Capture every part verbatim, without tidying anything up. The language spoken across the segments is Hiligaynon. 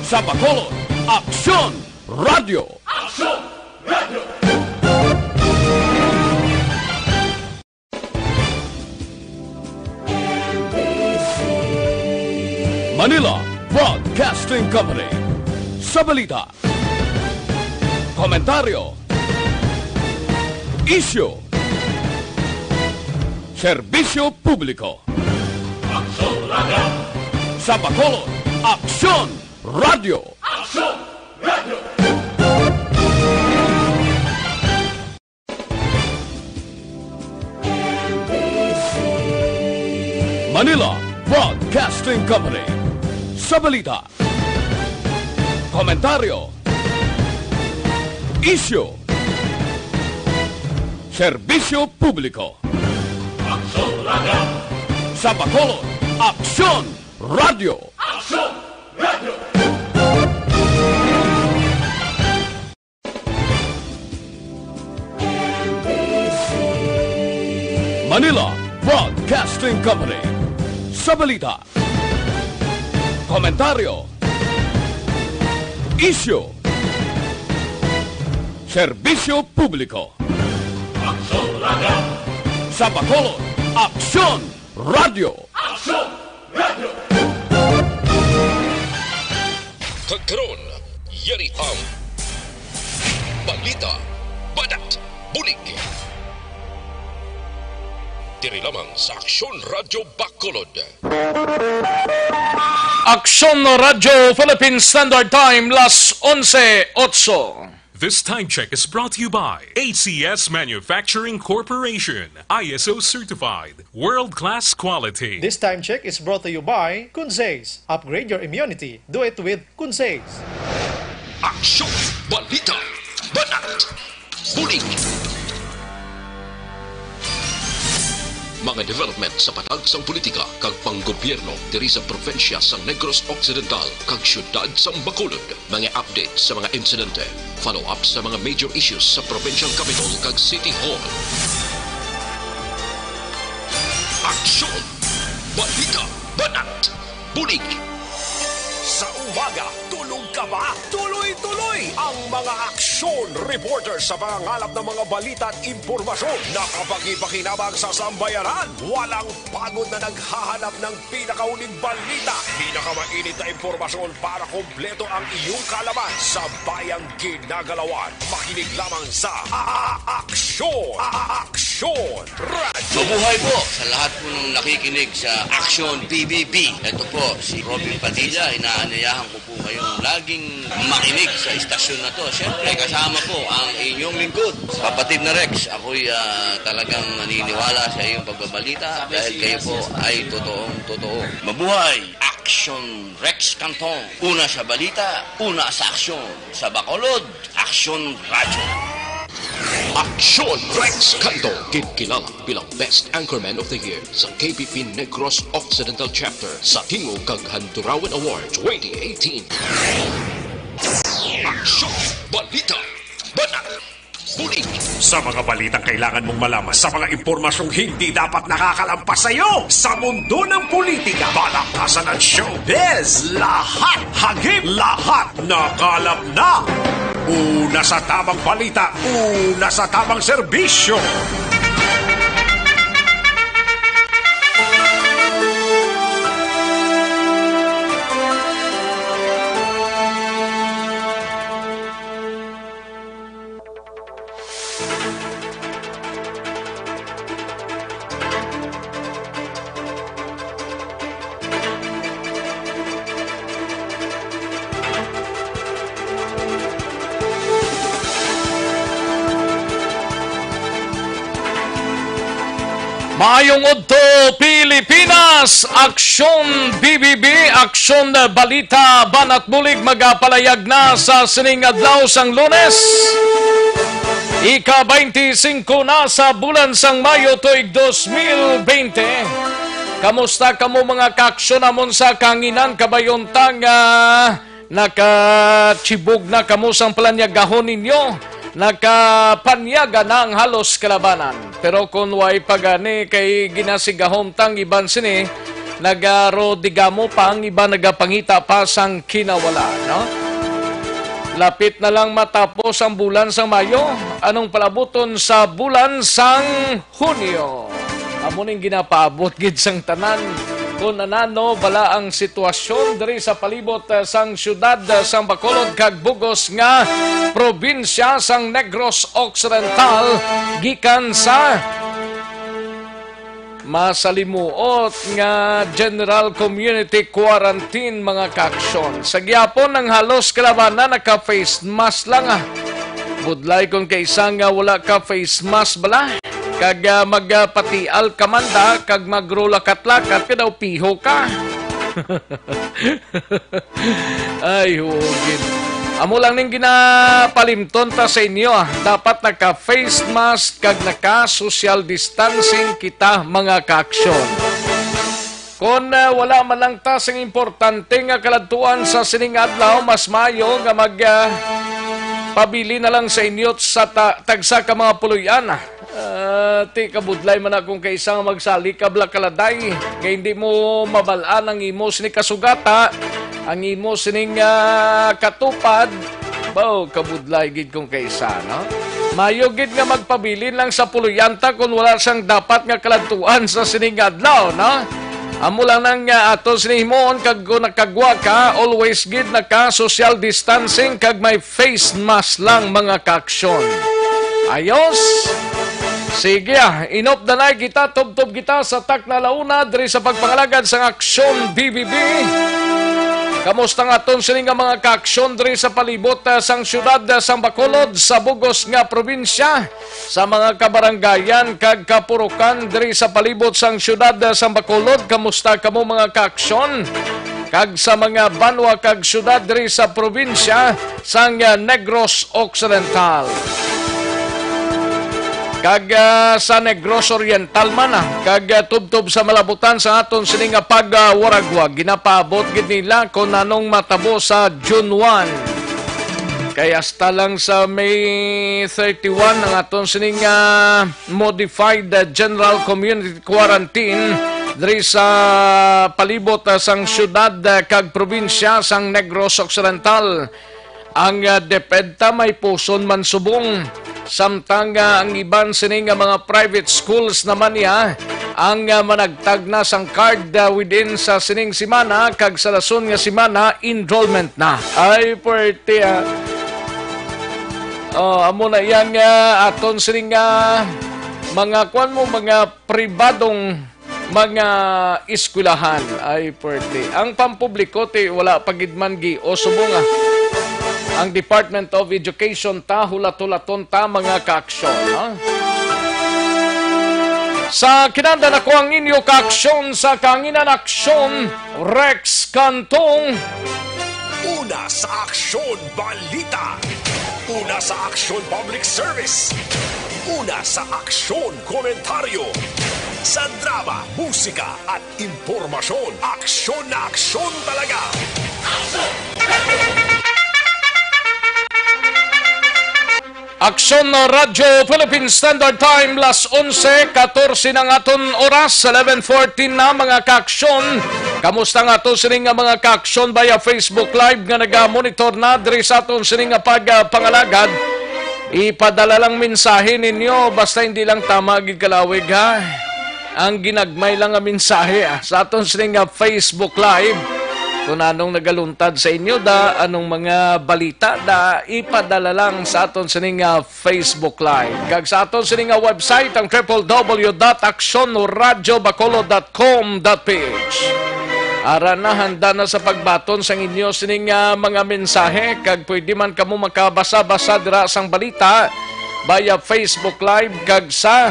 Sa Bacolod, Aksyon Radio. Aksyon Radio. Manila Broadcasting Company. Sa balita, komentaryo, isyu, serbisyo publiko. Aksyon Radio. Sa Bacolod, Aksyon Radio. Aksyon Radio. Manila Broadcasting Company. Sa balita, komentaryo, isyu, serbisyo publiko. Aksyon Radio. Sa Bacolod, Aksyon Radio. Aksyon Radio. Manila Broadcasting Company. Sa balita, komentaryo, isyu, serbisyo publiko. Aksyon Radio. Sa Bacolod, Aksyon Radio. Aksyon Radio. Kag karon, yari ang balita, banat, bulig. Diri lamang sa Aksyon Radio Bacolod. Aksyon Radio Philippine Standard Time, las onse otso. This time check is brought to you by A C S Manufacturing Corporation, I S O certified, world-class quality. This time check is brought to you by Kunzes. Upgrade your immunity. Do it with Kunzes. Aksyon, balita, banat, bulig. Mga development sa panag sang politika kag panggobyerno diri sa probinsya sang Negros Occidental kag siyudad sang Bacolod. Mga update sa mga insidente, follow-up sa mga major issues sa provincial capital kag city hall. Aksyon! Balita! Banat! Bulig! Sa umaga, tulog ka ba? Tuloy-tuloy ang mga aksyon reporter sa pangangalap ng mga balita at impormasyon na kapakipakinabang sa sambayanan. Walang pagod na naghahanap ng pinakahuling balita, pinakamainit na impormasyon para kompleto ang iyong kaalaman sa bayang ginagalawan. Makinig lamang sa A-, A-, Aksyon, A-, A-, Aksyon Radio. Mabuhay po sa lahat po ng nakikinig sa Aksyon P B B. Ito po si Robin Padilla. Inaanyayahan ko po kayong laging makinig sa istasyon na to. Siyempre, kasama po ang inyong lingkod, Kapatid na Rex. Ako'y, ah, talagang naniniwala sa iyong pagbabalita dahil kayo po ay totoong totoo. Mabuhay! Aksyon Rex Cantong. Una sa balita, una sa aksyon. Sa Bacolod, Aksyon Radyo. Aksyon Rex Cantong, ginkilala bilang Best Anchorman of the Year sa K B P Negros Occidental Chapter sa Tingog kag Handurawan Award twenty eighteen. Aksyon, balita, banat, bulig. Sa mga balitang kailangan mong malaman, sa mga impormasyong hindi dapat nakakalampas sa iyo, sa mundo ng politika, balakasan at showbiz, lahat, hagip, lahat, nakalap na. Una sa tamang balita, una sa tamang serbisyo. Maayong udto, Pilipinas! Aksyon B B B, Aksyon Balita, Banat Bulig, magapalayag na sa sining adlaw sang Lunes. Ika-twenty-five na sa bulan sang Mayo tuig dos mil bente. Kamusta kamo, mga kaaksyon namon sa kahanginan? Kabay-on ta nga nakachibog na kamo sang palanyagahon ninyo. Nakapanyaga na ang halos kalabanan. Pero kon way pa gani, kay ginasigahom ta ang iban sini Nagarodigamo pa ang iba, nagapangita pa sang kinawala, no? Lapit na lang matapos ang bulan sang Mayo. Anong palabuton sa bulan sang Hunyo? Amo ning ginapaabot gid sang tanan. Kung anano bala ang sitwasyon diri sa palibot, eh, sang siyudad, eh, sang Bacolod kag bugos nga probinsya sang Negros Occidental, gikan sa masalimuot nga general community quarantine, mga kaaksyon. Sa gihapon, ang halos kalabanan naka-face mask lang, ah. Budlay kung kaisa nga wala ka face mask bala. Kag, ah, magpatial ka man da, kag magrulakat-lakat ka daw, piho ka. Ay, huwag gid. Amo lang ning ginapalimton ta sa inyo, ah. Dapat naka-face mask kag naka-social distancing kita, mga kaaksyon. Kon, ah, wala man lang ta sing importante nga kaladtuan sa sining adlaw, mas maayo nga mag, ah, pabili na lang sa inyo sa ta-, tagsa ka mga puloy-an, ah. Ah, ti kabudlay man akong kaisa nga magsalikab la kaladay, kay hindi mo mabal-an ang imo sini kasugata, ang imo sining, ah, katupad. Baw, kabudlay gid kong kaisa, no? Mayo gid nga magpabilin lang sa puloy-an ta kung wala sang dapat nga kaladtuan sa sining adlaw, no? Amo lang nang, ah, ato sini himuon, kag kung nakagwa ka, always gid naka social distancing kag may face mask lang, mga kaaksyon. Ayos? Sige, ah, inop na na kita, tubtob kita sa takna launa diri sa pagpangalagad sang Aksyon B B B. Kamusta nga aton sini nga mga kaaksyon diri sa palibot, ah, sang siyudad, ah, sang Bacolod, sa bugos nga probinsya, sa mga kabarangayan kag kapurukan diri sa palibot sang siyudad, ah, sang Bacolod? Kamusta kamo, mga kaaksyon? Kag sa mga banwa kag siyudad diri sa probinsya sang, ah, Negros Occidental. Kag, ah, sa Negros Oriental man, ah, kag, ah, tubtob sa malabutan sa aton sini nga pagwaragwa, ginapaabot gid nila kung anong matabo sa June one. Kay hasta lang sa May thirty-one ang aton sining, ah, modified, ah, general community quarantine diri sa palibot, ah, sang siyudad, ah, kag probinsya sang Negros Occidental. Ang, ah, DepEd ta may puson man subong, samtang, ah, ang iban sini nga mga private schools naman niya ang, ah, managtag na sang card, ah, within sa sining semana, kag sa dason nga semana enrollment na. Ay, puwerte, ah. Oh, amo na yang, ah, aton sining, ah, mga kuan mo, mga pribadong mga eskwelahan. Ay, puwerte. Ang pampubliko, ti, wala pa gid man giusubong, ah. Ang Department of Education ta, hulat-hulaton ta, mga kaaksyon, ha? Sa kinanda nako ang inyo kaaksyon sa kanginan, Aksyon, Rex Cantong. Una sa Aksyon Balita. Una sa Aksyon Public Service. Una sa Aksyon Komentaryo. Sa drama, musika at impormasyon, aksyon na aksyon talaga. Aksyon na Radyo Philippine Standard Time, las onse katorse na ang aton oras, eleven fourteen na, mga kaaksyon. Kamusta nga ato sining nga mga kaaksyon via Facebook Live nga naga-monitor na diri sa aton sining nga pagpangalagad? Ipadala lang mensahe ninyo, basta hindi lang tama gid kalawig, ha? Ang ginagmay lang nga mensahe, ah, sa aton sini nga Facebook Live. Kung anong nagaluntad sa inyo da, anong mga balita da, ipadala lang sa aton sini nga Facebook Live. Kag sa aton sini nga website, ang triple W dot aksyon radyo bacolod dot com dot P H. Ara na, handa na sa pagbaton sang inyo sini nga mga mensahe, kag pwede man kamo makabasa-basa dira sang balita via Facebook Live kag sa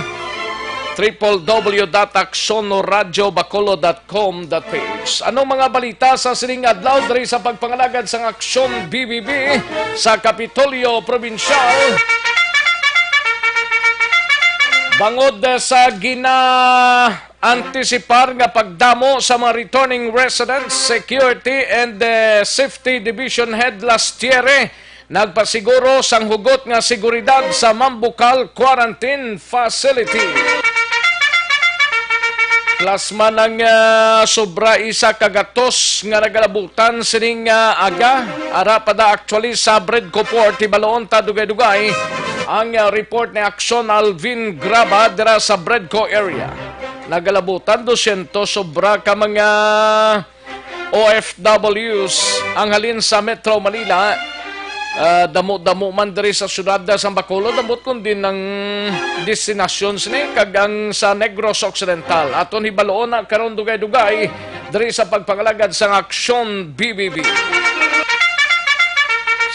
triple W dot aksyon radyo bacolod dot com dot P H. Anong mga balita sa sining adlaw diri sa pagpangalagad sang Aksyon B B B sa Kapitolyo Probinsyal? Bangod sa gina-antisipar nga pagdamo sa mga returning residents, Security and, eh, Safety Division Head Lastiere nagpasiguro sang hugot nga seguridad sa Mambukal Quarantine Facility. Plasma ng, ah, sobra isa ka gatos nga nagalabutan sining, ah, aga. Ara pa da actually sa Bredco Port, hibaloon ta dugay-dugay ang, ah, report ni Action Alvin Graba dira sa Bredco area. Nagalabutan dosyentos sobra ka mga O F Ws ang halin sa Metro Manila. Ah, damo-damo man diri sa siyudad sa Bacolod, ambot kundi ang destinasyon sini kag ang sa Negros Occidental. Aton hibaloon na karon dugay-dugay diri sa pagpangalagad sang Aksyon B B B.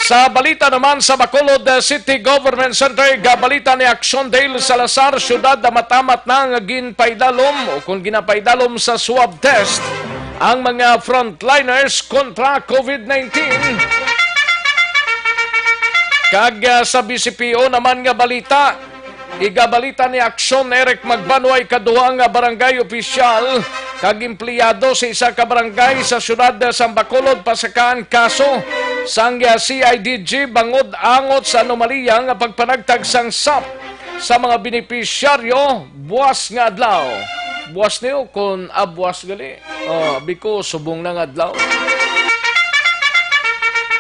Sa balita naman sa Bacolod, uh, City Government Center, gabalita ni Action Dale Salazar, siyudad na matamat na nga ginpaidalom o kung ginapaidalom sa swab test ang mga frontliners kontra covid nineteen. Kag, uh, sa B C P O naman nga balita, igabalita ni Aksyon Eric Magbanwa, ikaduha nga barangay opisyal kag empleyado sa isa ka barangay sa siyudad sang Bacolod pasakaan kaso sang C I D G bangod angot sa anomalya nga pagpanagtag sang sap sa mga benepisyaryo buwas nga adlaw. Buwas niyo kon abuwas gali. Oh, biko, subong na nga adlaw.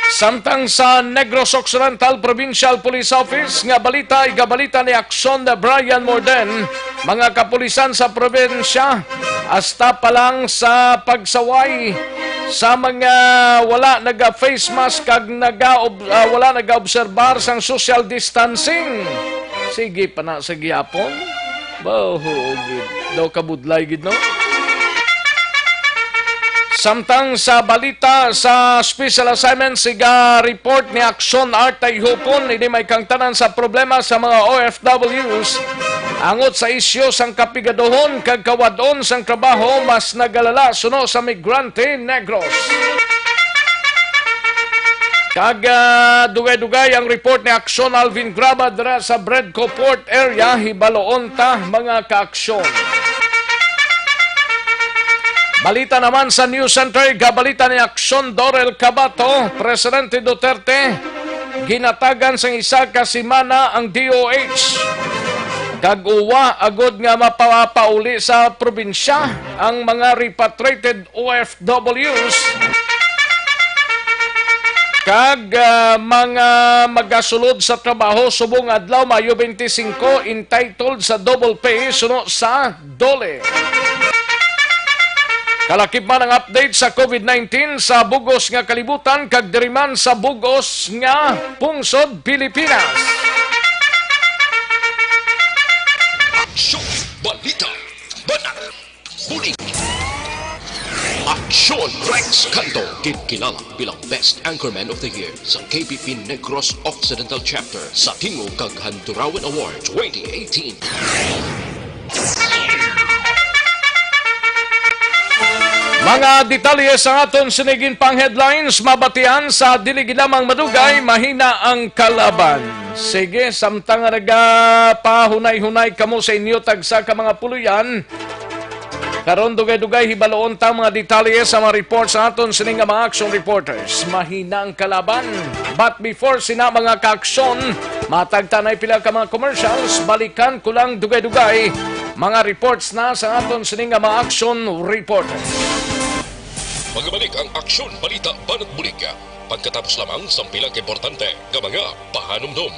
Samtang sa Negros Occidental Provincial Police Office nga balita, igabalita ni Aksyon na Brian Morden, mga kapulisan sa probinsya, hasta pa lang sa pagsaway sa mga wala naga-face mask kag naga-ob-, ah, wala nagaobserbar sang social distancing. Sige pa na sa gihapon. Baho gid. Daw kabudlay gid, no? Samtang sa balita sa special assignment, siga report ni Action Art Tayhupon, ini may kangtanan sa problema sa mga O F Ws angot sa isyu sang kapigaduhon kag kawad-on sang trabaho mas nagalala suno sa migrante Negros. Kag, ah, dugay-dugay ang report ni Action Alvin Graba dira sa Bredco Port Area. Hibaloon ta, mga kaaksyon. Balita naman sa News Center, gabalita ni Action Dorel Cabato, Presidente Duterte, ginatagan sang isa ka semana ang D O H. Kag uwa, agod nga mapapauli sa probinsya ang mga repatriated O F Ws kag, ah, mga magasulod sa trabaho subong adlaw, Mayo twenty-five, entitled sa double pay suno sa DOLE. Kalakip man ang update sa covid nineteen sa bugos nga kalibutan kag diri man sa bugos nga pungsod Pilipinas. Aksyon, balita, banat, bulig. Aksyon, Rex Canto, ginkilala bilang Best Anchorman of the Year sa K P P Negros Occidental Chapter sa tingog kag Handurawan Award twenty eighteen. Mga detalye sa aton sinigin pang headlines, mabatian sa dili gid lamang madugay, mahina ang kalaban. Sige, samtang nga nagapahunay-hunay kamo sa inyo tagsa ka mga puloy-an, karon dugay-dugay hibaloon ta mga detalye sa mga report sa aton sini nga mga action reporters. Mahina ang kalaban. But before sina mga kaaksyon, matag ta nay pila ka mga commercials, balikan ko lang dugay-dugay mga reports na sa aton sini nga mga action reporters. Magabalik ang Aksyon, Balita, Banat, Bulig pagkatapos lamang sang pila ka importante nga mga pahanumdom.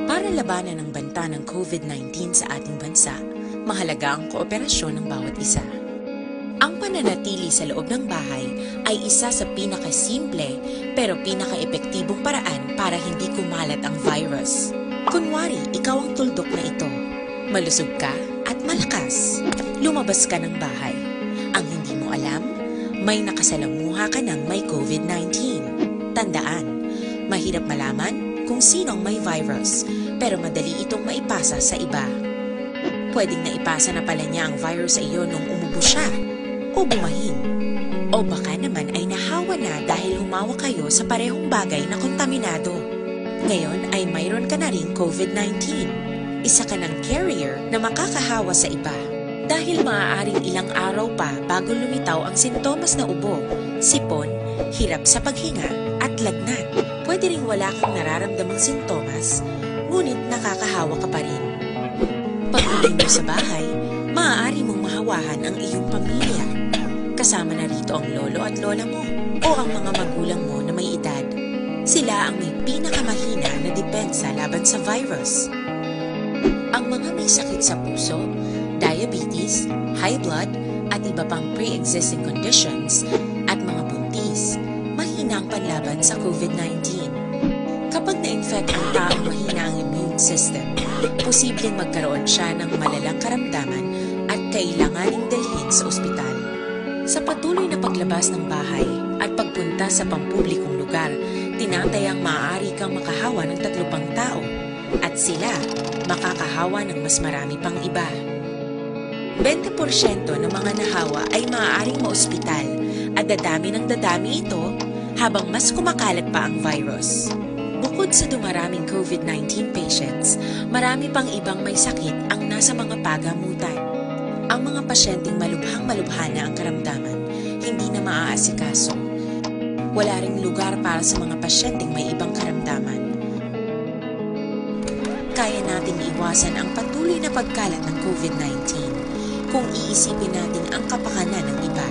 Para labanan ang banta ng covid nineteen sa ating bansa, mahalaga ang kooperasyon ng bawat isa. Ang pananatili sa loob ng bahay ay isa sa pinakasimple pero pinakaepektibong paraan para hindi kumalat ang virus. Kunwari, ikaw ang tuldok na ito. Malusog ka at malakas. Lumabas ka ng bahay. Ang hindi mo alam, may nakasalamuha ka ng may covid nineteen. Tandaan, mahirap malaman kung sino ang may virus, pero madali itong maipasa sa iba. Pwedeng naipasa na pala niya ang virus sa iyo nung umubo siya o bumahin. O baka naman ay nahawa na dahil humawa kayo sa parehong bagay na kontaminado. Ngayon ay mayroon ka na ring COVID nineteen. Isa ka ng carrier na makakahawa sa iba. Dahil maaaring ilang araw pa bago lumitaw ang sintomas na ubo, sipon, hirap sa paghinga, at lagnat. Pwede ring wala kang nararamdamang sintomas, ngunit nakakahawa ka pa rin. Pag-uwi mo sa bahay, maaari mong mahawahan ang iyong pamilya. Kasama na rito ang lolo at lola mo o ang mga magulang mo na may edad. Sila ang may pinakamahina na depensa laban sa virus. Ang mga may sakit sa puso, diabetes, high blood, at iba pang pre-existing conditions, at mga buntis, mahina ang panlaban sa COVID nineteen. Kapag na-infect ang taong mahina ang immune system, posibleng magkaroon siya ng malalang karamdaman at kailanganing dalhin sa ospital. Sa patuloy na paglabas ng bahay at pagpunta sa pampublikong lugar, tinatayang maaari kang makahawa ng tatlo pang tao at sila makakahawa ng mas marami pang iba. Bente porsyento ng mga nahawa ay maaaring maospital at dadami ng dadami ito habang mas kumakalat pa ang virus. Bukod sa dumaraming COVID nineteen patients, marami pang ibang may sakit ang nasa mga pagamutan. Ang mga pasyenteng malubhang-malubha na ang karamdaman, hindi na maaasikaso. Wala ring lugar para sa mga pasyenteng may ibang karamdaman. Kaya nating iwasan ang patuloy na pagkalat ng COVID nineteen kung iisipin natin ang kapakanan ng iba.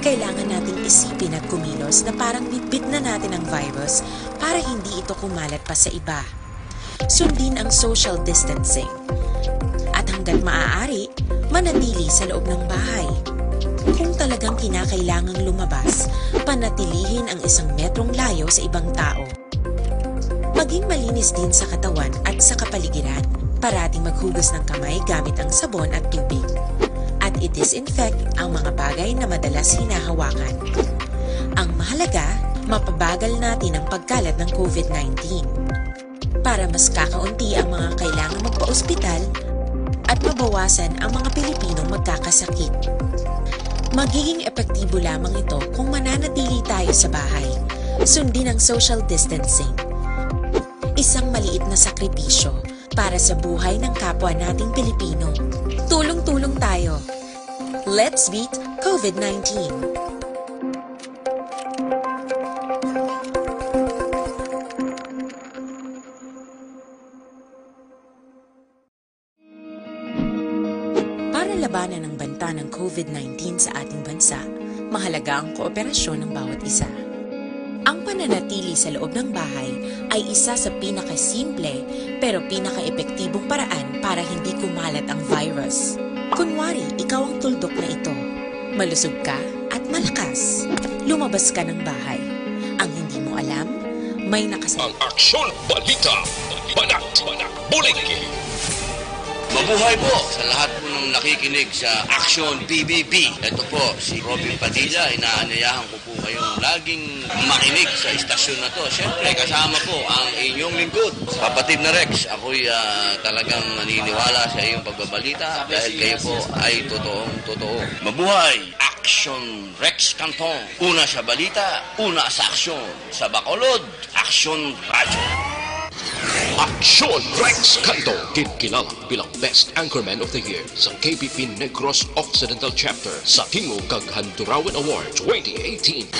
Kailangan nating isipin at kumilos na parang bitbit na natin ang virus para hindi ito kumalat pa sa iba. Sundin ang social distancing. At hanggat maaari, manatili sa loob ng bahay. Kung talagang kinakailangang lumabas, panatilihin ang isang metrong layo sa ibang tao. Maging malinis din sa katawan at sa kapaligiran. Parating maghugas ng kamay gamit ang sabon at tubig. At i-disinfect ang mga bagay na madalas hinahawakan. Ang mahalaga, mapabagal natin ang pagkalat ng COVID nineteen. Para mas kakaunti ang mga kailangang magpa-ospital at mabawasan ang mga Pilipinong magkakasakit. Magiging epektibo lamang ito kung mananatili tayo sa bahay. Sundin ang social distancing. Isang maliit na sakripisyo para sa buhay ng kapwa nating Pilipino. Tulong-tulong tayo. Let's beat COVID nineteen. Para labanan ang banta ng COVID nineteen sa ating bansa, mahalaga ang kooperasyon ng bawat isa. Ang pananatili sa loob ng bahay ay isa sa pinakasimple pero pinakaepektibong paraan para hindi kumalat ang virus. Kunwari, ikaw ang tuldok na ito. Malusog ka at malakas. Lumabas ka ng bahay. Ang hindi mo alam, may nakasa- Ang Aksyon Balita, Banat, Bulig. Mabuhay po sa lahat po ng nakikinig sa Aksyon P B B. Ito po si Robin Padilla. Inaanyayahan ko po kayong laging makinig sa istasyon na to. Siyempre, kasama po ang inyong lingkod, kapatid na Rex. Ako'y, ah, talagang naniniwala sa iyong pagbabalita dahil kayo po ay totoong totoo. Mabuhay! Aksyon Rex Canton. Una sa balita, una sa aksyon. Sa Bacolod, Aksyon Radyo. Aksyon Rex Canton, ginkilala bilang Best Anchorman of the Year sa K P P Negros Occidental Chapter sa Tingog kag Handurawan Award twenty eighteen.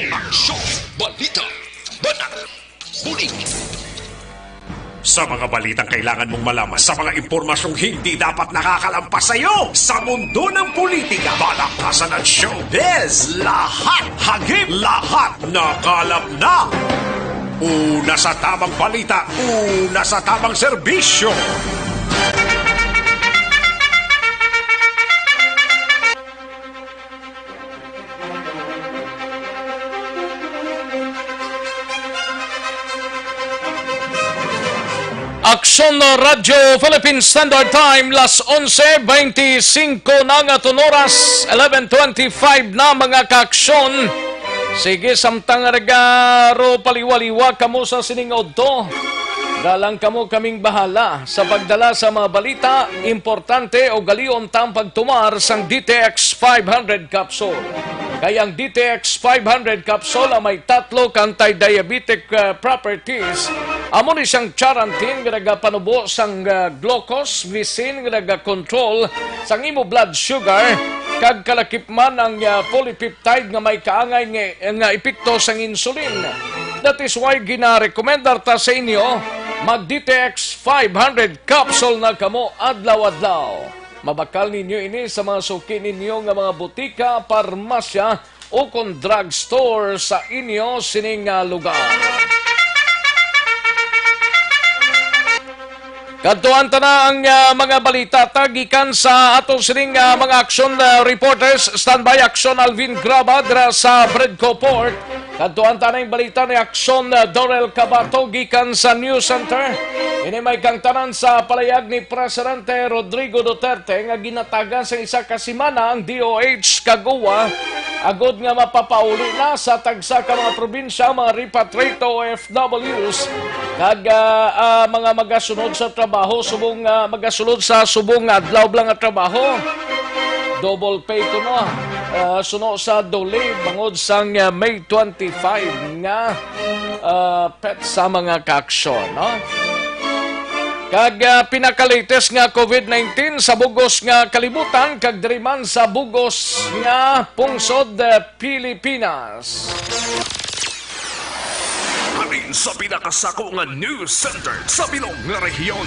Aksyon, balita, banat, bulig. Sa mga balitang kailangan mong malaman, sa mga impormasyong hindi dapat nakakalampas sa iyo, sa mundo ng politika, palakasan at showbiz, lahat, hagip, lahat, nakalap na. Una sa tamang balita, una sa tamang serbisyo. Aksyon Radyo Philippine Standard Time, las onse beintisinko na nga aton oras, eleven twenty-five na, mga kaaksyon. Sige, samtang nagaro paliwaliwa kamo sa sining udto. Galang kamo kaming bahala sa pagdala sa mga balita, importante o galion tang pagtumar sang D T X five hundred capsule. Kay ang D T X five hundred capsule ang may tatlo ka anti-diabetic, uh, properties. Amo ni siyang charantin nga nagapanubo sang, uh, glucose, visin nga nagakontrol sang imo blood sugar, kag kalakip man ang, uh, polypeptide nga may kaangay nga, nga epekto sang insulin. That is why ginarekomendar ta sa inyo, mag D T X five hundred capsule na kamo adlaw-adlaw. Mabakal ninyo ini sa mga suki ninyo nga mga butika, parmasya, o kon drugstore sa inyo sining, ah, lugar. Kadtuan ta na ang, ah, mga balita ta gikan sa ato sining, ah, mga action, ah, reporters. Standby, Action Alvin Graba dira sa Bredco Port. Kadtuan ta na ang balita ni Action, ah, Dorel Cabato gikan sa News Center. Ini may kangtanan sa palayag ni Presidente Rodrigo Duterte nga ginatagan sa isa ka semana ang D O H kag O W A agod nga mapapauli na sa tagsa ka mga probinsya ang mga repatriate O F Ws kag, ah, ah, mga magasunod sa trabaho subong, ah, magasulod sa subong nga adlaw bala nga trabaho. Double pay kuno, ah, suno sa DOLE bangod sang, ah, May twenty-five nga, ah, petsa, mga kaaksyon, no? Kag, ah, pinaka-latest nga COVID nineteen sa bugos nga kalibutan kag diri man sa bugos nga pungsod, ah, Pilipinas. Halin sa pinakasako nga news center sa bilog nga rehiyon.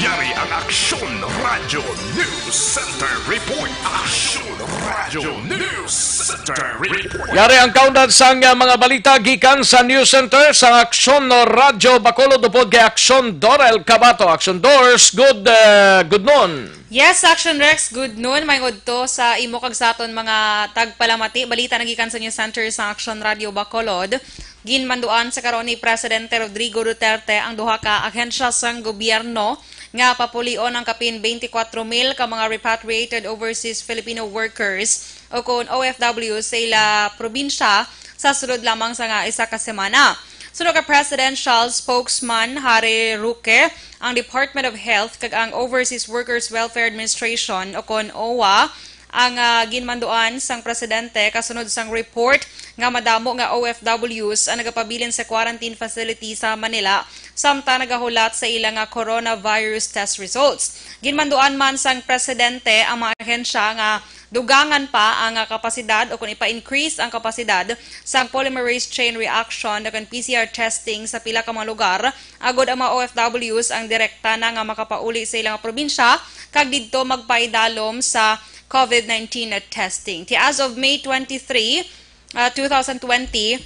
Yari ang Aksyon Radyo News Center Report. Aksyon Radyo News Center Report. Yari ang kaundan sang, uh, mga balita gikan sa News Center sa Aksyon Radyo Bacolod upod kay Aksyon Dorel Cabato. Aksyon Dors, good, uh, good noon. Yes, Action Rex, good noon. May udto sa imo kag sa aton mga tagpalamati. Balita na gikan sa News Center sa Action Radio Bacolod. Ginmanduan sa karon ni Presidente Rodrigo Duterte ang duha ka ahensya sang gobyerno nga papulion ang kapin twenty-four mil ka mga repatriated overseas Filipino workers o kon O F W sa ila probinsya sa sulod lamang sa nga isa ka semana. Suno ka presidential spokesman Harry Roque, ang Department of Health kag ang Overseas Workers Welfare Administration o kon O W A ang, ah, ginmanduan sang presidente kasunod sang report nga madamo nga O F Ws ang nagapabilin sa quarantine facility sa Manila samtang nagahulat sa ila nga coronavirus test results. Ginmanduan man sang presidente ang mga ahensya nga dugangan pa ang, ah, kapasidad o kon ipa-increase ang kapasidad sang polymerase chain reaction o kon P C R testing sa pila ka mga lugar, agod ang mga O F Ws ang direkta na nga makapauli sa ilang probinsya kag didto magpaidalom sa COVID nineteen testing. Ti as of May twenty-three, ah, two thousand twenty,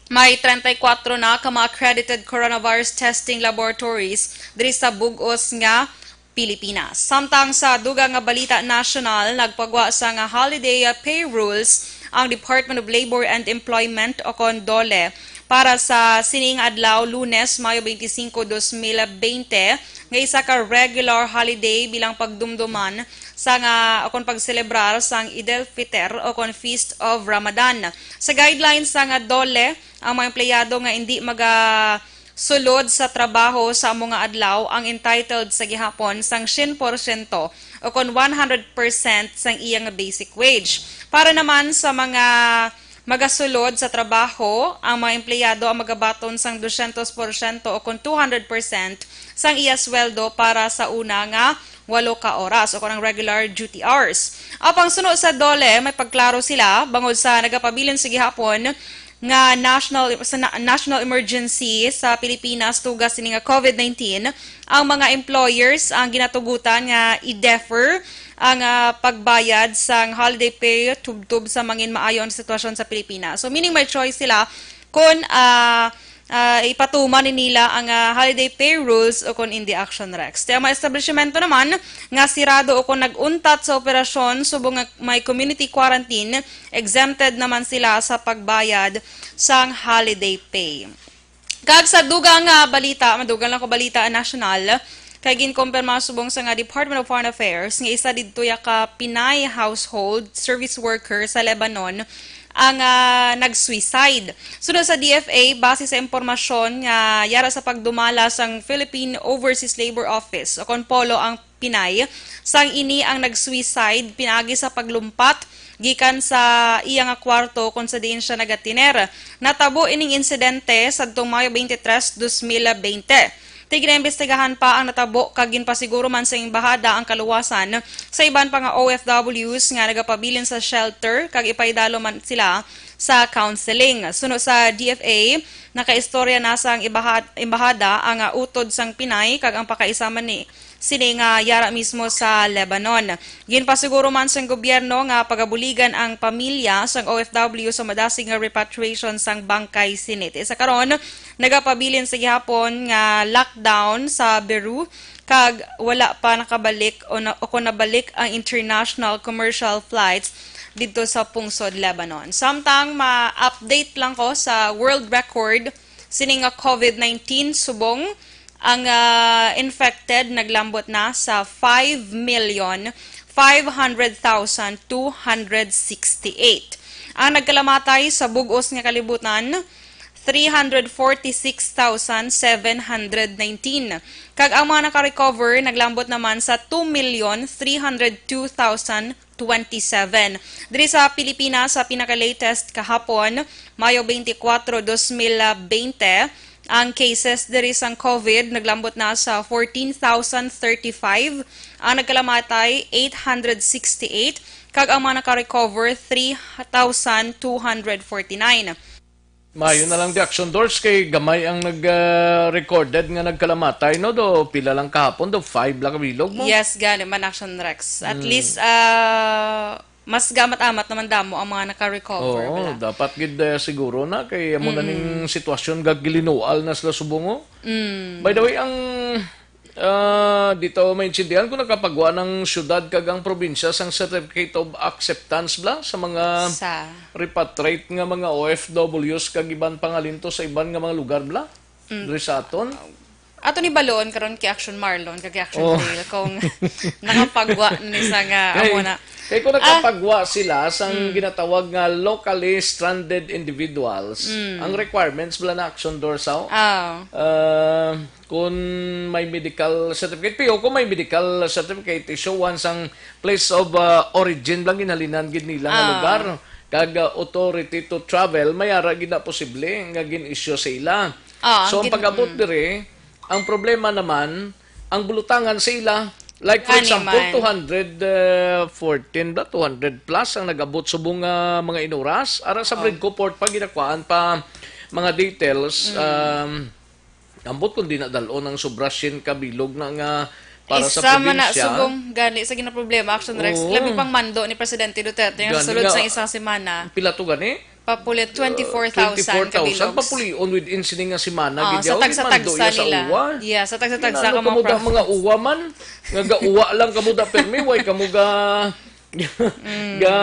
may treinta y cuatro na ka mga accredited coronavirus testing laboratories diri sa bug-os nga Pilipinas. Samtang sa dugang nga balita nasyonal, nagpagwa sa nga holiday pay rules ang Department of Labor and Employment o kon DOLE para sa sining adlaw, Lunes, Mayo twenty-five, twenty twenty, nga isa ka regular holiday bilang pagdumduman sa nga o kon pagselebrar sang Eid al-Fitr o kon Feast of Ramadan. Sa guidelines sa nga DOLE, ang mga empleyado nga indi maga sulod sa trabaho sa amo nga adlaw ang entitled sa gihapon sang syen porsyento o kon one hundred percent sang iya nga basic wage. Para naman sa mga magasulod sa trabaho, ang mga empleyado ang magabaton sang dosyentos porsyento o kon two hundred percent sang iya sweldo para sa una nga walo ka oras o kon ang regular duty hours. Apang suno sa DOLE, may pagklaro sila bangod sa nagapabilin sa gihapon nga national, sa na-, national emergency sa Pilipinas tuga sini nga COVID nineteen, ang mga employers ang ginatugutan nga i-defer ang, ah, pagbayad sang holiday pay tubtob sa manginmaayo ang sitwasyon sa Pilipinas. So, meaning may choice sila kung, ah, ah, ipatuman ni nila ang, ah, holiday pay rules o kung hindi, Action Rex. Ti ang mga establishmento naman nga sirado o kung nag-untat sa operasyon subong nga may community quarantine, exempted naman sila sa pagbayad sang holiday pay. Kag sa dugang nga balita, madugang lang ko balita nasyonal, kay ginkumpirma subong sa nga Department of Foreign Affairs nga isa didto ya ka Pinay household service worker sa Lebanon ang, ah, nag-suicide. Sunod sa D F A, base sa impormasyon nga yara sa pagdumala sang Philippine Overseas Labor Office o kon polo ang Pinay, sang ini ang nag-suicide pinaagi sa paglumpat gikan sa iya nga kwarto kon sa diin siya nagatiner. Natabo ining insidente sadtong Mayo twenty-three, twenty twenty. Tiginimbestigahan pa ang natabo kag ginpasiguro man sa embahada ang kaluwasan sa iban pa nga O F Ws nga nagapabilin sa shelter kag ipaidalo man sila sa counseling. Suno sa D F A, nakaistorya na sang ibaha-, embahada ang, ah, utod sang Pinay kag ang pakaisaman ni sini nga yara mismo sa Lebanon. Ginpasiguro man sang gobyerno nga pagabuligan ang pamilya sang O F W sa madasig nga repatriation sang bangkay sini. Ti sa karon, nagapabilin sa gihapon nga lockdown sa Beirut kag wala pa nakabalik o na, o kon nabalik ang international commercial flights didto sa pungsod Lebanon. Samtang ma-update lang ko sa world record sini nga COVID nineteen subong ang, ah, infected naglambot na sa five million five hundred thousand two hundred sixty-eight. Ang nagkalamatay sa bug-os nga kalibutan, three hundred forty-six thousand seven hundred nineteen, kag ang mga naka-recover naglambot naman sa two million three hundred two thousand twenty-seven. Diri sa Pilipinas, sa pinaka-latest kahapon, Mayo twenty-four, twenty twenty, ang cases diri sang COVID naglambot na sa fourteen thousand thirty-five, ang nagkalamatay eight hundred sixty-eight, kag ang mga naka-recover three thousand two hundred forty-nine. Mayo na lang di, Action Doors, kay gamay ang nag, ah, recorded nga nagkalamatay, no? Do, pila lang kahapon, do, five lang kabilog mo. Yes, gani man, Action Rex. At Hmm. least, ah, mas gamat-amat naman damo ang mga naka-recover, Oo, bala. dapat gid, eh, siguro na kay amo na ning Mm-mm. sitwasyon, gagilinual na sila subong, oh. Mm. By the way, ang, ah, dito maintindihan kung nakapagwa ng syudad kag ang probinsya sang certificate of acceptance bla sa mga Sa repatriate nga mga O F Ws kag iban pangalinto sa iban nga mga lugar bla. Mm. Diri sa aton. Ato ni baloon karon kay Action Marlon kag kay Action Oh. Dale kung nakapagwa ni sa nga Kay, amo na. kay kung Ah. nakapagwa sila sang Mm. ginatawag nga locally stranded individuals, Mm. ang requirements bala na, Action Doors, oh. Ah. Ah, kung may medical certificate, pero kung may medical certificate, issue one sang place of, ah, origin lang ginhalinan gid nila nga Ah. lugar, kag, ah, authority to travel, may ara gid na posible nga gin-issue sa ila. Ah, So, ang ang gin-, pag-abot mm. diri, ang problema naman, ang bulutangan sa ila, like, for Gani example, man. two hundred fourteen ba? Two hundred plus ang nag-abot subong nga mga inuras. Ara sa Oh. Bridco Port pa, ginakuhaan pa mga details. Mm. Um, ambot kung di na dalon ang sobra siyam ka bilog na nga para sa Isa man na probinsya. subong gani sa ginaproblema, Action Rex. Oo. Labi pang mando ni Presidente Duterte nga Gani sulod nga, sa isang semana. Pila to gani? Papuli-, Uh, twenty-four thousand ka twenty-four thousand, bilogs. Papulion within sini nga semana, Ah, gid sa yaw, tagsa-tagsa mando iya sa nila. uwa. Yeah, sa tagsa-tagsa Ano ka kamo mga province. mga uwa man? Nga gauwa lang kamo da permi, way kamo ga-, Mm. ga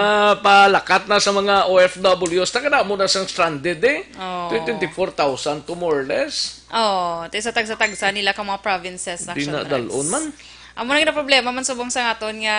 palakat na sa mga O F Ws. Taga na mo na sang stranded, eh. Oh. Twenty-four thousand to more or less. Oh, ti sa tagsa-tagsa nila ka mga provinces, Di Action na Rex. dalon man. Amo na gid ang problema man subong sa aton nga,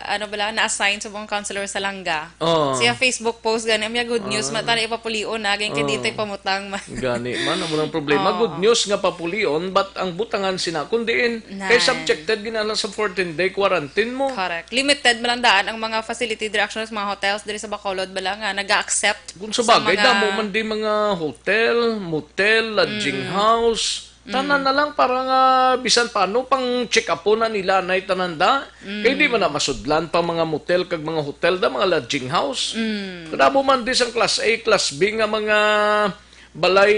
ano bala, na-assign subong counselor sa Langga. Oo. Siya Facebook post gani, "Amya, good news, Ah. man, tani ipapulion na, gani kay Oo. di tay pamutang man." Gani man, amo nang problema. Oo. Good news nga papulion, but ang butangan sina, kung diin, kay Nan. subjected ginala sa fourteen-day quarantine mo. Correct. Limited man lang daan ang mga facility diri, actually, sa mga hotels diri sa Bacolod bala nga naga-accept Kung sa sa bagay, mga damo man di mga hotel, motel, lodging Mm. house. Tanan Mm. na lang para nga bisan paano pang check up na nila anay tanan da. Kay di Mm. man na masudlan pa mga motel kag mga hotel da, mga lodging house. Mm. Kadamo man di sang class A, class B nga mga balay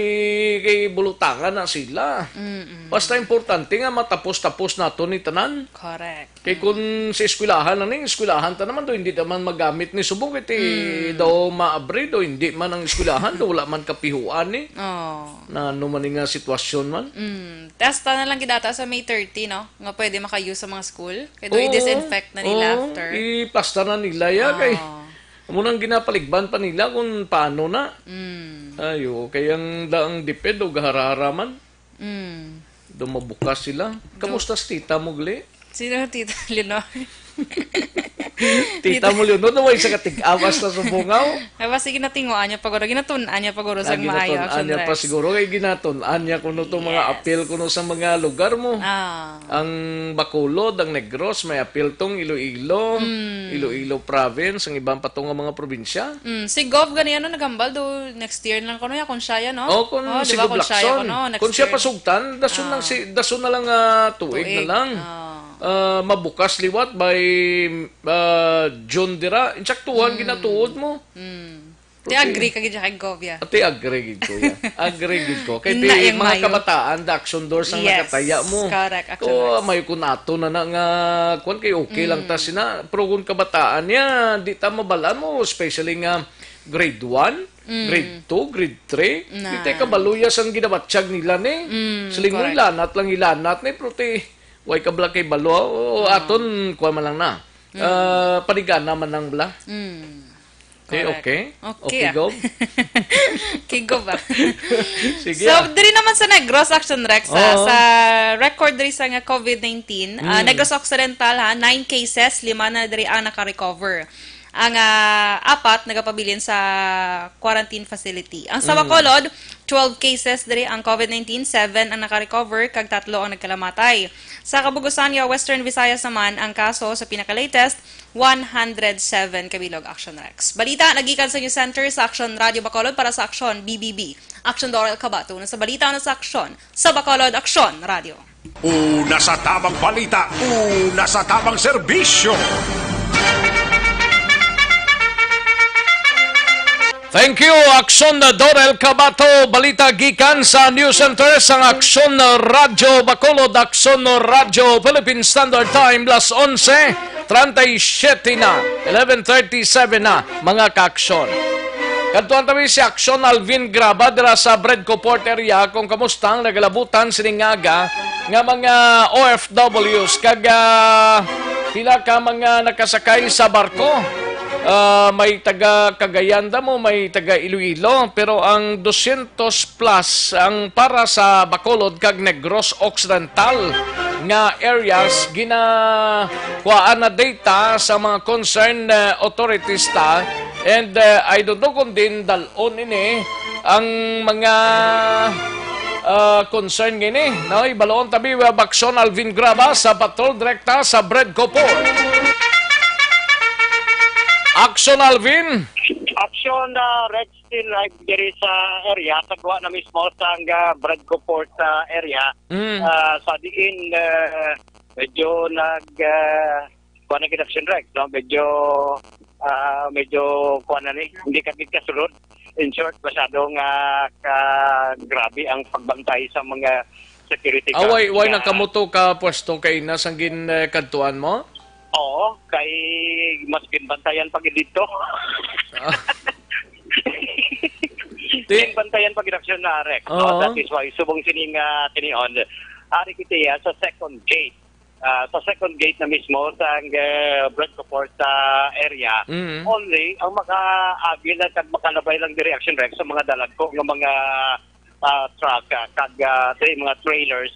kay bulutangan na sila. Mm-mm. Basta importante nga matapos-tapos nato ni tanan. Correct. Kay kung sa eskwelahan na ning eskwelahan ta naman do, hindi naman magamit ni subong kay ti Mm. daw maabri do, hindi man ang eskwelahan do, wala man kapihuan ni. Oh. Na ano man nga sitwasyon man. Mm. Testa na lang gid ata sa May thirty, no? Nga pwede maka-use sa mga school. Kay do Oo. i-disinfect na nila Oo, after. I-plaster na nila, ya, kay Oo. amo nang ginapaligban pa nila kung paano na. Mm. Ayo, kay ang daang diped o gaharara man. Mm. Do mabukas sila. Do- Kamusta si tita mo, gali? Sino ang tita Leonor? Tita mo, Leonor, na way sa katig-awas na sa bungaw. Ay, ba, sige, natinguan niya paguro. Ginatun-an niya paguro sa Lagi maayo, natun-an Action niya pa Rex. Siguro. Kay ginatun-an niya kuno to mga Yes. apil kuno sa mga lugar mo. Ah. Ang Bacolod, ang Negros, may apil tong Iloilo, Mm. Iloilo Province, ang iban pa to nga mga probinsya. Mm. Si Gov gani, ano, naghambal do next year lang kuno ya, kung siya ya, no? Oh, kung Oh, di si ba, Gov kung siya ya, Lacson. Kuno, next Kung siya year. pasugtan, dason lang Ah. si, dason na lang, ah, tuig na Tuig. lang. Ah. Ah, mabukas liwat by, ah, June dira. Insaktuhan Mm. ginatuod mo. Mm. Ti Okay. agree ka gid siya kay Govia. Ati agree gid ko, ya. Agree gid ko. Kay Ina ti yang mga mayo. kabataan, the Action Doors ang Yes, nakataya mo. correct, Action So, Doors. may kun ato na na nga, kwan kay okay lang ta Mm. sina. Pero kung kabataan niya, di ta mabalaan mo, especially nga grade one, Mm. grade two, grade three. Na. Di tayo kabalo ya sang ginabatyag nila ni. Mm, Siling mo, correct. ilanat lang, ilanat ni. Pero ti, way ka bala kay balo. O, Oo. aton, kwan man lang na. Mm. Ah, panigana man lang bala. Mm. Eh, Correct. okay? Okay, Okay, ah. Gob? Kay Gob, ah. Sige, So, ah. diri naman sa Negros, Action Rex, ah, Oo. sa record diri sa nga COVID nineteen, ah, Mm. Negros Occidental, ha, nine cases, lima na diri ang naka-recover. Ang, ah, apat nagapabilin sa quarantine facility. Ang sa Mm. Bacolod, twelve cases diri ang COVID nineteen, seven ang naka-recover, kag tatlo ang nagkalamatay. Sa kabugusan nga Western Visayas naman, ang kaso sa pinaka-latest, one hundred seven kabilog, Action Rex. Balita nagikan sa News Center sa Action Radio Bacolod para sa Action B B B. Action Dorel Cabato na sa balita na sa Action sa Bacolod, Action Radio. Una sa tabang balita, una sa tabang serbisyo. Thank you, Action Dorel Cabato. Balita gikan sa News Center sang Action Radyo Bacolod, Action Radyo Philippine Standard Time, las onse treinta y siete na, eleven thirty-seven na, mga ka-aksyon. Kadtuan ta mi si Action Alvin Graba dira sa Bredco Port area kung kamusta ang nagalabutan sining aga nga mga O F Ws kag, ah, pila ka mga nakasakay sa barko. Ah, may taga Cagayan da mo, may taga Iloilo, pero ang dosyentos plus ang para sa Bacolod kag Negros Occidental nga areas ginakuhaan na data sa mga concerned, ah, authorities ta. And, ah, I don't know kung din dal-on ini ang mga, ah, concern ngini, no? Ibaloon tabi, uh, Bakson Alvin Graba sa Patrol Direkta sa Bredco Port. Action, Alvin! Action, uh, Red Steel Live diri sa area, sa duwa na mismo sa, uh, Bredco Port, uh, area. Mm. Uh, sa diin, uh, medyo nag, uh, kuha na gid, Action Rex, no? Medyo, ah, medyo kuha na ni, hindi ka gid kasulod. In short, masyado nga ka, grabe ang pagbantay sa mga security Away, guards. Way na kamo to ka pwesto kay na sang gin, eh, kadtuan mo? Oo, kay mas ginbantayan pa gid dito. Ah. Ti- Ginbantayan pa gid, Action na, Rex. Oo. No? That is why, subong sining, ah, tinion, ari kita, ah, sa second gate. Ah, sa second gate na mismo sa, uh, Bredco Port, ah, area. Mm. Only ang makaagil lang kag makalabay lang diri, Action Rex, sa mga dalagko nga mga, ah, truck, ah, kag, ah, diri mga trailers.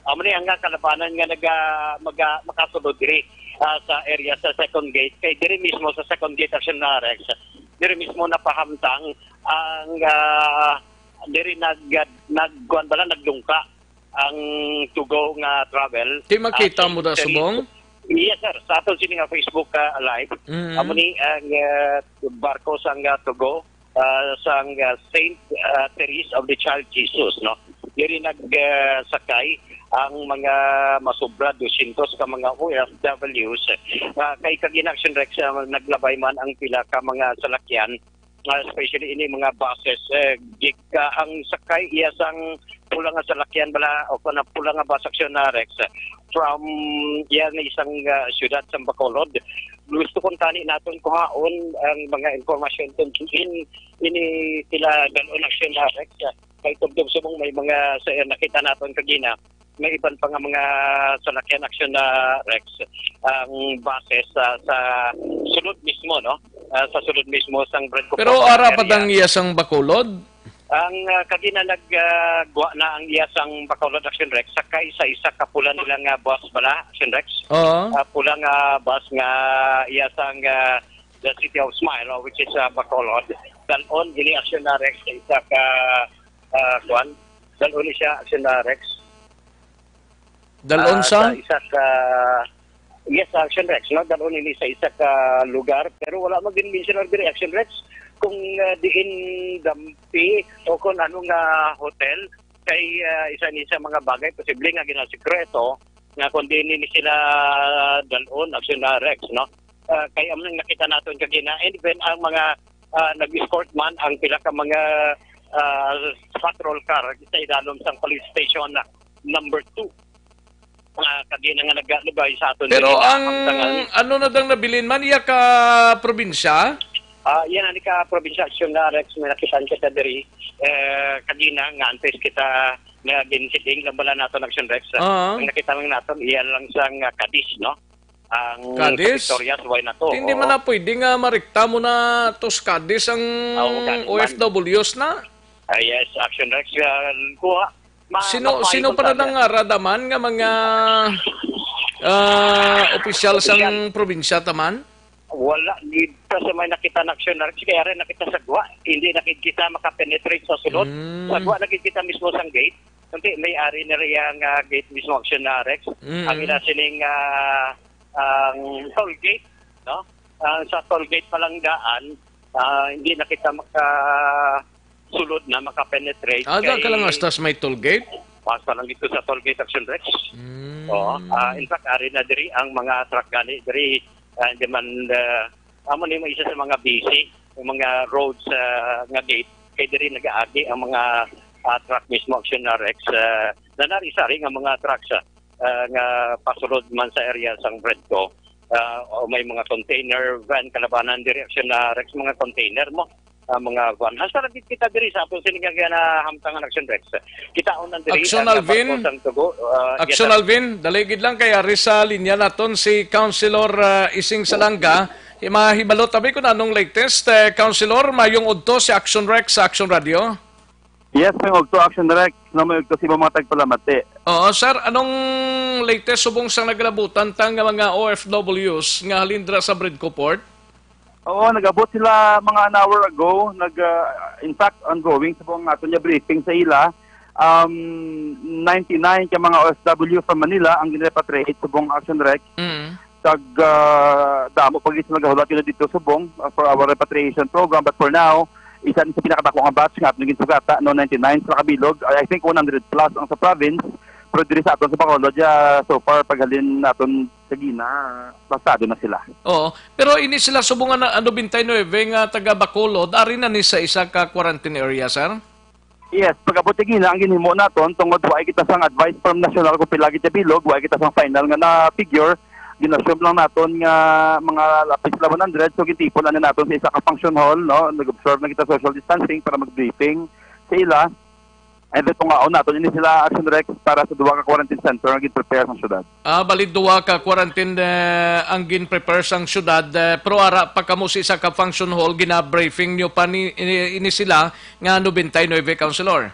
Amo ni ang nga kalabanan nga naga-, maga-, makasulod diri, ah, sa area sa second gate. Kay diri mismo sa second gate, Action na, Rex, diri mismo napahamtang ang, ah, diri nag-, nag-, kuwan bala, nagdungka ang Tugo nga travel. Ti makita Ah, mo da, sa subong? Yes, sir. Sa aton sini nga Facebook, ah, Live, Mm. amo ni ang, ah, barko sang, ah, Tugo, ah, sang, ah, Saint, ah, Therese of the Child Jesus, no? Diri nag, ah, sakay ang mga masobra dosyentos ka mga O F Ws. Ah, kay kag in Action Rex, ah, naglabay man ang pila ka mga salakyan, ah, especially ini mga buses, eh, gik-, ah, ang sakay iya sang pula nga salakyan bala, o kana pula nga bus, Action na, Rex, from iya nga isang, ah, syudad sa Bacolod. Gusto kong tani naton kuhaon ang mga impormasyon kung diin ini sila dalon, Action na, Rex. Kay tubtob subong may mga sa nakita naton kagina, may iban pa nga mga salakyan, Action na, Rex, ang base sa, sa sulod mismo, no? Ah, sa sulod mismo sang Bredco Pero Port ara pa area. Dang iya sang Bacolod? Ang, ah, kagina nag, ah, gwa na ang iya sang Bacolod, Action Rex, sakay sa isa ka pula nila nga bus bala, Action Rex. Oo. Ah, pula nga bus nga iya sang, ah, the City of Smile, oh, which is, ah, Bacolod. Dalon ini, Action Rex, sa isa ka, ah, kwan. Dalon ni siya, Action Rex. Dalon Ah, sa? sa isa ka, yes, Action Rex, no? Dalon ini sa isa ka lugar, pero wala man gid mention diri, Action Rex, kung, ah, diin dampi o kung ano nga hotel, kay, ah, isa ni sa mga bagay posible nga ginasikreto nga kung diin ni sila dalon, Action Rex, no? Ah, kay amo nang nakita naton kagina, and even ang mga, ah, nag-escort man ang pila ka mga, ah, patrol car sa idalom sang police station na number two. Ah, kagina nga nagalubay sa aton Pero diri nga ang hamtangan. Ano na dang nabilin man iya ka probinsya? Ah, yan, ani ka probinsya, Action Rex, may nakitaan kita diri. Eh, kagina nga antes kita nga ginsiting lang bala naton, Action Rex. Oo. Ang nakita lang naton, iya lang sang, ah, Cadiz, no? Ang Cadiz? Victoria, subay na to. Hindi man Oo. na pwede nga marikta mo na to sa Cadiz ang Oo, Cadiz man. O F Ws na? Ah, yes, Action Rex, ah, kuha. Ma-, Sino, mapait sino kung pa na saan dang nga radaman nga mga, ah, opisyal sang Opisyal. probinsya taman? Wala gid ta sa may nakita na, Action Rex, kaya rin nakita sa gwa. Hindi na gid kita makapenetrate sa sulod. Mm. Sa gwa na gid kita mismo sang gate. Kundi may ari na rin ang, ah, gate mismo, Action Rex. Mm. Ang ila sining, ah, ang toll gate, no? Ah, sa toll gate pa lang daan, ah, hindi na kita makasulod na makapenetrate Aga kay ka lang hasta sa may toll gate? Pas pa lang dito sa toll gate, Action Rex. Mm. Oo. Ah, in fact, ari na diri ang mga truck gali diri, ah, hindi man, ah, amo ni mo isa sa mga busy, yung mga roads, ah, nga gate, kay diri nagaagi ang mga, ah, truck mismo, Action Rex, ah, nanari-sari nga mga trucks, ah, ah, nga pasulod man sa area sang Bredco. Ah, o may mga container van, kalabanan diri, Action Rex, mga container mo, ah, mga van. Hasta lagi kita diri sa aton sini nga ginahamtangan, Action Rex. Kita on ang diri, Action ah, Alvin? Barko sang Tugo, ah, Action yes, sir. Alvin, dali gid lang kay ari sa linya naton si Councilor, ah, Ising Salanga. Mahibalo tabi kung anong latest. Eh, Councilor, mayong udto si Action Rex sa Action Radio. Yes, may ugto, Action Rex, na may ugto sa ibang mga tagpalamati. Oo, sir, anong latest subong sang naglabutan ta nga mga O F Ws nga halin dira sa Bredco Port? Oo, nag-abot sila mga an hour ago. Nag, ah, in fact, ongoing sa buong ato niya briefing sa ila. Um, ninety-nine ka mga O F W from Manila ang gin-repatriate sa buong, Action Rex. Mm. Kag, ah, damo pa gid sila nagahulat yun dito subong, ah, for our repatriation program. But for now, isa ni sa pinakadako nga batch nga aton ginsugata, no, ninety-nine sa kabilog. I, I think one hundred plus ang sa province. Pero diri sa aton sa Bacolod, ya, so far, paghalin naton sa Gina, pasado na sila. Oo. Pero ini sila subong nga na, ano, twenty-nine nga taga Bacolod, ari na ni sa isa ka quarantine area, sir? Yes, pag-abot sa Gina, ang ginhimo naton, tungod wa kita sang advice from national kung pila gid ka bilog, wa kita sang final nga na figure, gin-assume lang naton nga mga lapis sila one hundred, so gintipon na naton sa isa ka function hall, no? Nag-observe na kita social distancing para mag-briefing sa ila. And then, tungaon naton ini sila, Action Rex, para sa duha ka quarantine center nga gin-prepare sa syudad. Ah, bali duwa ka quarantine, eh, ang gin-prepare sang syudad, eh, pero ara pa kamo sa isa ka function hall, gina-briefing nyo pa ni, ini, ini sila nga ninety-nine, Councilor?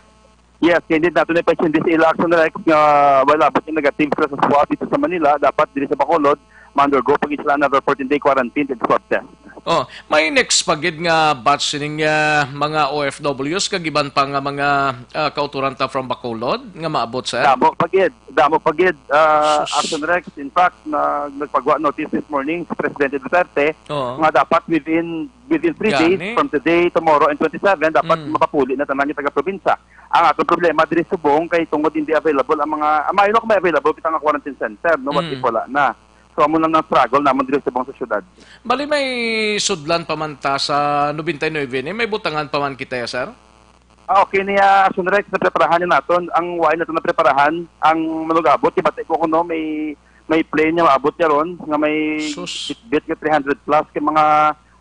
Yes, hindi nato na pa-send sa ila, Action Rex, nga wala ba yung negative sila sa swab dito sa Manila, dapat diri sa Bacolod, ma-undergo pa gid sila another fourteen-day quarantine and swab test. Oh, may next pa gid nga batch sining, ah, mga O F Ws kag iban pa nga mga, ah, kautoran ta from Bacolod nga maabot, sir? Damo pa gid, damo pa gid, ah, Sus. Action Rex. In fact, na, nagpagwa notice this morning si Presidente Duterte Oo. nga dapat within, within three Gani. days from today, tomorrow, and twenty-seven, dapat Mm. mapapuli na tanan yung taga-probinsya. Ang atong problema diri subong kay tungod hindi available ang mga, ang maayo lang kung may available kita nga quarantine center, no? What Mm. if wala na? So, amo lang ang struggle namon diri subong sa syudad. Bali, may sudlan pa man ta sa ninety-nine, ni may butangan pa man kita, ya, sir? Ah, okay niya, Action Rex, napreparahan niya naton. Ang wine nato napreparahan, ang manug-abot, ibati ko kuno, may, may plane niya maabot niya ron, nga may Sus. bitbit nga three hundred plus ka mga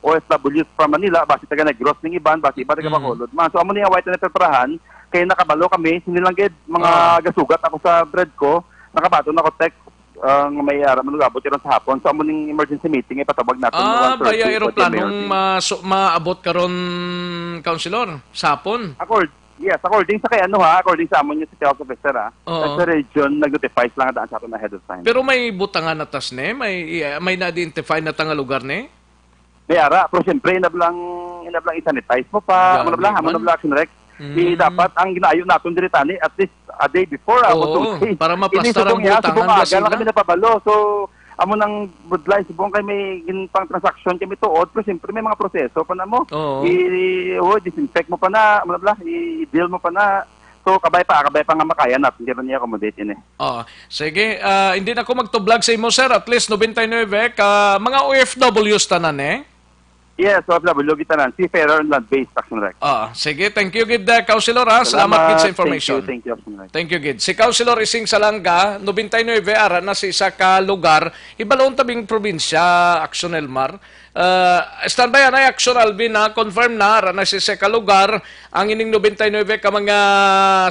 O F Ws from Manila, basi taga Negros ning iban, basi iba taga Mm. Bacolod man. So, amo ni ang wine na napreparahan, kay nakabalo kami, sini lang gid, mga Ah. gasugat ako sa bread ko, nakabaton ako text, ah, nga may ara manug-abot karon sa hapon. So, amo ning emergency meeting, ipatawag natin Ah, one thirty baya for the eroplanong emergency. ma-, so, maabot karon, Councilor, sa hapon? Accord. Yes, according sa kay ano ha, according sa amon nga city health officer ha, Oo. Sa region, nag-notify sila nga daan sa aton ahead of time. Pero may butangan na tas ni, may, may na-identify na ta nga lugar ni? May ara, pero siyempre, inablang, inablang i-sanitize mo pa, Gani ano bala, amo na man. Bala, Action Rec. Mm. Di dapat, ang ginaayo naton diri tani, at least a day before, ah, Oo, o two days. Para maplastar Ini subong ang niya, butangan subong na aga lang sila. Kami napabalo. So, amo nang budlay, subong kay may ginpang transaction kami tuod, pero siyempre may mga proseso pa na mo. Oo. I, oh, disinfect mo pa na, ano bala, i-deal mo pa na. So, kabay pa, kabay pa nga makaya natin, hindi rin i-accommodate ini. Oh, sige, ah, hindi na ko magtublag sa imo, sir. At least nobenta y nuebe ka mga O F Ws tanan, eh. Yes, O F W kita nan. Seafarer and land-based, Action Rec. Ah, sige, thank you gid, uh, Councilor, ha. Salamat gid sa Salamat. Thank you, information. Thank you, Action Rec. Thank you gid. Si Councilor Ising Salanga, nobenta y nuebe, ara na sa isa ka lugar. Ibalon tabing probinsya, Action Elmar. Uh, standby, anay, Action Alvin, na confirm na, ara na sa isa ka lugar. Ang ining nobenta y nuebe ka mga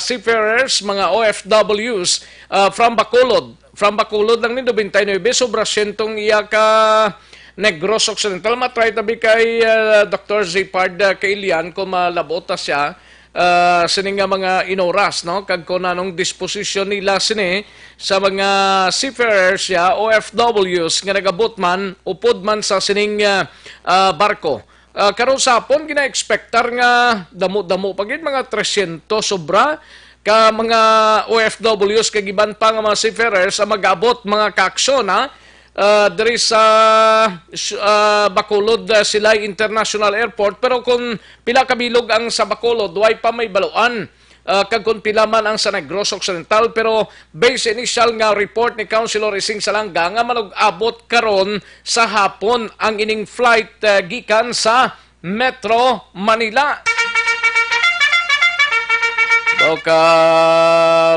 seafarers, mga O F Ws, uh, from Bacolod. From Bacolod lang ni nobenta y nuebe, sobra siyentong iya ka Negros Occidental. Matry tabi kay, ah, Doktor Zipard, ah, Kailian kung malabot ta siya, ah, sini nga mga inoras, no? Kag kung anong disposisyon nila sini sa mga seafarers ya, O F Ws nga nagabot man, upod man sa sining, ah, ah, barko. Ah, karon sa hapon, gina-expectar nga damo-damo pa gid, mga trescientos sobra ka mga O F Ws kag iban pa nga mga seafarers ang mag-abot, mga kaaksyon, ha? Ah, diri sa, ah, Bacolod, ah, Silay International Airport. Pero kung pila ka bilog ang sa Bacolod, way pa may baluan, ah, kag kung pila man ang sa Negros Occidental. Pero based initial nga report ni Councilor Ising Salanga nga manug-abot karon sa hapon ang ining flight, ah, gikan sa Metro Manila. Daw ka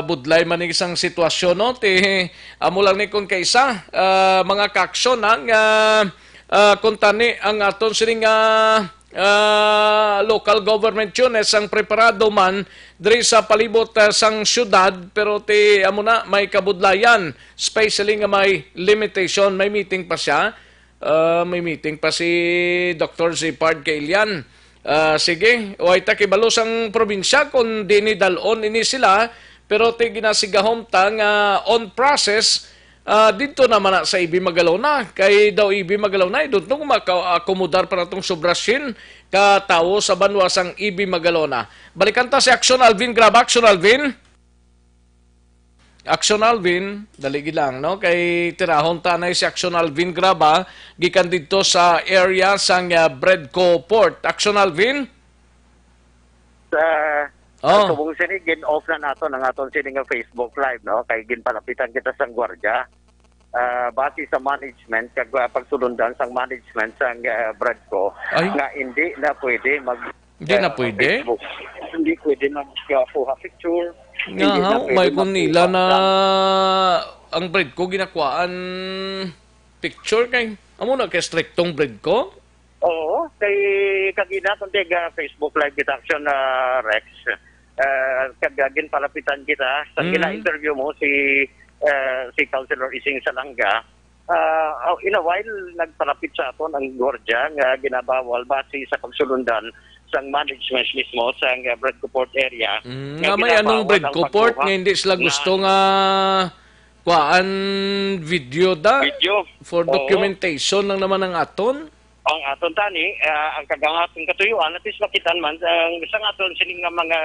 budlay man ning isang sitwasyon, no? Ti, amo lang ni kon kaisa, ah, mga kaaksyon ang, ah, ah, kuntani ang aton sining, ah, ah, local government units ang preparado man diri sa palibot, ah, sang syudad, pero ti amo na may kabudlayan, especially nga may limitation, may meeting pa siya. Ah, may meeting pa si Doktor Zipard Kailian. Ah, sige, way ta kibalo sang probinsya kung diin ni dal-on ini sila, pero ti ginasigahom ta nga on process, ah, didto naman na sa E B Magalona. Kay daw E B Magalona, I don't know kung maka-akomodar pa natong sobra syen ka tawo sa banwa sang E B Magalona. Balikan ta si Action Alvin Graba. Action Alvin. Action Alvin, dali gid lang, no? Kay tirahon ta anay si Action Alvin Graba, gikan didto sa area sang, ah, Bredco Port. Action Alvin? Sa Oh. Subong sini, gin-off na naton ang aton sini nga Facebook Live, no? Kay ginpalapitan kita sang gwardiya. Ah, base sa management, kag, ah, pagsulundan sang management sang, ah, Bredco, Ay. Nga hindi na pwede mag, Hindi na ah, pwede? Facebook. Hindi pwede na magkuha picture. Nga, Hindi na ha? Pwede May kung magkuha nila na sa ang Bredco ginakuhaan picture kay amo na kay striktong Bredco? Oo, kay kagina kung tiga Facebook Live kita, Action, ah, Rex. Ah, kag, ah, ginpalapitan kita sa Mm. gina-interview mo si, ah, si Councilor Ising Salanga. Ah, oh, in a while, nagpalapit sa aton ang gwardiya nga ginabawal base sa pagsulundan sang management mismo sang, ah, Bredco Port area Mm, nga nga may ginabawal anong ang Bredco Port pagkuha nga hindi sila nga gusto nga kuhaan video da? Video. For Oo. Documentation lang naman ang aton? Ang aton tani, ah, ang kagangaton katuyuan, at least makitaan man ang sa aton sining nga mga,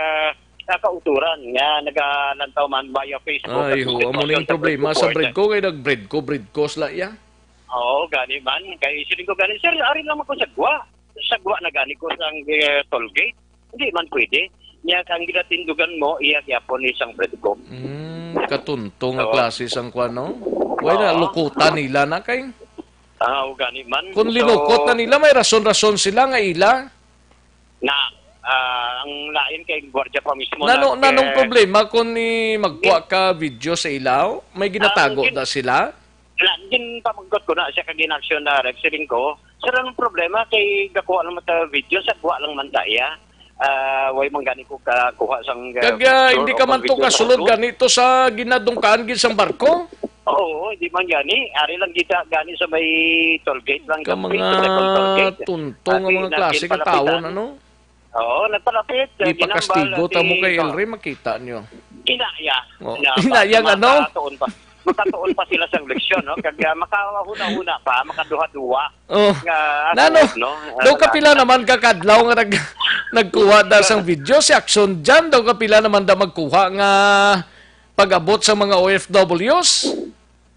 ah, kauturan nga nagalantaw man via Facebook Ay, at ho, amo sitwasyon ning sa problema sa Bredco Port. Bredco, kay nag-Bredco, Bredco sila, ya. Oo, gani man. Kay siling ko gani, "Sir, ari lang man ko sa gwa. Sa gwa na gani ko sang, eh, toll gate." Hindi man pwede. Niya, ang ginatindugan mo, iya gyapon ni sang Bredco. Mm, katunto nga Oo. Klase sang kwan, no? Why na, Oo. Lukutan nila na kay? Ah, o gani man. Kung So, linukot na nila, may rason-rason sila nga ila. Na, ah, ang lain kay gwardiya pa mismo Nano, nag, nanong eh, problema kung ni magkuha ka video sa ilaw? May ginatago Ang gin- na sila? Wala, ginpamangkot ko na siya kag in-action na Rex, siling ko, "Sir, anong problema kay gakuha lang man ta video, sa kuha lang man ta iya? Ah, way man gani ko kakuha sang, uh, Kag, ah, picture hindi o ka man to video sa kasulod ulo." Gani to sa ginadungkaan gid sang barko? Oo, hindi man gani. Ari lang kita gani sa may toll gate lang, Ka sa mga sa second toll gate. Tunto nga Ati mga na klase ka ginpalapitan. Tawon, ano? Oo, nagpalapit, eh, ginambal, Ipakastigo ta mo si kay Elry, makita nyo. Inaya. Oh. Na Inaya nga, no? Makatuon pa. Makatuon pa sila sa eleksyon, no? Kag, ah, makahuna-huna pa, makaduha-duha. Oh. Nga, Nano, ano, no? daw Ano na? kapila naman ka kadlaw nga nag-, nagkuha da sang video. Si Action Jan daw kapila naman da magkuha nga pag-abot sa mga O F Ws.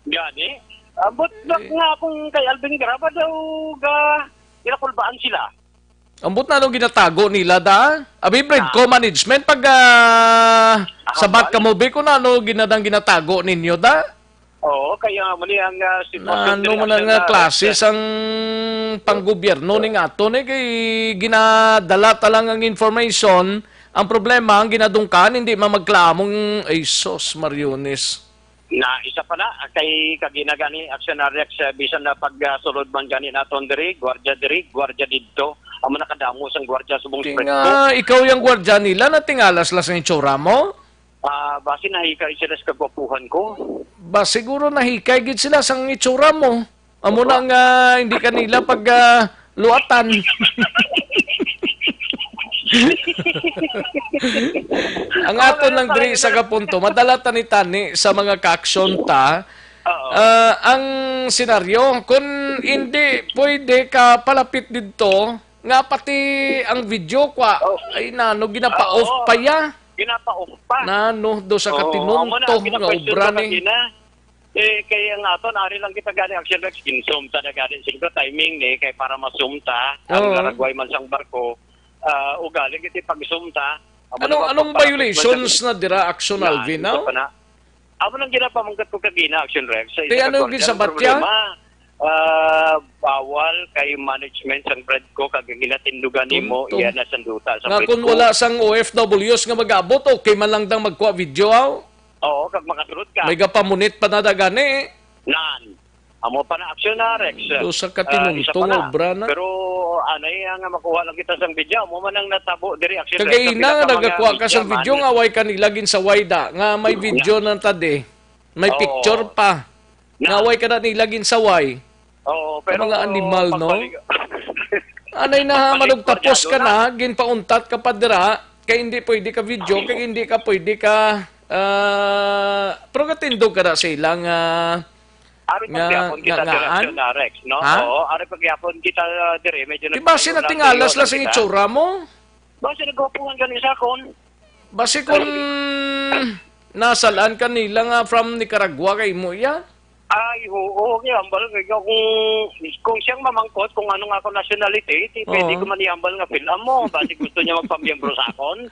Gani. Ambot na nga kung kay Alvin Graba daw ga ginakulbaan sila. Ambot na anong ginatago nila da? Abi, Bredco Ah. Management, pag, ah, Ah, sabat bali. ka mo, bi, kung ano ginadang ginatago ninyo da? Oo, kaya mali ang, ah, sitwasyon Ano din man ang nga ah, klase sa- sang panggobyerno ning ato ni kay ginadala ta lang ang information. Ang problema, ang ginadungkan, hindi man magklamong, ay sos, Mariones. Na isa pa na, kay kagina gani, Action Rex, eh, bisan na pag, ah, sulod man gani naton diri, gwardiya diri, gwardiya didto. Amo nakadamo sang gwardiya subong Ti Springbok. nga, ikaw yung gwardiya nila, natingalas lang sa itsura mo? Ah, basi nahikay sila sa kagwapuhan ko. Ba, siguro nahikay gid sila sa itsura mo. Amo Diba? na nga hindi kanila pag, ah, luatan. Ang Oo, aton lang diri talaga. sa kapunto, madala tani-tani sa mga kaaksyon ta. Oo. Ah, ang senaryo, kung hindi pwede ka palapit didto, nga pati ang video kwa, Oh. ay nano, ginapa-off Oo. pa ya. Ginapa-off pa. Nano, do sa Oo, katinunto amo na, nga ginakwestiyon obra ko ni. kagina. Eh, kay ang aton, ari lang kita gani, Action Rex, ginsumta na gani. Siguro timing ni, kay para masumta, ang Oo. laragway man sang barko, ah, ugali kita pag-sumta. Amo Ano, na, anong pagpalapit man violations sa na dira, Action Yan, Alvin, isa now? pa na. Amo nang ginapamangkat ko kagina, Action Rex. Sa Kay isa ka ano yung kwarta, ang ginsabat niya? problema, ah, bawal kay management sang Bredco, kag ang ginatindugan nimo, Tunto. iya na sanduta sa Nga kung Bredco. wala sang O F Ws nga mag-abot, okay man lang dang magkuha video, aw? Oo, kag makasulod ka. May gapamunit pa na da gani, eh. Nan. Amo pa na aksyon na, Rex. Do sa Ah, katinunto isa pa nga na. obra na. Pero anay nga makuha lang kita sang video. Amo man ang natabo diri, aksyon, Rex. Kagay Ang na, pinakamangyang nagakuha ka sang media video man. nga way kanila ginsaway da, nga may video na tadi. May Oo. picture pa. Na. Nga way ka na nila ginsaway. Oo, Ang pero mga animal, no? pagpali-, Anay na, pagpali-, manugtapos ka kwardyado na, na. ginpauntat ka pa dira, kay hindi pwede ka video, kay hindi ka pwede ka, ah, pero katindog ka na sa ilang, ah, Ari nga, pagyapon kita nga, nga, direksyon an? na, Rex, no? Ha? Oo, ari pagyapon kita, ah, dire, medyo Di ba nagtanong lang sinatingalas kayo lang lang sa kita. itsura mo? Ba, sinagwapuhan gani sa akon? Basi kung nasalaan ka nila nga from Nicaragua kay mo iya? Ay, oo, kay ambal kay kung, kung siyang mamangkot kung ano nga ako nationality, di pwede Oo. ko man iambal nga film mo. Basi gusto niya magpamiyembro sa akon.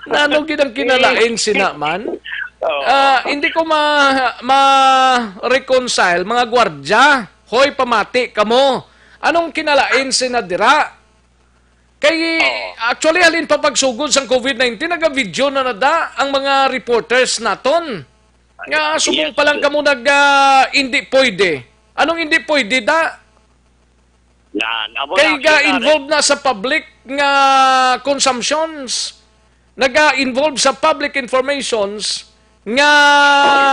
Nano gid ang kinalain sina man? Oo. Ah, hindi ko ma-, ma-reconcile, mga gwardya. Hoy, pamati kamo. Anong kinalain sina dira? Kay, Oo. actually, halin pa pagsugod sang COVID nineteen, naga-video na nada ang mga reporters naton. Nga, Yes, subong pa lang yes. kamo nag, ah, hindi pwede. Anong hindi pwede, da? Nan, amo Kay na, actually, ga-involve na sa public nga consumptions. Naga-involve sa public informations nga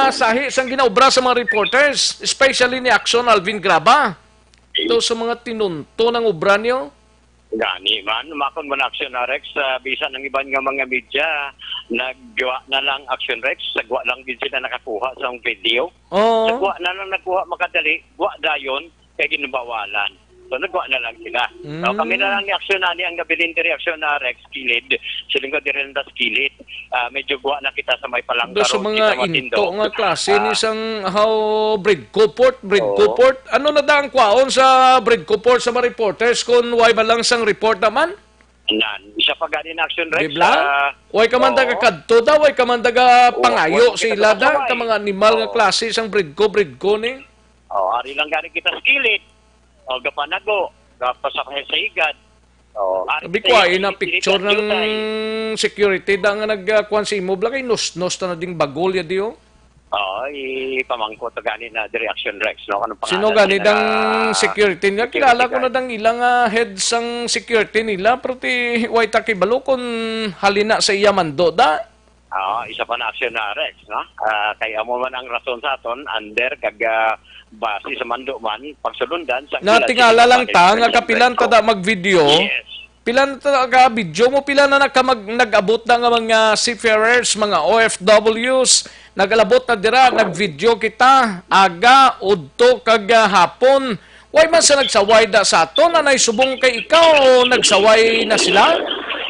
sahi sang ginaobra sa mga reporters, especially ni Action Alvin Graba. Ito sa mga tinunto ng obra niyo. Gani man, makon man aksyon na, Rex. Ah, bisan ang iban nga mga media, nagwa na lang aksyon, Rex. Nagwa lang din sila nakakuha sa video. Oo. Nagwa na lang, nagkuha makadali, gwa dayon, kay ginbawalan. So, nagwa na lang sila. So, Mm. kami na lang ni aksyon ani ang nabilin diri aksyon na, Rex, kilid. Siling ko diri lang tas kilid. Ah, medyo gwa na kita sa may palangga Do sa road, mga kita matindo. into nga klase ni Ah. sang how Bridco Port, Bridco Oo. Port. Ano na da ang kwaon sa Bridco Port sa mga reporters kung why man lang sang report naman? Nan, isa pa gani na action, Rex, Di ba? ah, Why ka man oo. taga kadto daw, why ka man taga Wa-, pangayo wa sa kita ila da, taga ka mga animal nga Oo. klase sang Bridco, Bridco ni. Oh, ari lang gani kita sa kilid. O, gapanago, gapasakay sa higad. Oh, ari Abi, tayo kuha ina sa picture ng kilid, security da nga nagkuan sa imo, bla kay nusnos ta na ding bagol ya di, oh. Oo, ipamangko to gani na di reaction, Rex, no? Anong Sino pangalan gani nila? dang security nila? Security Kilala ko na guard. dang ilang, ah, head sang security nila, pero ti, way ta kibalo kung halina sa iya mando da. Ah, isa pa na aksyon na, Rex, no? Ah, kay amo man ang rason sa aton, under kag, ah, base sa mando man, pagsulundan sa Natingala lang ta nga kapilan ta da mag-video. Yes. Pila na ta-, ka video mo? Pila na naka-, mag-, nag-abot na nga mga seafarers, mga O F Ws? Nag-alabot na dira, nag-video kita. Aga, udto, kag, ah, hapon. Way man sa nagsaway da sa aton, anay subong kay ikaw, o nagsaway na sila?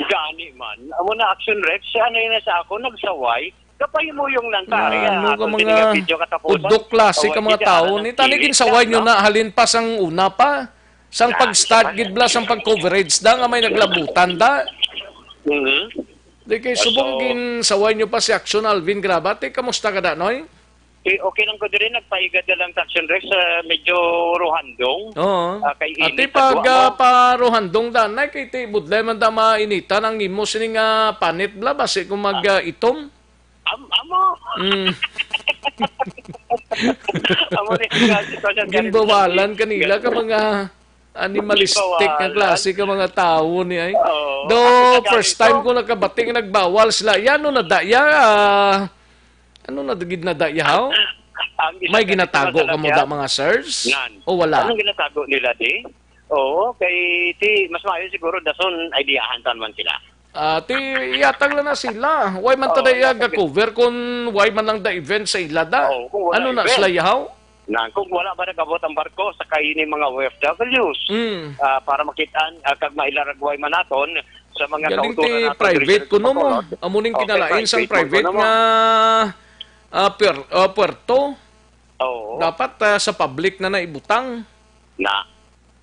Gani man. Amo na, Action Rex, siya na yun sa ako, nagsaway. Kapahimuyong lang ka, ari, Ano ah, ka kung mga sini nga video katapusan, udok klase ka away mga kita, tao alam ni? ng Tani kilit ginsaway ka, nyo no? na halin pa sang una pa. Sang Na, pag-start isa pa gid yan. bla, sang pag-coverage da nga may naglabutan da. Mhm. Di kay So, subong ginsaway nyo pa si Action Alvin Grabate. Kamusta ka da, Noy? Eh, okay lang ko diri, nagpaigad na lang sa Action Rex, ah, medyo ruhandong. Oo. Ah, kay Ati init sa pag, duwa ah, mo. pa ruhandong da, Nay, kay ti budlay man da mainitan ang imo sini nga panit bla, basi kung mag, Ah. ah, itom. Am-, amo. Mm. Amo ni nga sitwasyon, Ginbawalan kanila ka mga animalistic nga Ginbawalan. klase ka mga tawo ni ay. Oo. Do, Ako na first time ganito. ko nakabati nga nagbawal sila. Yan, ano na da, ya, ah, ano na gid na da, ya, haw? Ang isa May ka dito ginatago na ka mo da, talaga. mga sirs? Nan. O wala? Anong ginatago nila, di? Oo, kay ti, mas maayo siguro dason, ideahan tan man sila. Ah, ti, iyatag lang na sila. Why man Oo, taday iyatag ga-cover kung why man lang the event sa ila da? Oo, kung wala Ano na event. sila yahaw? Na, kung wala ba nag-abot ang barko, sa kaini mga O F Ws, Mm. ah, para makitaan, ah, kag mailaragway man naton sa mga Galing kauturan ti naton diri private sa kuno mo. Bacolod. Amo ning Okay, kinalain sang private private kuno mo. nga, ah, pier-, ah, puerto. Oo. Dapat, ah, sa public na naibutang. Na,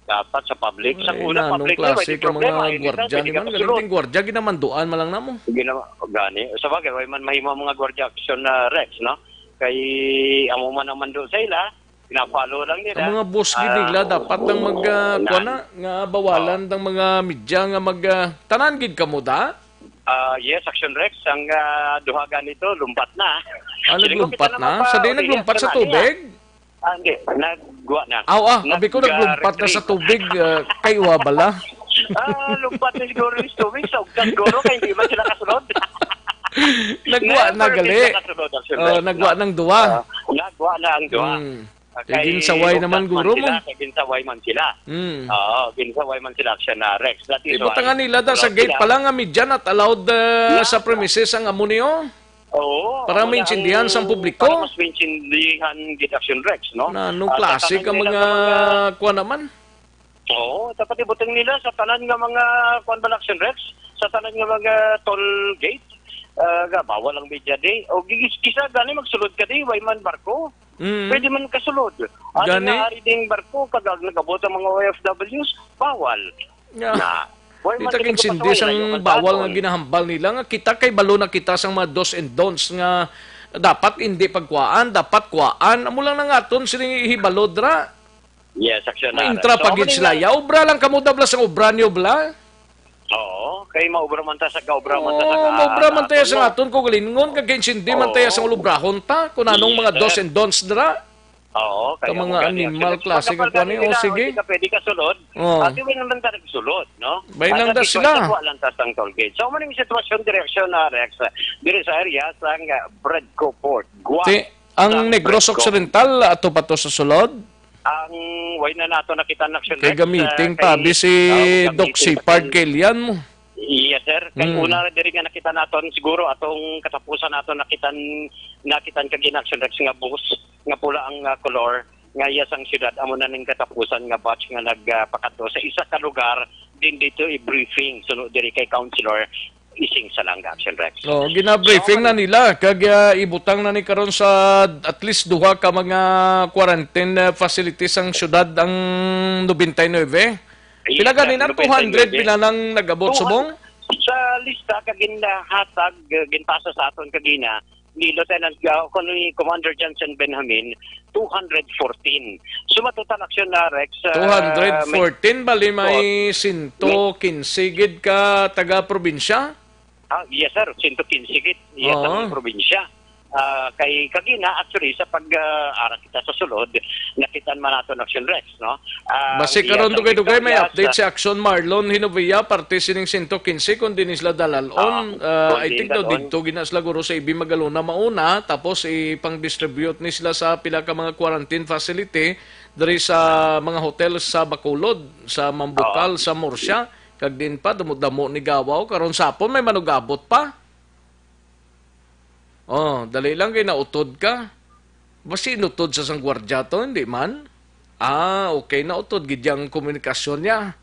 dapat sa public. Sa Ay, una, nanong public na, klase may ka problema, mga hindi na, gwardiya pwede ni ka man? kasunod. Galing ting gwardiya, ginamanduan man lang namo. Gina-, gani. Sa bagay, way man mahimo ang mga gwardiya action na Rex, no? Kay amo man ang mando sa ila, pina-follow lang nila. Ang mga boss gid Ah, nila, dapat lang mag, ah, na, kuwan na, nga bawalan Oo. ng mga media nga mag, ah, tanan gid kamo da? Ah, yes, Action Rex, ang, ah, duha ganito, lumpat na. Ah, Siling ko, naglumpat kita na? naman pa, Sa di uli, naglumpat sa sa kanila. tubig? Ah, hindi. Nagwa na. Aw, ah, abi ko, naglumpat na sa Nag-retreat. tubig, ah, kay uwa bala. Ah, lumpat na siguro yung tubig sa ugtang guro, kaya hindi man sila kasunod. Nagwa na Never gali. sila kasunod, actually. Oh, nagwa No. ng duwa. Ah, nagwa na ang duwa. Hmm. Ah, Kay kay ginsaway naman ugtang man guro mo. sila, kay ginsaway man sila. Hmm. Oo, ginsaway man sila, siya na Rex. That is why, Ibutangan nila da sa allowed gate sila. pa lang nga media not allowed, uh, Yeah. sa premises ang amo niyo. Oo, Para amo na maintindihan ang, sang publiko? para mas maintindihan gid, Action Rex, no? Na, anong Ah, sa klase tanan ka nila mga nga mga kuwan naman? Oo, dapat ibutang nila sa tanan nga mga kuwan ba, Action Rex? Sa tanan nga mga toll gate, ah, nga bawal ang media di. O gigis-, kisa gani magsulod ka di, way man barko. Mm. Pwede man kasulod. Ano Gani? nga ari ding barko, kag ag-, nag-abot ang mga O F Ws, bawal. Yeah. Na, way man Kita kini kin sindi kapasaway, sang layo man bawal nga taton. ginahambal nila nga kita kay balo na kita sang mga dos and don'ts nga dapat hindi pagkuhaan, dapat kuhaan. Amo lang na nga aton sini hibalo dra. Yes, Action May Rex. intra So, pa amo gid ni sila. nga Ya, obra lang kamo da bla sang obra niyo bla. Oo, kay maobra man ta sa kaobra man ta sa Oo, ka-, maobra man tayo sa aton, no? aton kaugalingon, kag kay sindi man tayo sa Oo. ulubrahon ta, kung anong Yes, mga dos sir. and don'ts dira. Oo, Ka kaya mga mo gani, animal actually, klase ka pagkapal kuwan gani eh. O, nila, sige. hindi ka pwede kasulod. Oo. Ati, way naman ka nagsulod, no? May At lang da that is why sila. nagwa lang ta sang toll gate. So, maning sitwasyon, direksyon na, Rex, diri sa area sang, ah, Bredco Port. Gwa Ti-, ang sang Negros Bredco. Occidental, ato pa to sa sulod? Ang way na nato nakita na action Kay Rex, gamiting ah, pa, kay, abi si ah, Doc gamiting Sipard pa kay Lian mo. Yes, sir. Kay Mm. una na diri nga nakita naton, siguro atong katapusan naton nakitan, nakitan kag in action Rex nga bus nga pula ang, ah, kolor nga iya sang syudad, amo na ning katapusan nga batch nga nagpakadto sa isa ka lugar din dito i-briefing suno diri kay Councilor Ising Salanga, Action Rex. Oh, gina-briefing So, na nila kag, ah, ibutang na ni karon sa at least duha ka mga quarantine, ah, facilities ang syudad ang nobenta y nuebe. Yes, Pila sir, ganin ang nobenta y nuebe. two hundred pila nang nag-abot Two hundred subong? Sa lista ka ginhatag, ah, ginpasa sa aton kagina ni Lieutenant, ah, kun ni Commander Johnson Benjamin, two hundred fourteen. So, matutal action na, Rex, ah, two hundred fourteen, bali may Oh. sento kinse gid ka taga-probinsya? Ah, yes, sir. Sento kinse gid. Yes, Oo. ang probinsya. Ah, kay kagina, actually, sa pag, ah, ara kita sa sulod, nakitan man naton action Rex, no? Ah, Basi ang karon iyang dugay-dugay may victoria update sa si Action Marlon Hinovia, parte sining sento kinse, kung di ni sila dalalon. Ah, Ah, kung I di think daw daw didto gina sila guro sa Ibi Magalona mauna, tapos ipang-distribute ni sila sa pila ka mga quarantine facility diri sa mga hotel sa Bacolod, sa Mambukal, Oo. sa Murcia. Kag din pa, damo-damo ni gawaw. Karon sapon, may manugabot pa. Oh, dali lang kay nautod ka. Basi inutod sa sang gwardya to, hindi man? Ah, okay, nautod gid yang komunikasyon niya.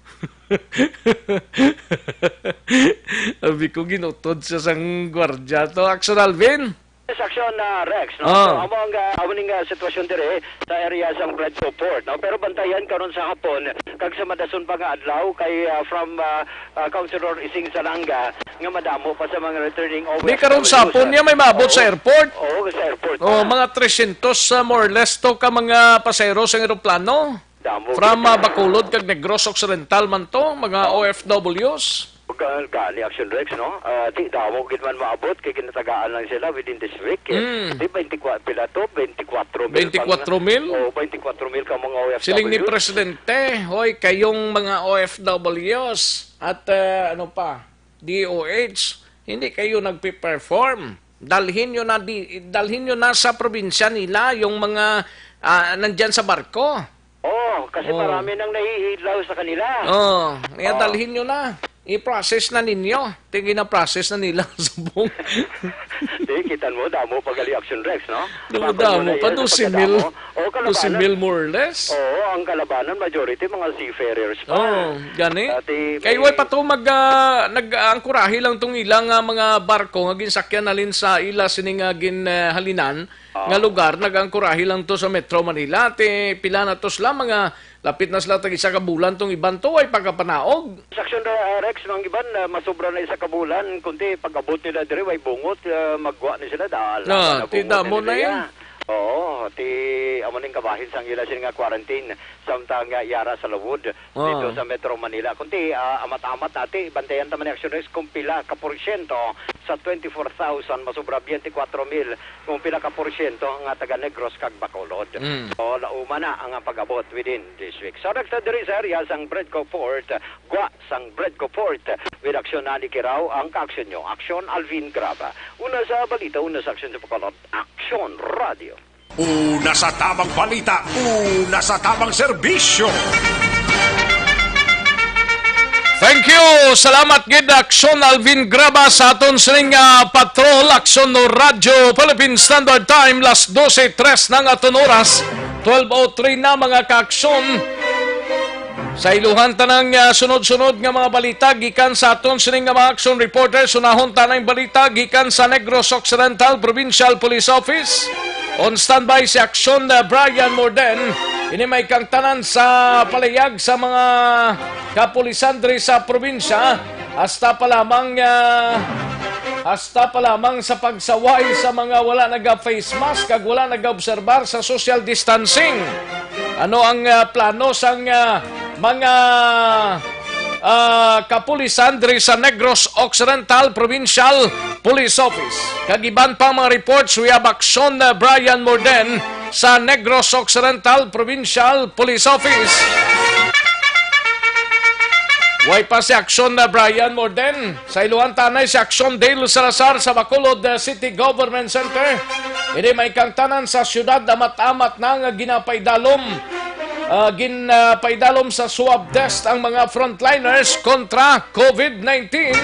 Abi ko, ginutod sa sang gwardya to. Action, Alvin? Yes, action, ah, Rex, no? Ah. So, amo ang, ah, amo ning, ah, sitwasyon dire sa area sang Bradco Port, no? Pero bantayan karon sa hapon, kag sa madason pa nga adlaw, kay, ah, from, ah, ah, Councilor Ising Salanga, nga madamo pa sa mga returning O F Ws. Di karon sa hapon niya may maabot sa airport. Oo, sa airport Oh, pa. Mga trescientos, ah, more or less to ka mga pasahero sa eroplano. Damo From, gid. Ah, Bacolod kag Negros Occidental man to, mga O F Ws. Ga-, gani, Action Rex, no? Ah, di, damo gid man maabot kay ginatagaan lang sila within this week, eh. Mm. Di, twenty-four, pila to? Twenty-four mil pang Twenty-four mil? Oh, twenty-four mil ka mga O F Ws. Siling ni Presidente, "Hoy, kayong mga O F Ws at, ah, ano pa, D O H, hindi kayo nagpe-perform. Dalhin nyo na di, dalhin nyo na sa probinsya nila yung mga, ah, nandyan sa barko." Oh, kasi Oh. marami nang nahihilaw sa kanila. Oh, kaya Oh. dalhin nyo na. I-process na ninyo. Tingin na process na nila sa buong. Di, kitan mo, damo pa gali, Action Rex, no? Damo, Bakit mo damo na pa, yan sa dosi mil. pagkadamo? Oh, kalabanan. Dosi mil more or less. Oo, ang kalabanan, majority, mga seafarers pa. Oh, gani. Dati Kay may way pa to mag, ah, nag-angkurahi lang tong ilang, ah, mga barko nga ginsakyan halin sa ila sini nga gin, ah, halinan Ah. nga lugar, nag-angkurahi lang to sa Metro Manila. Ti pila na to sila, mga lapit na sila tag isa ka bulan tong iban to, way pagkapanaog. Sa aksyon, uh, Rex, mga iban, uh, masobra na isa ka bulan, kundi pag-abot nila diri, way bungot, uh, magwa ni sila, dala Ah, na ti bungot damo ni na nila. yan. Oo, ti amo ning kabahin sang ila sini nga quarantine, samtang, uh, yara sa lawod Ah. dito sa Metro Manila. Kundi, uh, amat-amat nati, bantayan ta man ni Aksyon Rex kung pila ka porsyento sa twenty-four thousand, masobra twenty-four mil, kung pila ka porsyento nga taga Negros kag Bacolod. Mm. So, lauma na ang pag-abot within this week. So, nagta diri sa area sang Bradco Port, gwa sang Bradco Port, with aksyon na ni Kiraw ang kaaksyon nyo. Aksyon, Alvin Graba. Una sa balita, una sa aksyon sa Bacolod, Aksyon Radio. Una sa tamang balita, una sa tamang serbisyo. Thank you. Salamat gid, Aksyon Alvin Graba, sa aton sining, ah, patrol. Aksyon no Radyo Philippine Standard Time, las dose tres na ang aton oras. Twelve oh three na, mga kaaksyon. Sa iluhan tanang, ah, sunod-sunod nga mga balita gikan sa aton sining nga mga action reporters, unahon tanang balita gikan sa Negros Occidental Provincial Police Office. On standby si Aksyon, ah, Brian Morden. Ini may kangtanan sa palayag sa mga kapulisan diri sa probinsya. Hasta pa lamang, ah, hasta pa lamang sa pagsaway sa mga wala naga-face mask kag wala nagaobserbar sa social distancing. Ano ang, ah, plano sang, ah, mga, ah, kapulisan diri sa Negros Occidental Provincial Police Office? Kag iban pang mga reports, we have Aksyon, ah, Brian Morden sa Negros Occidental Provincial Police Office. Way pa si Aksyon na Brian Morden. Sa iluhan tanay si Aksyon Dale Salazar sa Bacolod, uh, City Government Center. Ini may kangtanan sa siyudad, amat-amat na nga ginapaidalom, uh, gin, uh, paidalom sa swab test ang mga frontliners kontra covid nineteen.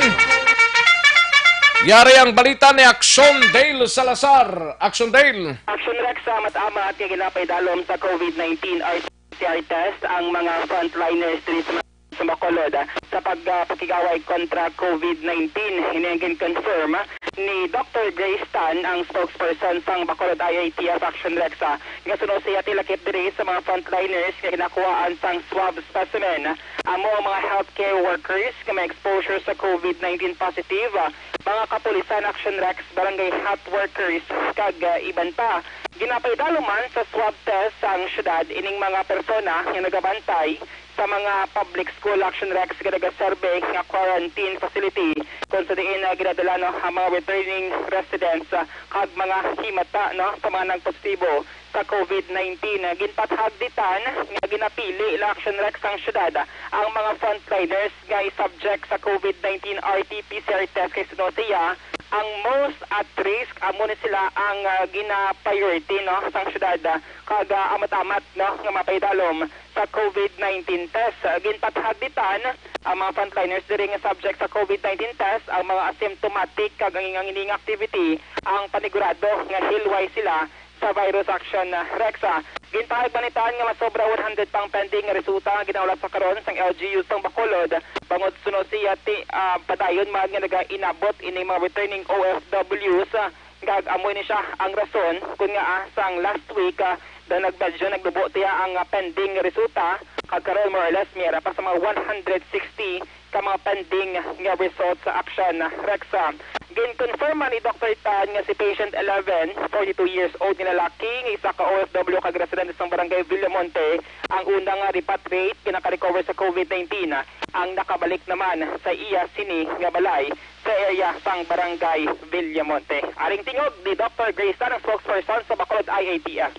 Yari ang balita ni Aksyon Dale Salazar. Aksyon Dale. Aksyon Rex, sa amat-amat nga ginapaidalom sa covid nineteen R T P C R test ang mga frontliners diri sa, sa Bacolod, ah, sa pag, ah, pakigaway kontra covid nineteen. Ini ang gin-confirm, ah, ni Doctor Grace Tan, ang spokesperson sang Bacolod I A T F Action Rex, ah, nga suno siya ti lakip diri sa mga frontliners nga ginakuhaan sang swab specimen. Amo ang mga healthcare workers nga may exposure sa covid nineteen positive, ah, mga kapulisan Action Rex, barangay health workers, kag, ah, iban pa. Ginapaidalom man sa swab test sa ang syudad ining mga persona nga nagabantay sa mga public school Action Rex nga nagaserbe nga quarantine facility, kung sa diin, ah, ginadala, no, ang mga returning residents, ah, kag mga himata, no, sa mga nagpositibo sa covid nineteen. Ginpathagditan nga ginapili la Action Rex ang syudad ang mga frontliners nga i-subject sa covid nineteen R T P C R test kay suno siya ang most at risk, amo ni sila ang, ah, gina-priority, no, sang syudad, ah, kag, ah, amat-amat, no, nga mapaidalom sa COVID nineteen test. Ginpathagitan ang mga frontliners diri nga subject sa COVID nineteen test, ang mga asymptomatic kag ang, ang ining activity, ang panigurado nga hilway sila sa virus action, ah, Rexa. Gintahag banitaan nga masobra one hundred pang pending nga resulta nga ginahulat sa karon sang L G U sang Bacolod, bangod suno siya ti, ah, padayon man nga nagainabot ining mga returning O F Ws, ah, kag amo ni siya ang rason kun nga, ah, sang last week, ah, daw nagmedyo naglubo tiya ang, ah, pending nga resulta, kag karon more or less may ara pa sa mga one hundred sixty ka mga pending nga results sa action, Rexa. Gin-confirm man ni Doctor Tan nga si patient eleven, forty-two years old nga lalaki nga isa ka O F W kag residente sang barangay Villamonte, ang una nga repatriate nga naka-recover sa COVID nineteen, ang nakabalik naman sa iya sini nga balay sa area sang barangay Villamonte. Aring tingog ni Doctor Grace Tan, ang spokesperson sa Bacolod I A T F.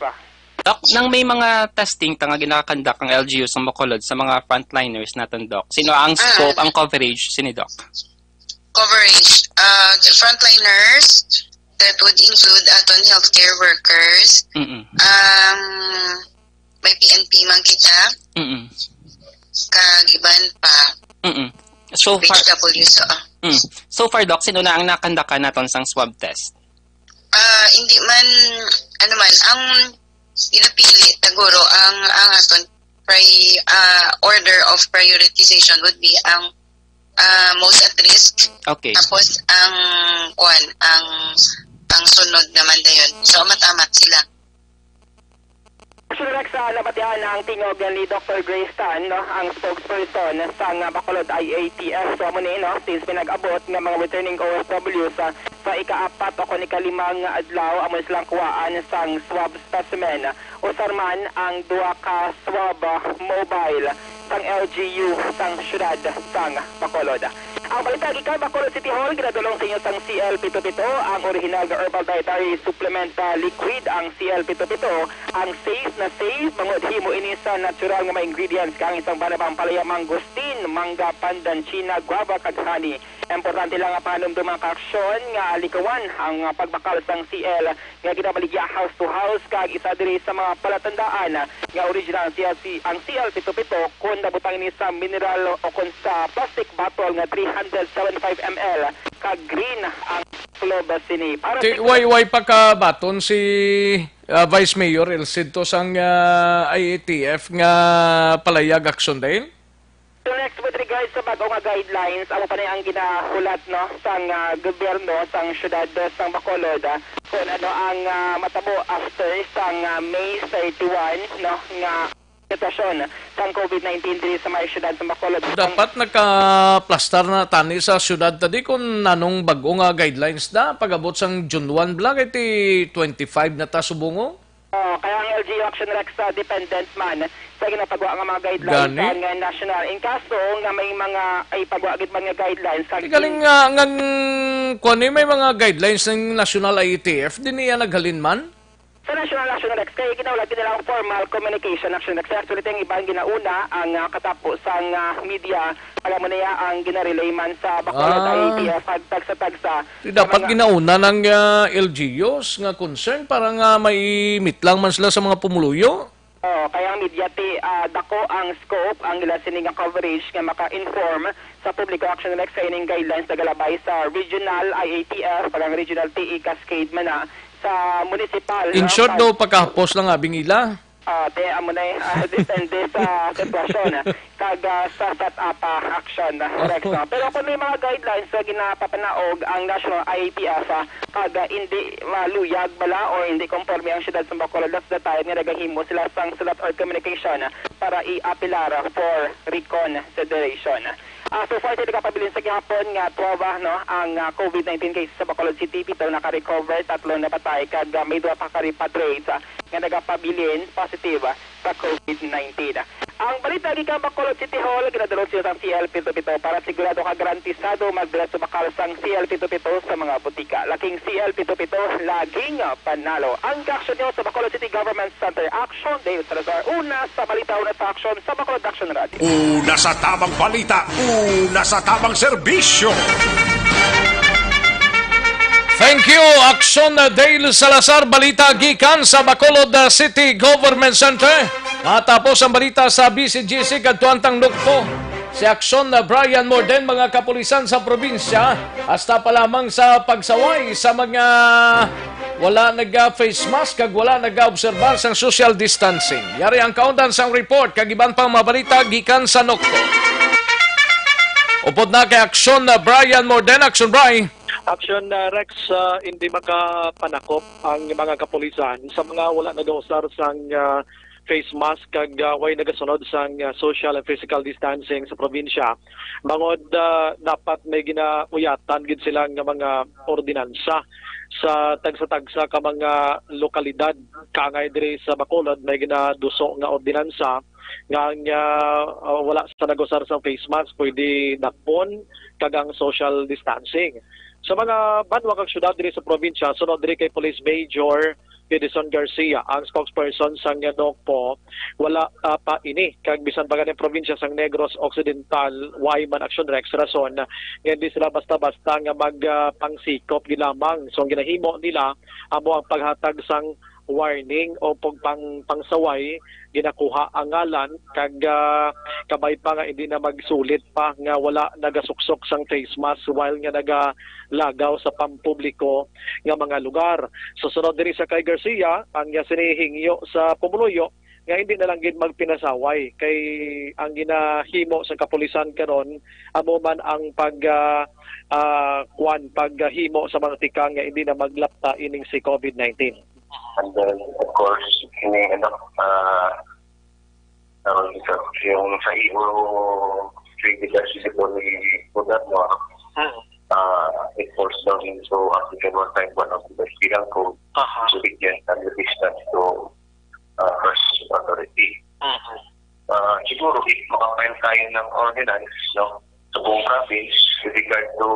Doc, nang may mga testing ta nga ginakandak ang L G U sa Bacolod sa mga frontliners naton, Doc, sino ang scope, ang coverage sini, Doc? Coverage, uh, the frontliners, that would include aton healthcare workers. Mm-mm. Um, may P N P man kita. Mm-mm. Kag iban pa. Mm-mm. So far, H W S, oo. Mm. So far, Doc, sino na ang nakandakan naton sang swab test? Ah, hindi man, ano man, ang ginapili, taguro, ang, ang aton pri-, ah, order of prioritization would be ang, ah, most at risk. Okay. Tapos ang, kuwan, ang, ang sunod naman dayon. So, amat-amat sila. Sure, Rex, ah, nabatian ang tingog ni Doctor Grace Tan, no, ang spokesperson sang, ah, Bacolod I A T F. So, amo ni, no, since may nag-abot nga mga returning O F W sa, sa ikaapat o kon ikalimang adlaw, amo silang kuwaan sang swab specimen. Usar man ang duha ka swab, ah, mobile sang L G U sang siyudad sang Bacolod. Ang balita gikan Bacolod City Hall, ginadulong sa inyo sang C L pito pito, ang original nga herbal dietary supplement, ah, liquid, ang C L pito pito, ang safe na safe, bangod himo ini sa natural nga mga ingredients, kang isang bala pampalaya, mangosteen, mangga, pandan, china, guava, kag honey. Importante lang nga panumdom ang kaaksyon nga likawan ang, ah, pagbakal sang C L nga ginabaligya house to house, kag isa diri sa mga palatandaan nga original ang C L, ang C L pito pito kon nabutang ini sa mineral o kon sa plastic bottle nga three hundred seventy-five M L, kag green ang kulob sini. Para Ti-, sa way, way pagkabaton si, ah, Vice Mayor El Sidto sang, ah, I A T F nga palayag, Action Dale? So next, with regards sa bag-o nga guidelines, amo pa na ang ginahulat, no, sang, ah, gobyerno sang siyudad, ah, sang Bacolod, ah, kung ano ang, ah, matabo after sang, ah, May thirty-one, no, nga sitwasyon sang COVID nineteen diri sa may siyudad sang Bacolod. Dapat nakaplastar na tani sa siyudad ta di kung anong bag-o nga guidelines na pag-abot sang June one bala, kay ti twenty-five na ta subong. Oh, kaya ang L G U Action Rex, ah, dependent man sa ginapagwa nga mga guidelines Gani? Sa nga national. In kaso nga may mga ay pagwa gid man nga guidelines, kag Di galing nga, nga, kuwan, eh, may mga guidelines ng National I A T F, di niya naghalin man? Sa National Action Rex, kaya ginahulat gid nila ang formal communication Action Rex. Actually, ang iba ang ginauna, ang, ah, katapo sang, ah, media, alam mo niya, ang ginarelay man sa Bacolod Ah. I A T F, ag tagsa-tagsa. Di dapat Mga ginauna ng, ah, L G Us nga concern para nga maimitlang man sila sa mga pumuluyo? Oo, kaya ang media ti, ah, dako ang scope, ang ila sini nga coverage nga maka-inform sa publiko, Action Rex, sa ining guidelines nagalabay sa regional I A T F, pag ang regional T E cascade man na sa municipal, In no? short, Pag do, pagkahapos lang abing ila. Ah, te, amo na eh. Ah, depende sa sitwasyon, ah, kag, ah, sa set-up, ah, action, ah, Rex, no? Pero kung may mga guidelines sa ginapapanaog ang National I A T F, ah, kag, ah, hindi maluyag bala or hindi konforme ang siyudad sa Bacolod, that's the time nga nagahimo sila sang sulat or communication, ah, para i-apelar for reconsideration. Ah, so far, sa nagapabilin sa gihapon nga twelve, ah, no, ang, ah, COVID nineteen cases sa Bacolod City, pito naka-recover, tatlo napatay, kag, ah, may duha pa ka repatriates, ah, nga nagapabilin positive, ah, sa COVID nineteen. Ang balita gikan Bacolod City Hall, ginadulog sa inyo sang C L pito pito para sigurado ka garantisado magdala sa bakal sang C L pito pito sa mga butika. Laking C L pito pito, laging, ah, panalo. Ang kaaksyon nyo sa Bacolod City Government Center, Action Dale Salazar. Una sa balita, una sa aksyon, sa Bacolod Action Radio. Una sa tamang balita, una sa tamang serbisyo. Thank you, Action Dale Salazar. Balita gikan sa Bacolod, uh, City Government Center. Matapos ang balita sa B C G C, kadtuan tang Nokpo. Si Aksyon na Brian Morden, mga kapulisan sa probinsya, hasta pa lamang sa pagsaway sa mga wala naga-face mask kag wala naga-obserbar sang social distancing. Yari ang kaundan sang report kag iban pang mga balita gikan sa Nokpo. Upod na kay Aksyon na Brian Morden. Aksyon, Bri. Aksyon, uh, Rex, uh, hindi makapanakop ang mga kapulisan sa mga wala nagausar sang, uh, face mask kag, uh, way nagasunod sang, uh, social and physical distancing sa probinsya. Bangod, uh, dapat may ginauyatan gid sila nga mga ordinansa sa tagsa-tagsa ka mga lokalidad. Kaangay diri sa Bacolod, may ginaduso nga ordinansa nga ang, uh, uh, wala sa nagusar sang face mask pwede dakpon kag ang social distancing. Sa mga banwa kag syudad diri sa probinsya, sunod diri kay Police Major Edison Garcia, ang spokesperson sang Nokpo, wala, ah, pa ini. Kag bisan pa gani ang probinsya sang Negros Occidental, way man, Aksyon Rex, rason nga hindi sila basta-basta nga mag, ah, pangsikop gid lamang. So, ang ginahimo nila amo ang paghatag sang warning o pag pang, pangsaway, ginakuha ang ngalan, kag, ah, kabay pa nga hindi na magsulit pa nga wala nagasuksok sang face mask while nga nagalagaw sa pampubliko nga mga lugar. Susunod diri sa kay Garcia, ang iya sini hingyo sa pumuluyo nga hindi na lang gid magpinasaway, kay ang ginahimo sa kapulisan karon amo man ang pag, ah, ah, kuwan, paghimo sa mga tikang nga hindi na maglapta ining si COVID nineteen. And then, of course, ini, ano, ah, tawag dito, yung sa iyo, three leaders dito ni Kudat, no? Hmm. Ah, it falls down into Article one five one of the Penal Code. Aha. So, it can, and the distance to, ah, first authority. Mhm. Ah, siguro, if makapile tayo ng ordinance, no, sa buong province, with regard to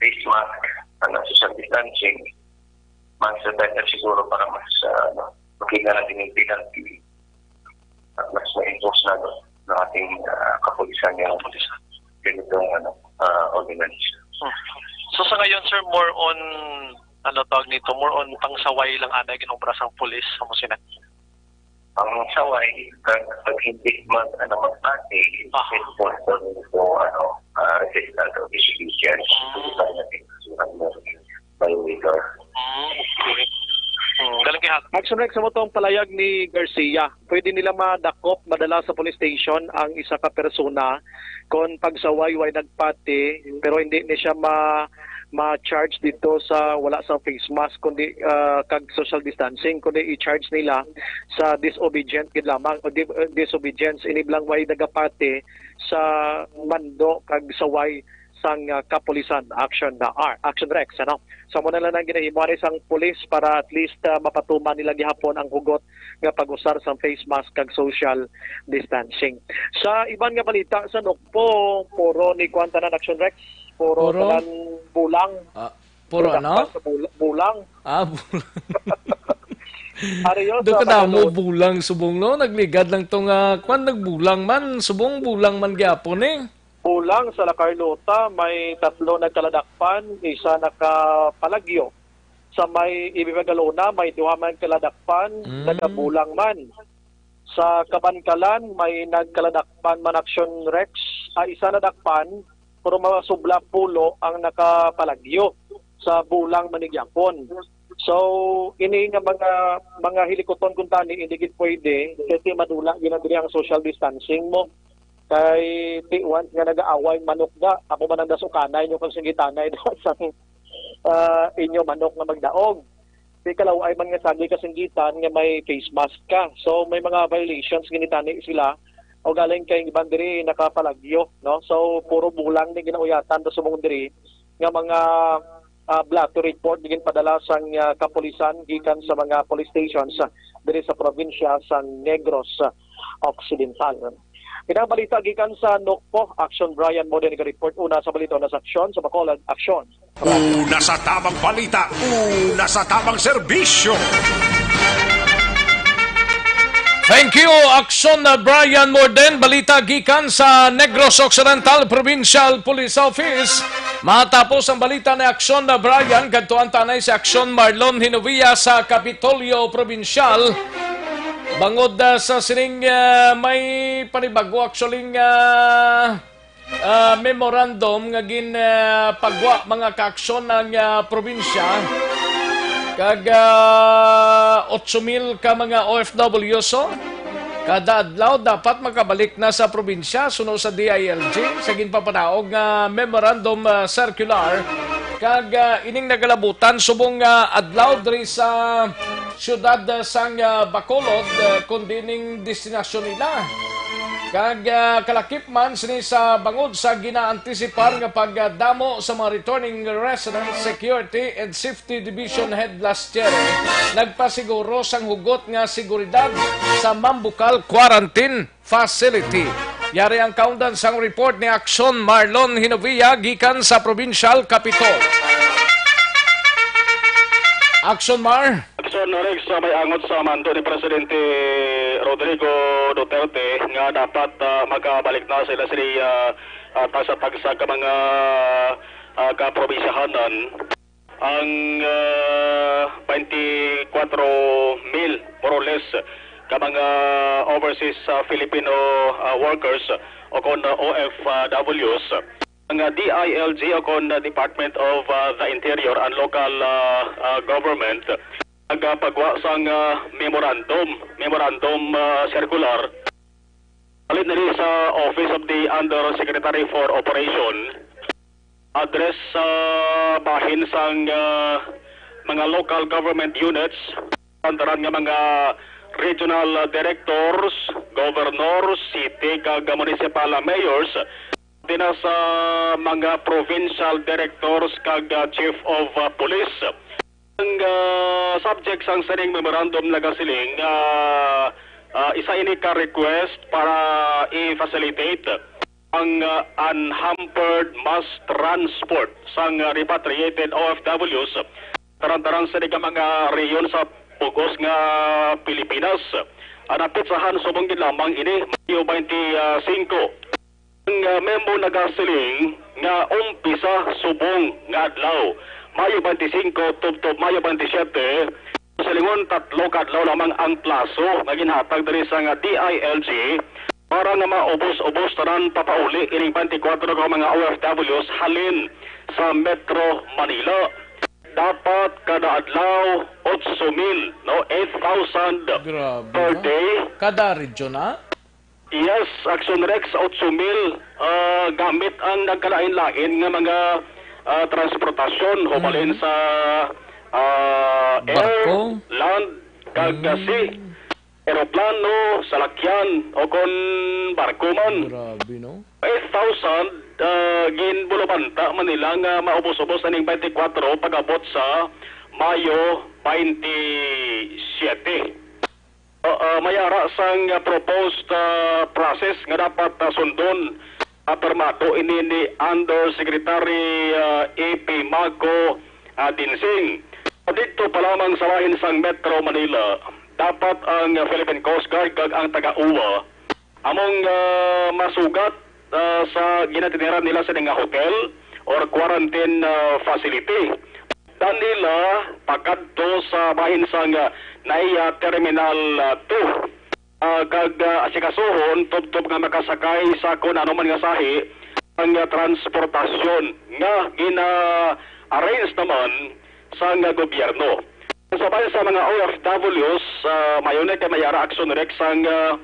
face mask and social distancing, mas better siguro para mas, ah, ano, makita natin yung penalty at mas ma-enforce na, no, ng ating, ah, kapulisan yung ganitong, ano, ah, ordinance. Hmm. So, sa ngayon, sir, more on, ano tawag nito, more on pangsaway lang anay ginobra sang pulis, sa mo sina? Ang saway, pag, pag hindi mag, ano, magpati, aha, enforce na rin po, ano, ah, resistance of disobedience. Hmm. Hindi ba natin susunod mo? Violator. Mm, okay. Mm, galing kay Hak. Action Rex, sa mo tong palayag ni Garcia, pwede nila madakop, madala sa police station ang isa ka persona kon pagsaway way nagpati, pero hindi ni siya ma, ma-charge dito sa wala sa face mask, kundi, ah, kag social distancing, kundi i-charge nila sa disobedient gid lamang, o di, uh, disobedience, iniblang way nagapati sa mando kag saway sang, ah, kapulisan. Action na, ah, Action Rex, ano? So, amo na lang ang ginahimo ani sang pulis para at least, ah, mapatuman nila gihapon ang hugot nga pag-usar sang face mask kag social distancing. Sa iban nga balita, sa Nokpo, puro ni kuwan tanan, Action Rex, puro, puro? Tanan bulang. Ah, puro ano? Sa bul-, bulang. Ah, bulang. Ari yun, do sa kadamo Tagalog. Bulang subong, no? Nagligad lang to nga, kwan, nagbulang man. Subong bulang man gyapon, eh. Bulang sa La Carlota, may tatlo nagkaladakpan, isa nakapalagyo. Sa may Ibibagalona, may duha man kaladakpan, mm, nagabulang man. Sa Kabankalan, may nagkaladakpan man, Action Rex, ah, isa nadakpan, pero masubla pulo ang nakapalagyo sa bulang man ni gyapon. So, ini nga mga, mga hilikuton kuntani, hindi gid pwede, kasi madula gid na diri ang social distancing mo. Kay ti once nga nag-aaway manok da, amo man ang dasukanay nyo kag singgitanay da sang, ah, inyo manok nga magdaog. Di kalaw-ay man nga sagdi ka singgitan nga may face mask ka. So, may mga violations ginitani sila. O galing kay iban diri nakapalagyo, no? So, puro bulang ni ginauyatan sa subong diri nga mga, ah, blato report nga ginpadala sang, ah, kapulisan gikan sa mga police stations, ah, diri sa probinsya sa Negros, ah, Occidental. Inang balita gikan sa Nokpo, Action Brian Morden nag-report. Una sa balita, una sa aksyon, sa Bacolod, aksyon. Una sa tamang balita, una sa tamang serbisyo. Thank you, Aksyon na Brian Morden. Balita gikan sa Negros Occidental Provincial Police Office. Matapos ang balita ni Aksyon na Brian, kadtuan ta anay si Aksyon Marlon Hinovia sa Kapitolyo Provincial. Bangod, ah, sa sining, ah, may panibago actually nga, ah, memorandum nga gin, ah, pagwa mga kaaksyon ang, ah, probinsya. Kag, ah, otso mil ka mga O F W so kada adlaw dapat makabalik na sa probinsya suno sa D I L G sa ginpapanaog nga memorandum, ah, circular. Kag, ah, ining nagalabutan subong nga adlaw diri sa siyudad, ah, sang, ah, Bacolod, ah, kundi ning destinasyon nila. Kag, ah, kalakip man sini sa bangod sa ginaantisipar nga pagdamo sa mga returning residents, Security and Safety Division Head Lastiere nagpasiguro sang hugot nga seguridad sa Mambukal Quarantine Facility. Yari ang kaundan sang report ni Action Marlon Hinovia gikan sa Provincial Capitol. Action Mar. Action Rex, ah, may angot sa mando ni Presidente Rodrigo Duterte nga dapat, ah, makabalik na sila sila, ah, ah, tagsa-tagsa ka mga, ah, kaprobinsyahanan. Ang, ah, twenty-four mil, more or less, ka mga overseas, ah, Filipino, ah, workers o kon, ah, O F Ws. Ang, ah, D I L G o kon, ah, Department of, ah, the Interior and Local, ah, ah, Government nagapagwa sang, ah, memorandum, memorandum, ah, circular. Halin diri sa Office of the Undersecretary for Operation, address sa bahin sang, ah, mga local government units, ang tanan nga mga regional directors, governors, city kag municipal mayors, pati na sa mga provincial directors kag, ah, chief of, ah, police. Ang, ah, subject sang sining memorandum nagasiling nga, ah, isa ini ka request para i-facilitate ang, ah, unhampered mass transport sang, ah, repatriated O F Ws tanan-tanan sa mga rehiyon sa bug-os nga Pilipinas. Ang napitsahan subong gid lamang ini, Mayo twenty-five. Ang, ah, memo nagasiling nga umpisa subong nga adlaw, Mayo twenty-five, tubtob Mayo twenty-seven, silingon tatlo ka adlaw lamang ang plaso nga ginhatag diri sa nga D I L G para nga maubos-ubos tanan papauli ining twenty-four ka mga O F Ws halin sa Metro Manila. Dapat kada adlaw, otso mil, no? Eight thousand Grabe, per no? Day. Kada region, ah? Yes, Action Rex, otso mil, ah, gamit ang nagkalain-lain nga mga, ah, transportasyon, hubalin Mhm. sa, ah, air, Barko? Land, kag, ah, Mm. sea, eroplano, salakyan, o kon barko man. Grabe, no? Eight thousand, ah, ginbulubanta man nila nga maubos-ubos aning twenty-four pag-abot sa Mayo twenty-seven. Ah, ah, may ara sang, ah, proposed, ah, process nga dapat, ah, sundon. Apirmado ini ni Undersecretary, ah, A P Mago, ah, Dinsing. Didto pa lamang sa bahin sang Metro Manila, dapat ang Philippine Coast Guard kag ang taga-uwa among, ah, masugat, ah, sa ginatiniran nila sa nga hotel or quarantine, ah, facility. Danila pakadto sa bahin sang, ah, NAIA Terminal, ah, two. Ah, kag, ah, asikasuhon tubtob nga makasakay sa kun ano man nga sahi ang, ah, transportasyon nga gina-arrange naman sang, ah, gobyerno. Sa bahin sa mga O F Ws, ah, mayo na kay may ara Action Rex ang, ah,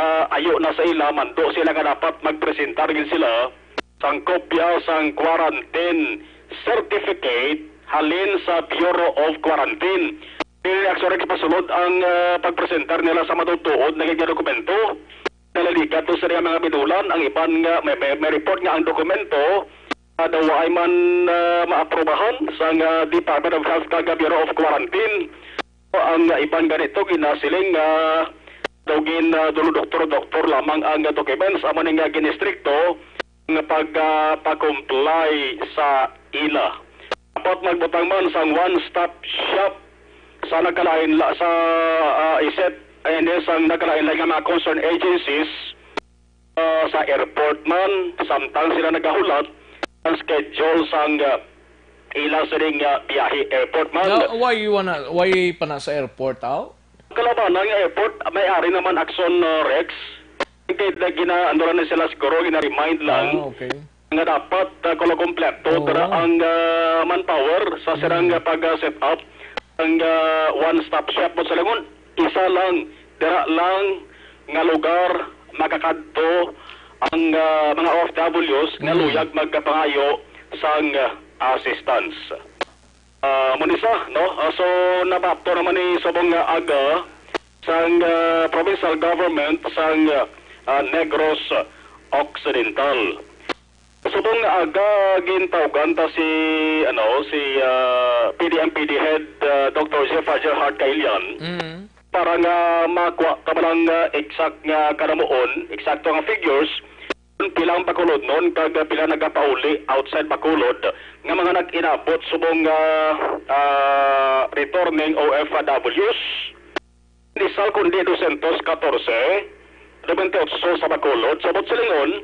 ah, ayo na sa ila, mando sila nga dapat magpresentar gid sila sang kopya sang quarantine certificate halin sa Bureau of Quarantine. Dili, actually, pasulod ang, ah, pagpresentar nila sa matutuod na nga dokumento. Nalaligat to sa mga binulan, ang iban nga may, may, may report nga ang dokumento, ah, daw ay man, ah, maaprubahan sa nga Department of Health kag Bureau of Quarantine. Ang iban ganito ginasiling nga daw gin, ah, dulo doktor-doktor lamang ang documents, amo ni nga ginistrikto nga pag, ah, pa-comply sa ila. Dapat magbutang man sang one-stop shop sa nagkalain la, sa, ah, iset, ay, hindi, sang nagkalain-lain nga mga concerned agencies, ah, sa airport man, samtang sila nagahulat ang schedule sang, ah, ila sining, ah, biyahe airport man. Nga, why you wanna, why pa na sa airport, aw? Kalabanan nga airport, may ari naman Action, uh, Rex. Kay na gina-, ano lang na sila siguro, gina-remind lang Ah, okay. nga dapat, uh, kulang kompleto Oo. dira ang, uh, manpower sa silang, Mm. uh, pag, uh, set up ang, uh, one-stop shop. But sa Lingon, isa lang, dira lang nga lugar makakadto ang, uh, mga O F Ws nga Mm. luyag magpangayo sang, uh, assistance. Ah, mo ni sa, no? Ah, so, nabato naman ni subong nga aga sang, ah, provincial government sang, ah, Negros Occidental. Subong nga aga, gintawgan ta si, ano, si, ah, P D M P D head, ah, Doctor Jeff Gerhard Kailian Mm. para nga makuha ka man ang, ah, exact nga kanamuon, eksakto nga figures, pila ang Bacolodnon kag pila nagapauli outside Bacolod nga mga nag-inabot subong nga, ah, returning O F Ws. Nisal kundi dosyentos katorse, dosyentos otso sa Bacolod, sa Butsilingnon,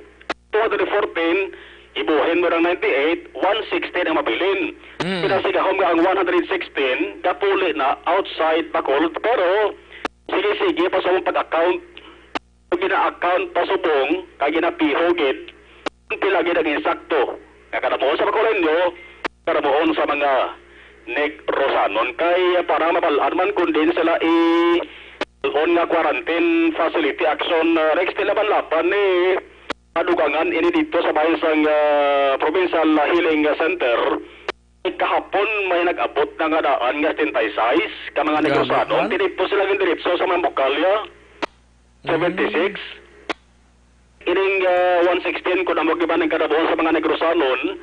two hundred fourteen, ibuhin mo ng ninety-eight, one sixteen ang mabilin. Mm. Pinasigahom nga ang one hundred sixteen, gapuli na outside Bacolod, pero sige-sige pa sa among pag-account gina-account pasubong kag ginapiho gid kung pila gid ang insakto nga kanamuon sa Bacolodnon, kanamuon sa mga Negrosanon. Kay para mabal-an man kung diin sila i-, on nga quarantine facility, Action, uh, Rex, tila man laban ni madugangan ini dito sa bahin sang, uh, Provincial Healing Center. Kahapon may nag-abot na nga daan nga setenta y seis ka mga Grabe, Negrosanon. Kwan. Didto sila gindiretso sa Mambukalya. Seventy-six. Ining, ah, one sixteen, kung amo giban ang kadabuan sa mga Negrosanon,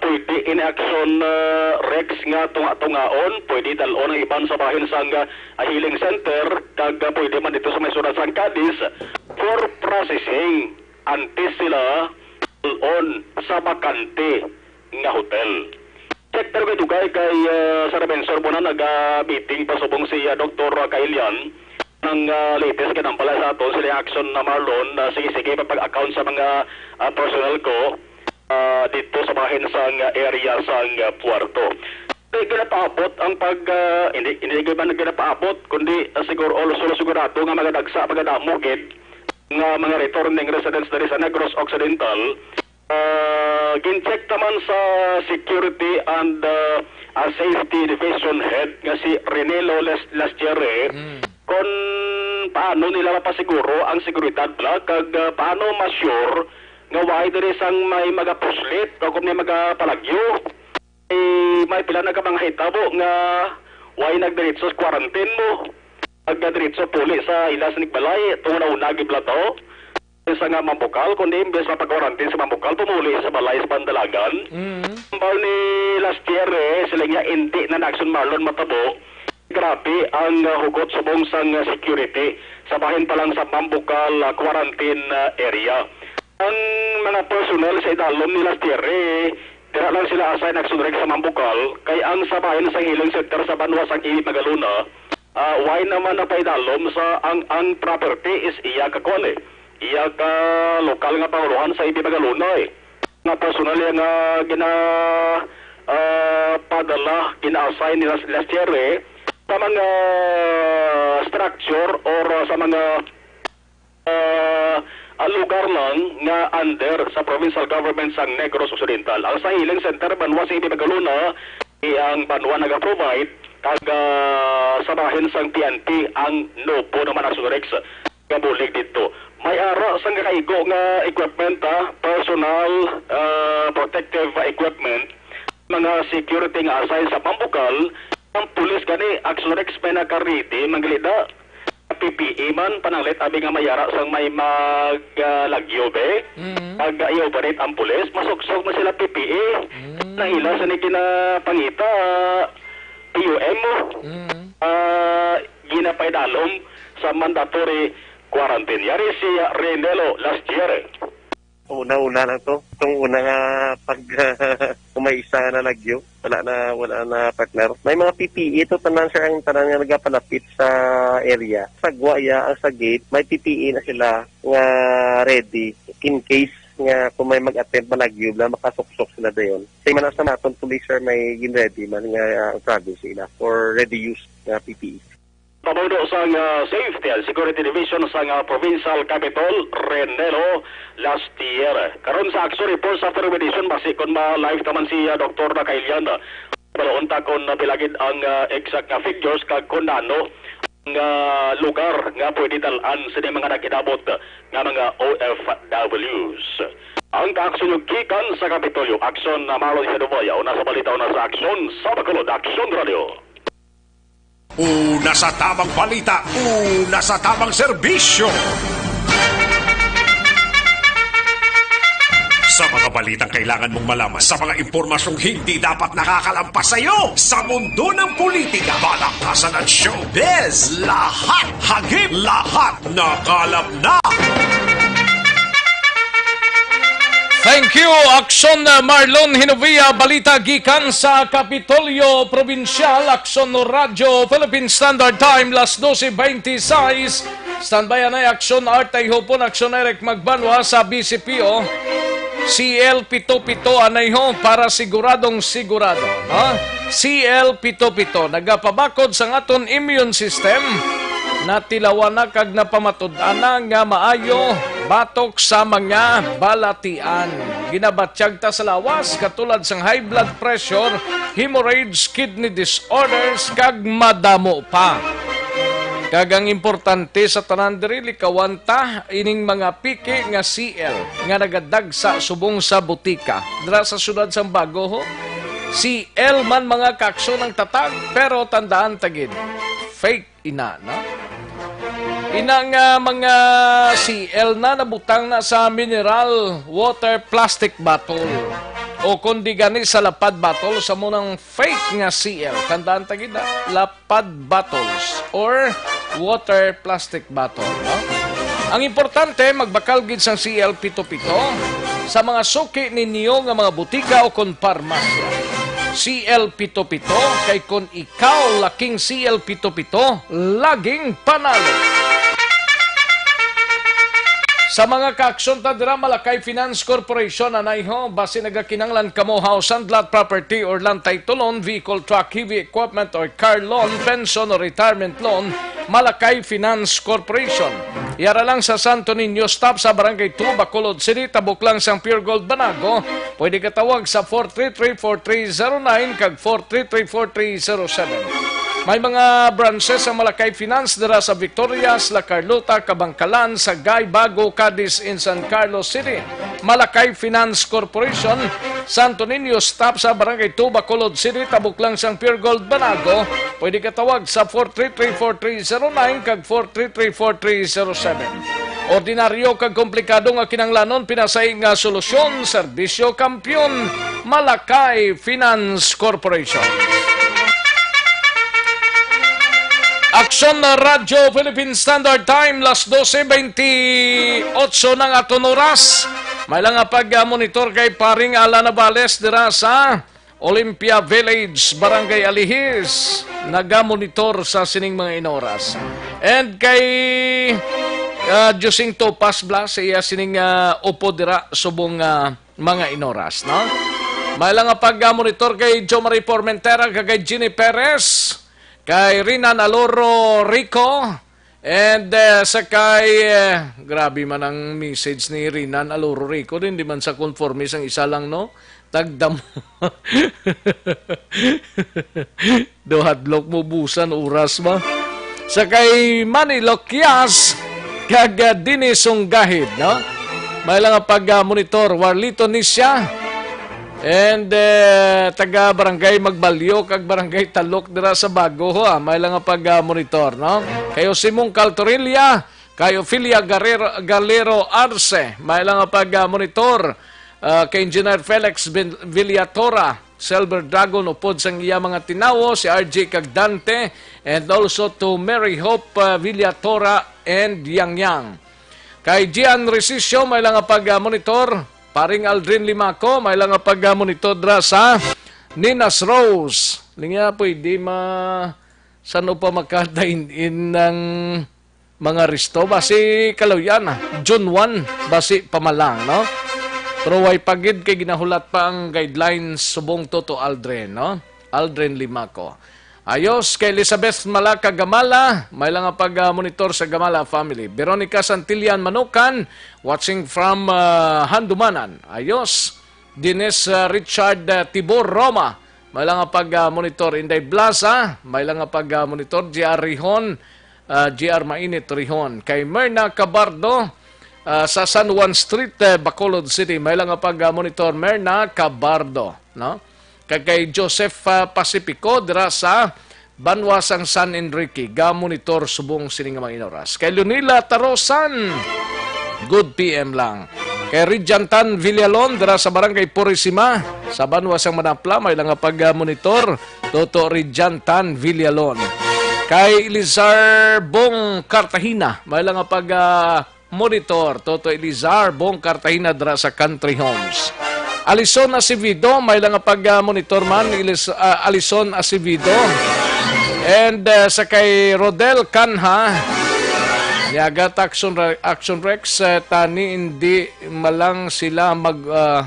pwede ini Action, ah, Rex nga tunga-tungaon, pwede dal-on ang iban sa bahin sang, ah, healing center, kag, ah, pwede man dito sa may syudad sang Cadiz for processing antes sila dal-on sa bakante nga hotel. Check pero kay dugay kay, ah, sa Rebensor mo na naga-meeting pasubong si, ah, Doktor Kailian. Ang, ah, latest ka ng pala sa aton, sila Action na Marlon, ah, sige, sige, pag-account sa mga, ah, personnel ko, ah, dito sa bahin sa, ah, area sa, ah, Puerto. Hindi ginapaabot ang pag, ah, hindi, hindi ba na ginapaabot, kundi, ah, siguro, also sigurado nga mga dagsa, mga damo, gid, nga mga returning residents dali sa Negros Occidental, ah, gin-check naman sa Security and, ah, ah, Safety Division Head nga si Renelo Les-, Lastiere Mm. kung paano nila mapasiguro ang seguridad nila kag, ah, paano ma-sure nga why diri sang may magapuslit o kung may magapalagyo. Eh, may pila na ka mga hitabo nga why nagdiretso sa quarantine mo. Pagkadiretso puli sa ila sa nagbalay, tungod na una giblataw sa nga Mambukal, kundi imbes na pag-quarantine sa Mambukal, pumuli sa balay sa Bandalagan. Mm. Ambal ni last year, eh, sila nga hindi na na Action Marlon matabo. Grabe ang, ah, hugot subong sang, ah, security sa bahin pa lang sa Mambukal, ah, quarantine, ah, area. Ang mga personnel sa idalom ni last year, eh, dira lang sila assign Action Reg sa Mambukal, kay ang sa bahin sa healing center sa banwa sang Ihi Magalona, ah, why naman na paidalom sa ang, ang property is iya ka kuan, eh. Iya ka lokal nga pangulohan sa Ihi Magalona, eh. Nga personal iya nga gina-, ah, padala, gina-assign nila last year, eh, sa mga structure or sa mga, ah, ah, lugar lang nga under sa provincial government sang Negros Occidental. Ang sa healing center, banwa sa Ihi Magalona, ang banwa naga-provide, kag, ah, sa bahin sang P N P ang NOPO naman ang Surex nga bulig dito. May ara sang kakaigo nga equipment, ah, personal, ah, protective equipment, mga security nga assign sa Mambukal, ang pulis gani, Action Rex, may naka-ready, mangilida. P P E man, pananglit, abi nga may ara sang may mag, ah, lagyo, be. Mm. Pag i-operate ang pulis, masuksok man sila P P E. Mm. Nahila sa ni ginapangita, P U M mo. Mm. Ah, ginapaidalom sa mandatory quarantine. Yari si Renelo last year, eh. Una-una lang to. Itong una nga pag, kung may isa nga nalagyo, wala na, wala na, partner. May mga P P E to, tanan, sir, ang tanan nga nagapalapit sa area. Sa Guaya, ang sa gate, may P P E na sila nga ready in case nga kung may mag-attempt malagyo, na makasuksok sila dayon. Sa man sa naton police, sir, may gin-ready man nga, ah, ang travel sa ila for ready use nga P P E. Pamuno sang, ah, Safety and Security Division sang, ah, Provincial Capitol, Renelo Lastier. Karon sa action reports after mediation, basi kon ma-live naman si, ah, Doktor Nakailian. Pero unta kon, ah, pila gid ang, ah, exact nga figures kag kon ano ang, ah, lugar nga pwede dal-an sini mga nag-inabot nga mga O F Ws. Ang kaaksyon gikan sa Kapitolyo, aksyon na Marlon Hinuboya, una sa balita, una sa aksyon, sa Bacolod, Aksyon Radio. Una sa tamang balita, una sa tamang serbisyo. Sa mga balitang kailangan mong malaman, sa mga impormasyong hindi dapat nakakalampas sa iyo, sa mundo ng politika, balakasan at showbiz, lahat, hagip, lahat, nakalap na. Thank you, Aksyon, uh, Marlon Hinovia. Balita gikan sa Kapitolyo Probinsyal, Aksyon Radyo, Philippine Standard Time, las doce veintiséis. Standby anay Aksyon Art Tayhopon, Aksyon Eric Magbanwa sa B C P O. C L pito pito anay ho para siguradong sigurado, no? C L pito pito, nagapabakod sa aton immune system. Natilawan na kag napamatud-an na nga maayo batok sa mga balatian. Ginabatyag ta sa lawas, katulad sang high blood pressure, hemorrhage, kidney disorders, kag madamo pa. Kag ang importante sa tanan diri, likawan ta ining mga piki nga C L nga nagadagsa subong sa butika. Dira sa siyudad sang Bago, ho, C L man, mga kaaksyon, ang tatag, pero tandaan ta gid, fake ina, no? Ina nga mga C L na nabutang na sa mineral water plastic bottle, o kon di gani sa lapad bottle, sa munang fake nga C L. Tandaan ta gid, ha? Lapad bottles or water plastic bottle, no? Ang importante, magbakal gid sang C L pito pito sa mga suki ninyo nga mga butika o kon parmasya. C L pito pito, kay kon ikaw laking C L pito pito, laging panalo. Sa mga kaaksyon ta dira, Malakay Finance Corporation, anay ho, basi nagakinanglan kamo house and lot property or land title loan, vehicle, truck, heavy equipment or car loan, pension or retirement loan, Malakay Finance Corporation. Yara lang sa Santo Niño Stop sa Barangay two, Bacolod City, tabok lang sang Pure Gold Banago. Pwede ka tawag sa four three three, four three zero nine kag four three three, four three zero seven. May mga branches ang Malakay Finance dira sa Victorias, La Carlota, Kabankalan, Sagay, Bago, Cadiz, and San Carlos City. Malakay Finance Corporation, Santo Niño Stop sa Barangay two, Bacolod City, tabok lang sang Pure Gold Banago. Pwede ka tawag sa four three three, four three zero nine kag four three three, four three zero seven. Ordinaryo kag komplikado nga kinahanglanon, pinasahi nga solusyon, serbisyo kampiyon, Malakay Finance Corporation. Aksyon na Radyo Philippine Standard Time, las doce veintiocho na ang aton oras. May lang nga pag-monitor kay Paring Alan Navales dira sa Olympia Village, Barangay Alihis. Naga-monitor sa sining mga inoras. And kay, ah, Josing Topas Blas, sa iya sining, ah, upod dira subong, ah, mga inoras, no? May lang nga pag-monitor kay Jo Marie Formentera, kag kay Jenny Perez, kay Rinan Aloro Rico, and, eh, sa kay, eh, grabe man ang message ni Rinan Aloro Rico, din di man sa conforme sang isa lang, no? Tagdam. Do hadlok mo busan oras ba? Sa kay Manny Loquias, kag, ah, Dennis Sunggahid, no? May lang nga pag, ah, monitor, Warlito Nisya. And, eh, taga Barangay Magbalyo kag Barangay Talok dira sa Bago, ha. May lang nga pag, ah, monitor, no? Kayo Simong Caltorilla, kay Ofelia Guerrero, Galero Arce, may lang nga pag, ah, monitor, ah, kay Engineer Felix Vin-, Villatora, Silver Dragon, upod sang iya mga tinawo, si R J kag Dante, and also to Mary Hope, ah, Villatora and Yang Yang. Kay Gian Resicio, may lang nga pag, ah, monitor. Paring Aldrin Limaco, may lang nga pag, ah, monitor dra sa Ninas Rose. Lingya, pwede ma-, saan pa makadain-in ng mga resto? Basi kalawyan, ah. June one, basi pa man lang, no? Pero way pa gid kay ginahulat pa ang guidelines subong Toto Aldrin, no? Aldrin Limaco. Ayos, kay Elizabeth Malaka Gamala, may lang nga pag-monitor sa Gamala family. Veronica Santillan Manukan, watching from ah, Handumanan. Ayos. Dennis ah, Richard ah, Tibor Roma, may lang nga pag-monitor. Inday Blaza, may lang nga pag-monitor. G R Rihon, ah, G R Mainit Rihon. Kay Merna Cabardo, ah, sa San Juan Street, eh, Bacolod City, may lang nga pag-monitor. Merna Cabardo, no? Kag kay Joseph ah, Pacifico dira sa banwa sang San Enrique, ga-monitor subong sini nga mga inoras. Kay Leonila Tarosan, good P M lang. Kay Rijantan Villalon dira sa Barangay Purisima, sa banwa sang Manapla, may lang nga pag-monitor. Toto Rijantan Villalon. Kay Elizar Bong Cartagena, may lang nga pag ah, monitor, Toto Elizar Bong Cartagena dira sa Country Homes. Alison Acevedo, may lang nga pag-monitor man, Elis- ah, Alison Acevedo. And ah, sa kay Rodel Canha, niaga ta Action, Re- Action Rex, eh, tani hindi malang sila mag... ah,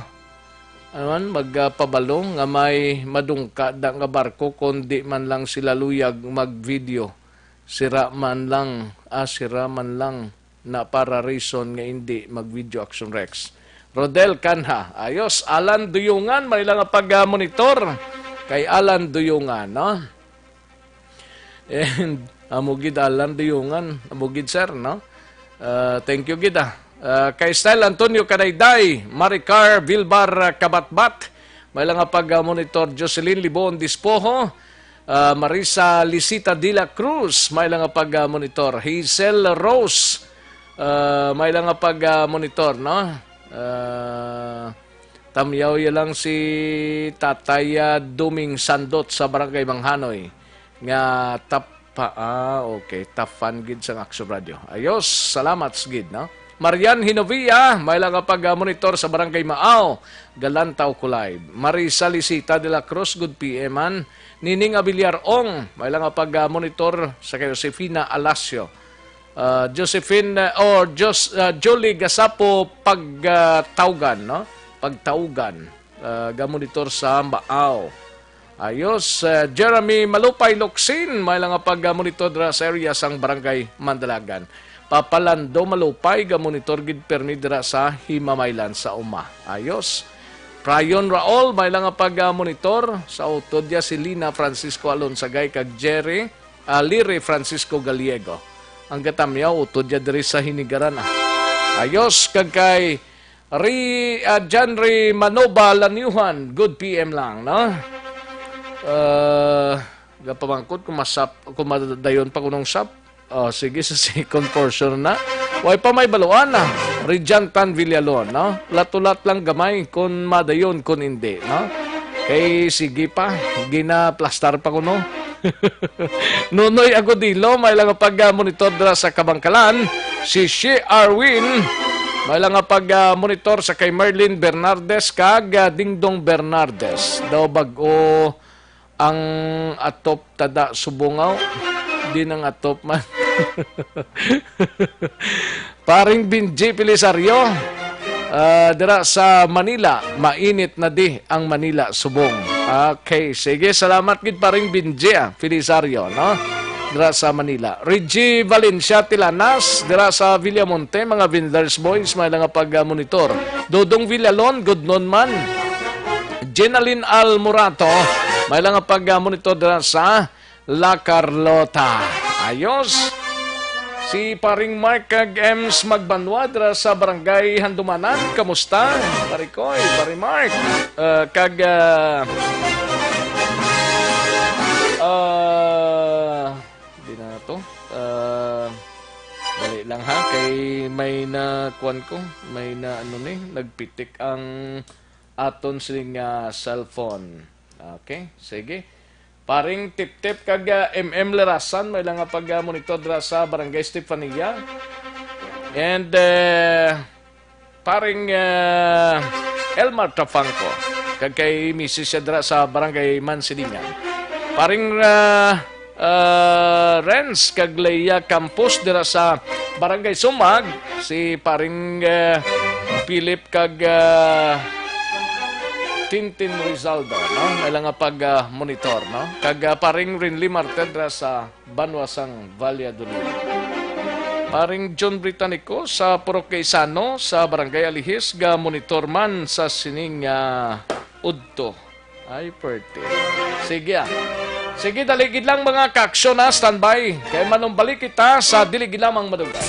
ano man, magpabalo nga may madungka da nga barko, kundi man lang sila luyag mag-video. Sira man lang, ah, sira man lang na para reason nga hindi mag-video Action Rex. Rodel Canha, ayos. Alan Duyungan, may lang nga pag-monitor kay Alan Duyungan, no? And amo gid, Alan Duyungan, amo gid, sir, no? Ah, thank you gid, ah. Ah, kay Style Antonio Kadayday, Maricar Vilbar, ah, Kabatbat, may lang nga pag-monitor. Jocelyn Libon Dispoho, ah, Marisa Lisita de la Cruz, may lang nga pag-monitor. Hazel Rose, ah, may lang nga pag-monitor, no? Ah, tamyaw ya lang si Tatay ah, Duming Sandot sa Barangay Manghanoy nga tap pa, ah, okay, tap fan gid sang Action Radio. Ayos, salamat gid, no? Marian Hinovia, may lang nga pag-monitor sa Barangay Maaw, Galantao, Kulay. Marisa Lisita de la Cruz, good P M man. Nining Abiliar Ong, may lang nga pag-monitor sa kay Josefina Alasio. Ah, Josephine, ah, or Jos, ah, Julie Gasapo Pagtaugan, no? Pagtaugan, ah, ga-monitor sa Maaw. Ayos, ah, Jeremy Malupay Locsin, may lang nga pag-monitor dira sa area sang Barangay Mandalagan. Papalando Malupay, ga-monitor gid permi dira sa Himamaylan sa Uma. Ayos. Prayon Raol, may lang nga pag-monitor sa utod ya si Lina Francisco Alonsagay kag Jerry, ah, Liri Francisco Gallego. Ang gatamyaw utod ya diri sa Hinigaran, ah. Ayos, kag kay Ri, ah, John Ri Manoba Laniuhan, good P M lang, no? Ah, gapamangkot kung masap, kung madayon pa kunong sap. Oh, sige, sa second portion na. Way pa may baluan na. Rijantan Villalon, no? Latulat lang gamay kung madayon, kung hindi, no? Kay sige pa, ginaplastar pa kuno. Nonoy Agudilo, may lang pag-monitor dira sa Kabangkalan. Si Shi Arwin, may lang pag-monitor sa kay Merlin Bernardes kag ah, Dingdong Bernardes. Daw bag-o ang atop tada subungaw. Di nang atop man. Paring Binji Pelisario, ah, dira sa Manila, mainit na di ang Manila subong. Okay, sige, salamat gid Paring Binji, ah, Pelisario, no? Dira sa Manila. Reggie Valencia Tilanas, dira sa Villamonte, mga Vinders Boys, may lang pag-monitor. Dodong Villalon, good noon man. Jenaline Almorato, may lang pag-monitor dira sa La Carlota. Ayos. Si Paring Mark kag Ems Magbanwa dira sa Barangay Handumanan. Kamusta? Pare Koy, Pare Mark. Uh, kag uh, uh, di na to. Uh, dali lang ha. Kay may na kuan ko. May na ano ni. Nagpitik ang aton sining uh, cellphone. Okay, sige. Paring Tip-Tip kag ah, M M Lerasan, may lang nga pag-monitor dira sa Barangay Stefania. And uh, paring uh, Elmar Tafanco, kag kay misis siya dira sa Barangay Mansilingan. Paring uh, uh, Renz kag Leia Campos dira sa Barangay Sumag, si paring uh, Philip kag uh, Tintin Rizaldo, no? Nga ila nga pag, ah, monitor, no? Kag, ah, paring Rinly Martedra sa banwa sang Valladolid. Paring John Britannico sa Purok Gaisano sa Barangay Alihis, ga monitor man sa sining, ah, udto. Ay, perte. Sige, ah. Sige, dali gid lang, mga kaaksyon, ah, standby. Kay manumbalik kita sa dili gid lamang madugay.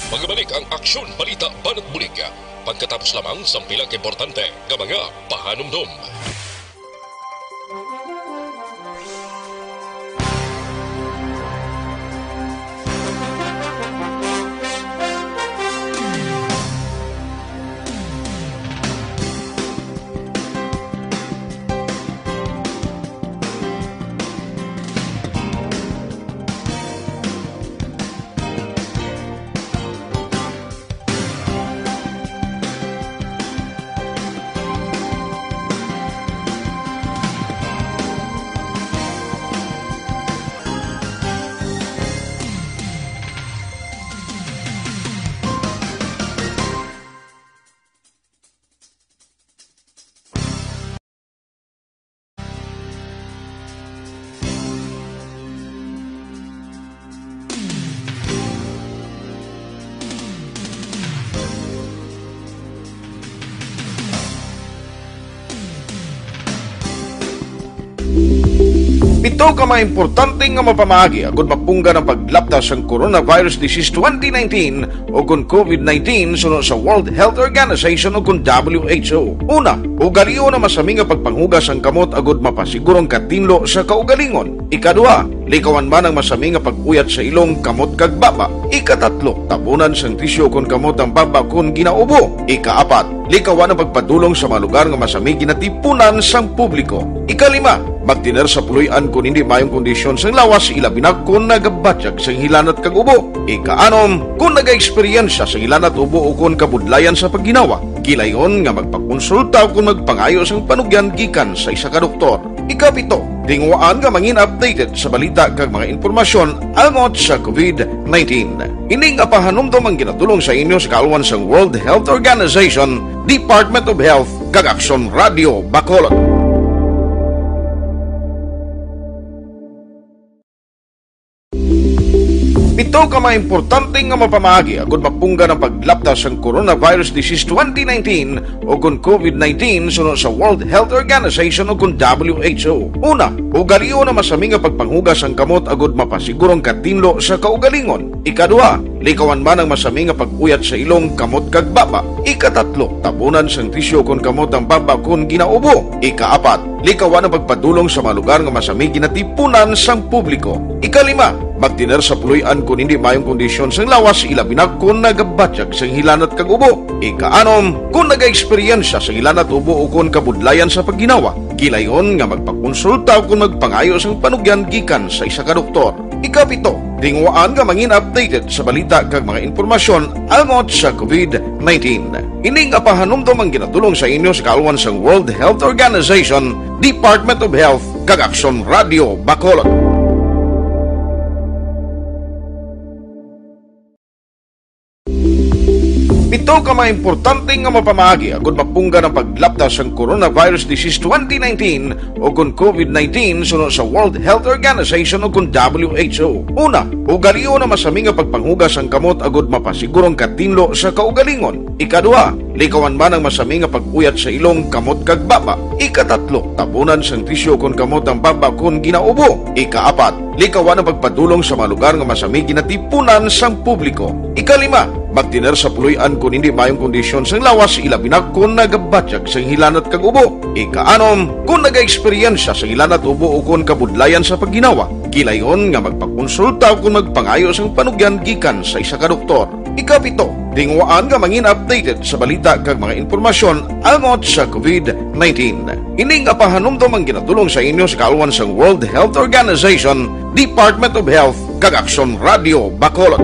Magbalik ang Aksyon Balita Banat Bulig. Pagkatapos lamang sang pila ka importante nga mga pahanumdom. Pito ka mga importante nga mapamaagi agud mapunggan ang paglapta sang coronavirus disease twenty nineteen o kon COVID nineteen suno sa World Health Organization o kon W H O. Una, ugalion ang masami nga pagpanghugas sang kamot agud mapasiguro ang katinlo sa kaugalingon. Ikaduha, likawan man ang masami nga pag-uyat sa ilong, kamot, kag baba. Ikatatlo, tabunan sang tisyu kon kamot ang baba kon ginaubo. Ikaapat, likawan ang pagpadulong sa mga lugar nga masami ginatipunan sang publiko. Ikalima, magtener sa puloy-an kon hindi maayong kondisyon sang lawas, ilabi na kon nagabatyag sang hilanat kag ubo. Ikaanom, kon nagaeksperyensya sang hilanat, ubo, o kon kabudlayan sa pagginawa, gilayon nga magpakonsulta o kon magpangayo sang panugyan gikan sa isa ka doktor. Ikapito, tinguhaan nga mangin updated sa balita kag mga impormasyon angot sa COVID nineteen. Ini nga pahanumdom ang ginadul-ong sa inyo sa kaalwan sang World Health Organization, Department of Health, kag Aksyon Radio Bacolod. Pito ka mga importante nga mapamaagi agud mapunggan ang paglapta sang coronavirus disease twenty nineteen o kon COVID nineteen suno sa World Health Organization o kon W H O. Una, ugalion ang masami nga pagpanghugas sang kamot agud mapasiguro ang katinlo sa kaugalingon. Ikaduha, likawan man ang masami nga pag-uyat sa ilong, kamot, kag baba. Ikatatlo, tabunan sang tisyu kon kamot ang baba kon ginaubo. Ikaapat, likawan ang pagpadulong sa mga lugar nga masami ginatipunan sang publiko. Ikalima, magtener sa puloy-an kon hindi maayong kondisyon sang lawas, ilabi na kon nagabatyag sang hilanat kag ubo. Ikaanom, kon nagaeksperyensya sang hilanat, ubo, o kon kabudlayan sa pagginawa, gilayon nga magpakonsulta o kon magpangayo sang panugyan gikan sa isa ka doktor. Ikapito, tinguhaan nga mangin updated sa balita kag mga impormasyon angot sa COVID nineteen. Ini nga pahanumdom ang ginadul-ong sa inyo sa kaalwan sang World Health Organization, Department of Health, kag Aksyon Radio Bacolod. Pito ka mga importante nga mapamaagi agud mapunggan ang paglapta sang coronavirus disease twenty nineteen o kon COVID nineteen suno sa World Health Organization o kon W H O. Una, ugalion ang masami nga pagpanghugas sang kamot agud mapasiguro ang katinlo sa kaugalingon. Ikaduha, likawan man ang masami nga pag-uyat sa ilong, kamot, kag baba. Ikatatlo, tabunan sang tisyu kon kamot ang baba kon ginaubo. Ikaapat, likawan ang pagpadulong sa mga lugar nga masami ginatipunan sang publiko. Ikalima, magtener sa puloy-an kon hindi maayong kondisyon sang lawas, ilabi na kon nagabatyag sang hilanat kag ubo. Ikaanom, kon nagaeksperyensya sang hilanat, ubo, o kon kabudlayan sa pagginawa, gilayon nga magpakonsulta o kon magpangayo sang panugyan gikan sa isa ka doktor. Ikapito, tinguhaan nga mangin updated sa balita kag mga impormasyon angot sa COVID nineteen. Ini nga pahanumdom ang ginadul-ong sa inyo sa kaalwan sang World Health Organization, Department of Health, kag Aksyon Radio Bacolod.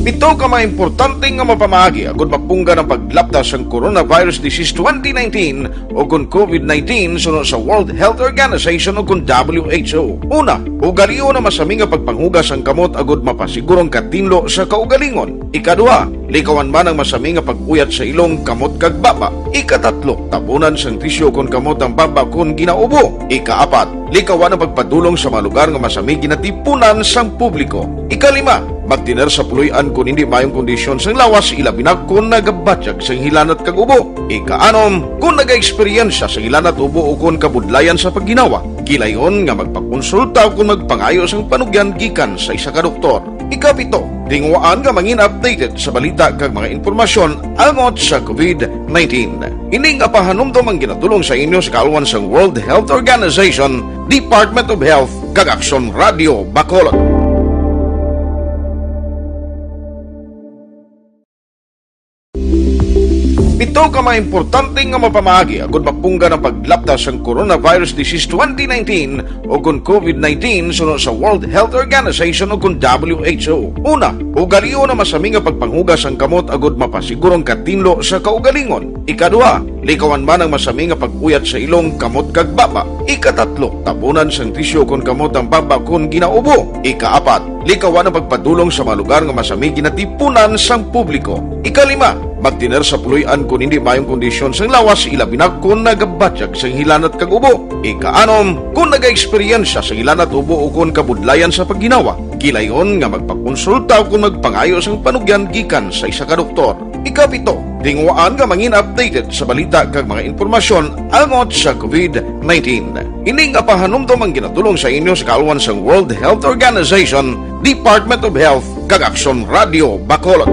Pito Pito ka mga importante nga mapamaagi agud mapunggan ang paglapta sang coronavirus disease twenty nineteen o kon COVID nineteen suno sa World Health Organization o kon W H O. Una, ugalion ang masami nga pagpanghugas sang kamot agud mapasiguro ang katinlo sa kaugalingon. Ikaduha, likawan man ang masami nga pag-uyat sa ilong, kamot kag baba. Ikatatlo, tabunan sang tisyu kon kamot ang baba kon ginaubo. Ikaapat, likawan ang pagpadulong sa mga lugar nga masami ginatipunan sang publiko. Ikalima, magtener sa puloy-an kon hindi maayong kondisyon sang lawas, ilabi na kon nagabatyag sang hilanat kag ubo. Ikaanom, kon nagaeksperyensya sang hilanat, ubo, o kon kabudlayan sa pagginawa, gilayon nga magpakonsulta o kon magpangayo sang panugyan gikan sa isa ka doktor. Ikapito, tinguhaan nga mangin updated sa balita kag mga impormasyon angot sa COVID nineteen. Ini nga pahanumdom ang ginatulong sa inyo sa kaalwan sang World Health Organization, Department of Health, kag Aksyon Radio Bacolod. Pito ka mga importante nga mapamaagi agud mapunggan ang paglapta sang coronavirus disease twenty nineteen o kon COVID nineteen suno sa World Health Organization o kon W H O. Una, ugalion ang masami nga pagpanghugas sang kamot agud mapasiguro ang katinlo sa kaugalingon. Ikaduha, likawan man ang masami nga pag-uyat sa ilong, kamot kag baba. Ikatatlo, tabunan sang tisyu kon kamot ang baba kon ginaubo. Ikaapat, likawan ang pagpadulong sa mga lugar nga masami ginatipunan sang publiko. Ikalima, magtener sa puloy-an kon hindi maayong kondisyon sang lawas, ilabi na kon nagabatyag sang hilanat kag ubo. Ikaanom, kon nagaeksperyensya sang hilanat, ubo, o kon kabudlayan sa pagginawa, gilayon nga magpakonsulta o kon magpangayo sang panugyan gikan sa isa ka doktor. Ikapito, tinguhaan nga mangin updated sa balita kag mga impormasyon angot sa COVID nineteen. Ini nga pahanumdom ang ginatulong sa inyo sa kaalwan sang World Health Organization, Department of Health, kag Aksyon Radio Bacolod.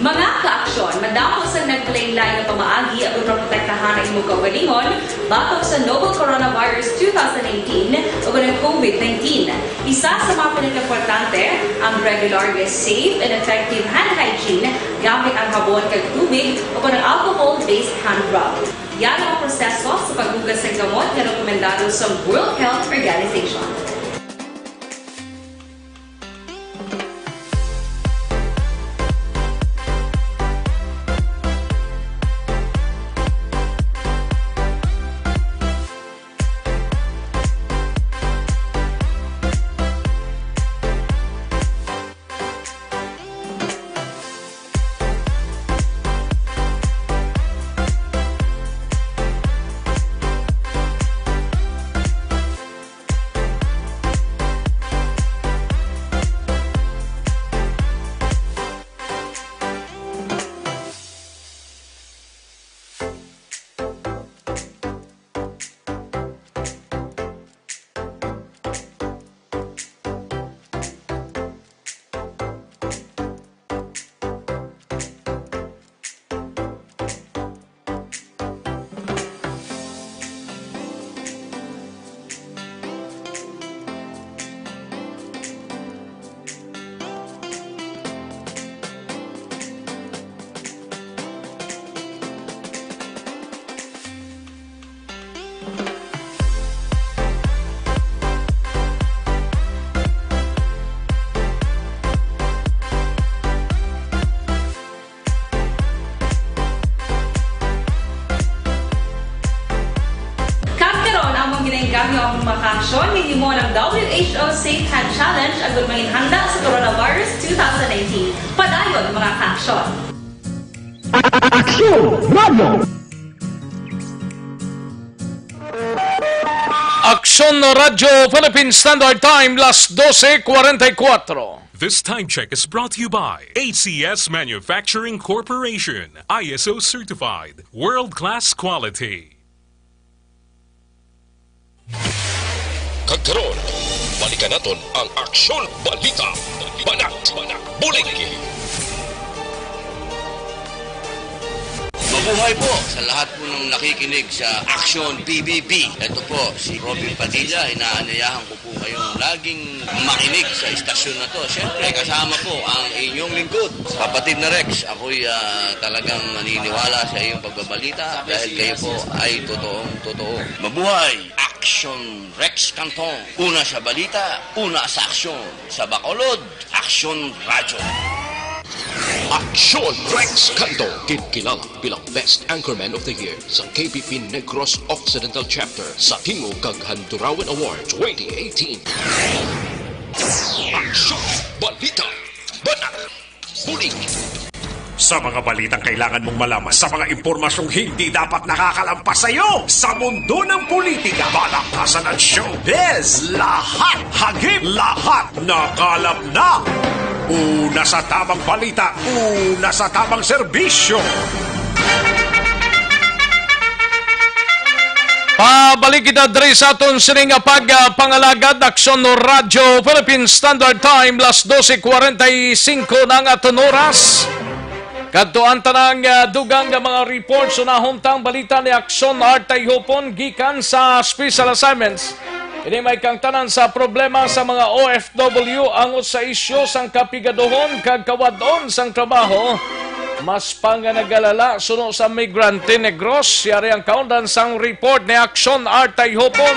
Mga ka-aksyon, madamo sang naglain-lain nga pamaagi aron maprotektahan ang imong kaugalingon batok sa novel coronavirus two thousand nineteen o kon ang COVID nineteen. Isa sa mga pinakaimportante ang regular nga safe and effective hand hygiene gamit ang habon kag tubig o kon ang alcohol-based hand rub. Yara ang proseso sa paghugas sa gamot nga rekomendado sa World Health Organization. Kag karon, among ginaengganyo ang mga kaaksyon nga himo ng W H O Safe Hand Challenge agud manginhanda sa coronavirus two thousand nineteen. Padayon, mga kaaksyon. Aksyon Radio. Aksyon Radyo Philippine Standard Time, las doce cuarenta y cuatro. This time check is brought to you by A C S Manufacturing Corporation, I S O certified, world-class quality. Kag karon, balikan naton ang Aksyon Balita, Banat, Bulig. Buhay po sa lahat po ng nakikinig sa Action P B B. Ito po si Robin Padilla. Inaanyayahan ko po kayong laging makinig sa istasyon na to. Siyempre, kasama po ang inyong lingkod, kapatid na Rex. Ako'y ah, talagang naniniwala sa iyong pagbabalita dahil kayo po ay totoong totoo. Mabuhay! Action Rex Cantong. Una sa balita, una sa aksyon. Sa Bacolod, Aksyon Radyo. Aksyon Rex Cantong, kinkilala bilang Best Anchorman of the Year sa K P P Negros Occidental Chapter sa Tingog kag Handurawan Award twenty eighteen. Aksyon! Balita! Bata! Bulig! Sa mga balitang kailangan mong malaman, sa mga impormasyong hindi dapat nakakalampas sa iyo, sa mundo ng politika, balakasan at showbiz, lahat, hagip, lahat, nakalap na. Una sa tamang balita, una sa tamang serbisyo. Pabalik kita diri sa aton sining nga pagpangalagad, Aksyon Radyo Philippine Standard Time, las doce cuarenta y cinco na ang aton oras. Kadto ang tanang ah, dugang nga mga reports, unahon tang balita ni Aksyon Art Tayhopon gikan sa special assignments. Ini may kangtanan sa problema sa mga O F W angot sa isyu sang kapigaduhon kag kawad-on sang trabaho. Mas pa nga nagalala suno sa migrante Negros, yari ang kaundan sang report ni Action Art Tayhopon.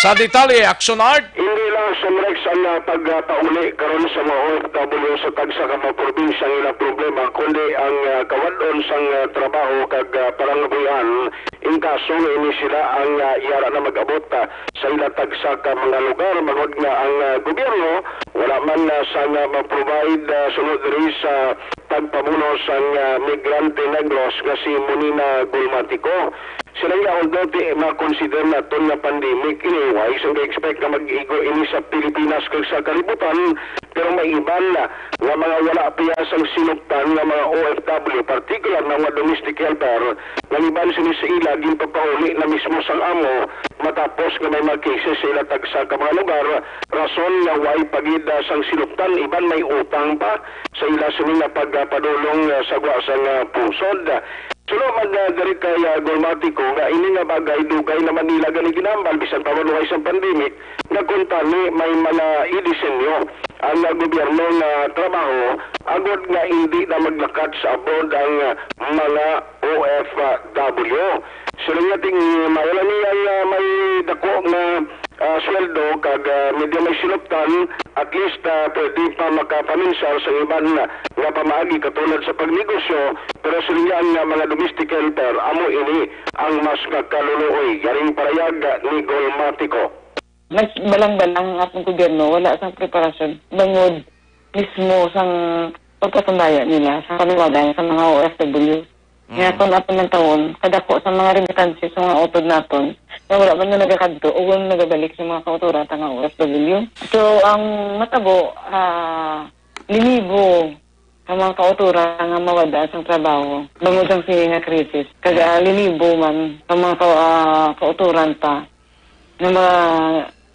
Sa detalye, Action Art. Hindi lang sa Rex ang ah, pagpauli karon sa mga O F W sa tagsa ka mga probinsya ang ilang problema, kundi ang ah, kawad-on sang ah, trabaho kag ah, parangabuhian. In kaso nga ini sila ang ah, yara na mag-abot ah, sa ila tagsa ka mga lugar, bangod nga ang ah, gobyerno wala man ah, sang ah, ma-provide ah, sunod diri sa tagpamuno sang ah, migrante Negros nga si Monina Gulmatico. Sila nga, although di ma-consider naton nga pandemic, anyway, sang ga-expect nga mag-igo ini sa Pilipinas kag sa kalibutan, pero may iban na nga mga wala pa sang sinuptan nga mga O F W, particular na mga domestic helper, nga iban sini sa ila ginpapauli na mismo sang amo matapos nga may mga cases sa ila tagsa ka mga lugar, rason nga way pagida sang sinuptan, iban may utang pa sa ila sini nga pagpadulong ah, sa gwa sang ah, pungsod. Suno man nga diri kay ah, Gulmatico nga ini nga bagay dugay naman nila gani ginambal bisan pa maluhay sang pandemic, nga kuntani may mga idisenyo ang ah, gobyerno nga trabaho agod nga hindi na maglakat sa abroad ang ah, mga O F W. Sila nga ting mayo lang ni ang ah, may dako nga ah, sweldo kag ah, medyo may sinuptan, at least ah, pwede pa makapaminsar sa iban nga pamaagi katulad sa pagnegosyo, pero sila nga mga domestic helper amo ini ang mas nakaluluoy. Yaring parayag ni Gulmatico. Mas balang-balang ang atong gobyerno, wala sang preparasyon bangod mismo sang pagpasundaya nila sa kaluwagan sa mga O F W. Nga Mm. kung ato man taon, kadako sa mga remittances sa mga utod naton, nga wala man na nagakadto o wala nagabalik sa mga kauturan sa mga O F W. So, ang matabo, ah, linibo ang mga kauturan nga mawad-an sang trabaho, bangod sang sini nga krisis. Kag, ah, linibo man ang mga ka-, ah, kauturan pa nga mga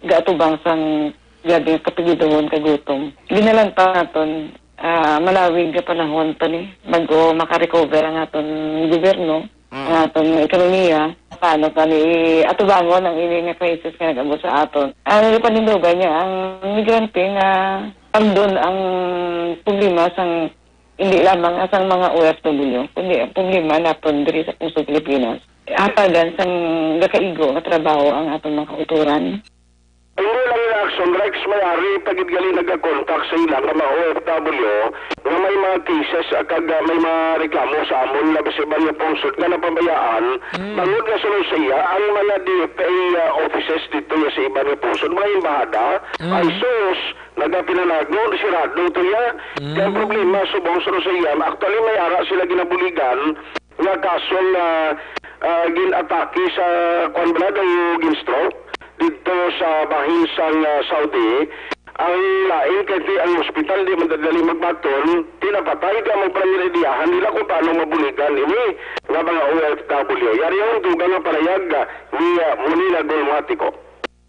gaatubang sang grabe nga kapigiduhon kag gutom. Ginalantaw naton, ah, malawig nga panahon pa ni bago makarecover ang aton gobyerno, Mm. ang aton ekonomiya. Paano pa ni atubangon ang ini nga crisis nga nag-abot sa aton? Ang panindugan niya, ang migrante nga tamdon ang problema sang hindi lamang sang mga O F W, kundi ang problema naton diri sa pungsod Pilipinas. Hatagan sang gakaigo nga trabaho ang aton mga kauturan. Hindi lang ina Action Rex, may ari pa gid gali nagakontak sa ila nga mga O F W nga may mga cases kag ah, may mga reklamo sa amon labi sa iban nga pungsod nga napabayaan. Mm. Bangod nga sunod sa iya ang mga D F A ah, offices dito nga sa iban nga pungsod, mga embahada, Mm. ay sus, nagapinanago, sirado to iya. Kaya ang Mm. problema, subong sunod sa iya, actually may ara sila ginabuligan nga kaso nga ah, gin-atake sa, kuwan ba na, daw gin-stroke dito sa bahin sang ah, Saudi. Ang lain kay ti ang hospital di madadali magbaton, ti napatay di ang mga pamilya diyahan nila kung paano mabuligan ini nga mga O F W. Yari ang dugang nga parayag ah, ni ah, Munina Golmatico.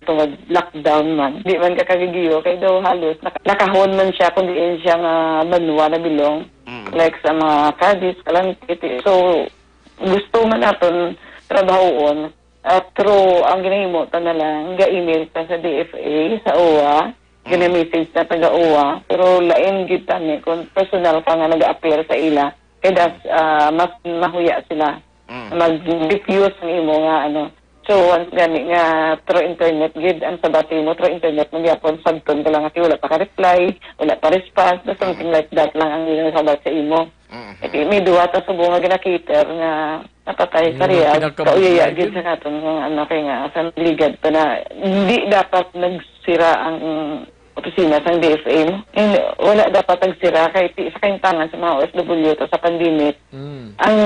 Tungod lockdown man, di man ka kagigiyo kay daw halos naka-, nakahon man siya kung diin siya nga banwa na bilong. Mm. Like sa mga kadis, kalangkit. So, gusto man naton trabahoon, ah, through ang ginahimo ta na lang, ga-email ta sa D F A, sa O W A, Mm. gina-message na taga O W A, pero lain gyud tani kung personal ka nga nag-appear sa ila. Kay das, ah, mas mahuya sila Mm. mag-refuse ang imo nga ano. So, once gani nga through internet gid ang sabat mo, through internet mo gyapon, sabton ka lang nga wala pa ka reply, wala pa response, na something like that lang ang ilang sabat sa imo. Mm-hmm. Eh, may duwa ta subong nga gina-cater nga napatay Yun sa ang Riyadh. pinakabuhay Kauyaya gid yun. sa naton nga ano, kay nga sa ligad pa na hindi dapat nagsira ang opisina sang D F A, no? Hindi, wala dapat nagsira kay ti-, sa kaintangan sa mga O F W to sa pandemic. Mm. Ang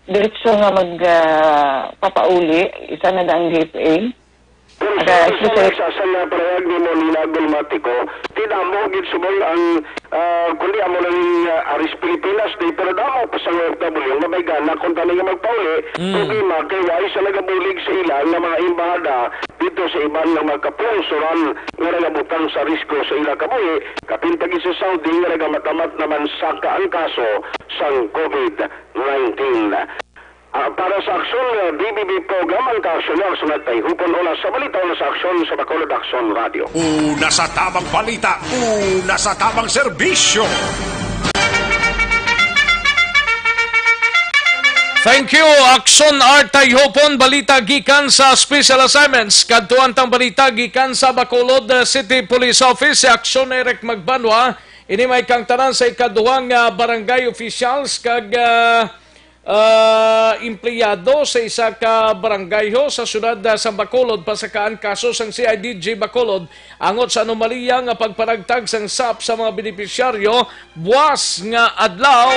direksyon nga mag, ah, papauli, isa na ang D F A. Pero Aga, sa, sa, especially sa, sa nga parehag ni Molina Gulmatico, ti damo gid subong ang, ah, kundi amo lang, ah, Aris Pilipinas Day, pero damo pa sa O F W nga may gana kung tani nga magpauli, Mm. problema kay wala sa nagabulig sa ila nga mga embahada dito sa iban nga mga kapungsoran nga nagabutang sa risgo sa ila kabuhi, kapin pa gid sa Saudi nga nagamatamat naman saka ang kaso sang COVID nineteen. Ah, para sa Aksyon, ah, B B B program, ang Kaaksyon ni Aksyon at Tayhupon, una sa balita, una sa aksyon sa Bacolod Aksyon Radio. Una sa tamang balita, una sa tamang serbisyo. Thank you, Aksyon Art Tayhupon. Balita gikan sa Special Assignments. Kadtuan tang balita gikan sa Bacolod, uh, City Police Office, si Aksyon Eric Magbanwa. Ini may kang tanan sa ikaduhang, uh, barangay officials kag, uh, ah, empleyado sa isa ka barangay ho sa siyudad, ah, sa Bacolod, pasakaan kaso sang C I D G Bacolod angot sa anomalya nga pagpanagtag sang sap sa mga benepisyaryo buas nga adlaw.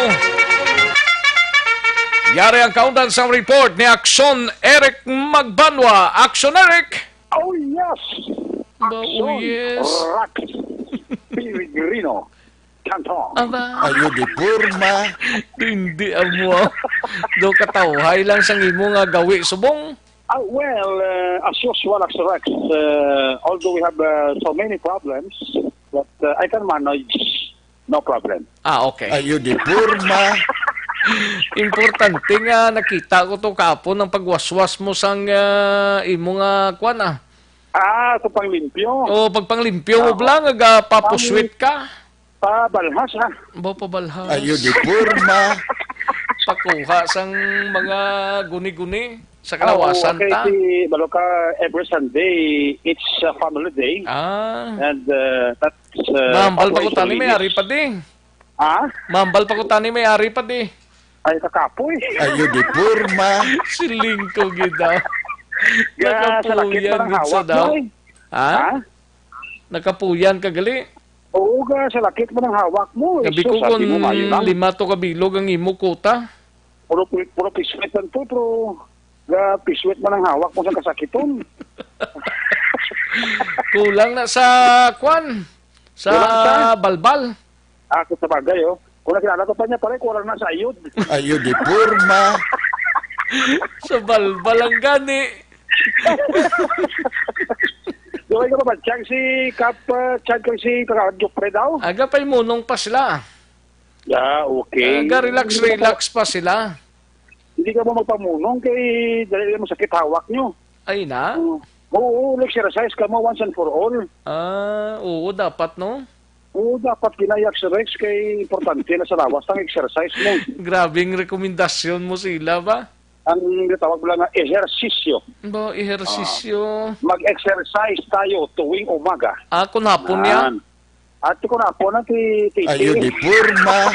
Yari ang kaundan sang report ni Aksyon Eric Magbanwa. Aksyon, Eric! Oh, yes! Ba, oh, Aksyon, yes. Rax Peregrino. Canton. Aba. Ayo di porma. Hindi amo. Do katawhay lang sang imo nga gawi subong. Ah, well, uh, as usual, Aksyon Rex, uh, although we have, uh, so many problems, but, uh, I can manage, no problem. Ah, okay. Ayo di porma. Importante nga nakita ko to kapon ang pagwaswas mo sang, ah, imo nga kwan, ah. Ah, sa panglimpyo. O, pagpanglimpyo mo Ah, bala nga gapapuswit ka? Pabalhas, ah. Ba, pabalhas. Ayo di porma. Pakuha sang mga guni-guni sa Ah, oo, kalawasan okay, ta. Si Baloka, every Sunday, it's a family day. Ah. And, uh, that's, uh, Mahambal pa ko tani, may ari pa di. Ha? Mahambal pa ko tani, may ari pa di. Ay, kakapoy. Ayo di porma. Siling ko gid, ah. Ga, sa lakit Nakapuyan man ang gid sa hawak daw. mo, eh. Ha? Ha? Nakapuyan ka gali? Oo, ga, sa lakit man ang hawak mo. Gabi Jesus, ko sabi kung mo, maayo lang. Lima to ka bilog ang imo kuta. Puro pi-, puro piswet lang to, pero ga, piswet man ang hawak mo sa kasakiton. Kulang na sa kwan, sa Kulang sa? balbal. Ah, kung sa bagay, oh. Kung nakilala ko pa niya, pare, kulang na sa ayod. Ayod, di porma. Sa balbal ang gani. Di ba ikaw mabatyag si Kap, uh, Chad kag si Kaka Jopre daw? Aga pa'y munong pa sila. Yeah, okay. Aga, relax, relax pa sila. Hindi ka mo magpamunong kay dali mo sakit hawak nyo. Ay na? Oo, oo, exercise ka mo once and for all. Ah, oo, dapat, no? Oo, dapat kinay-exercise kay importante na sa lawas ang exercise mo. Grabing rekomendasyon mo sila ba? Ang gitawag mo lang nga ehersisyo. Ba, ehersisyo. Ah, mag-exercise tayo tuwing umaga. Ah, kung hapon niya? Yan. At kung hapon na ti, ti, Ayun, ti. Di porma.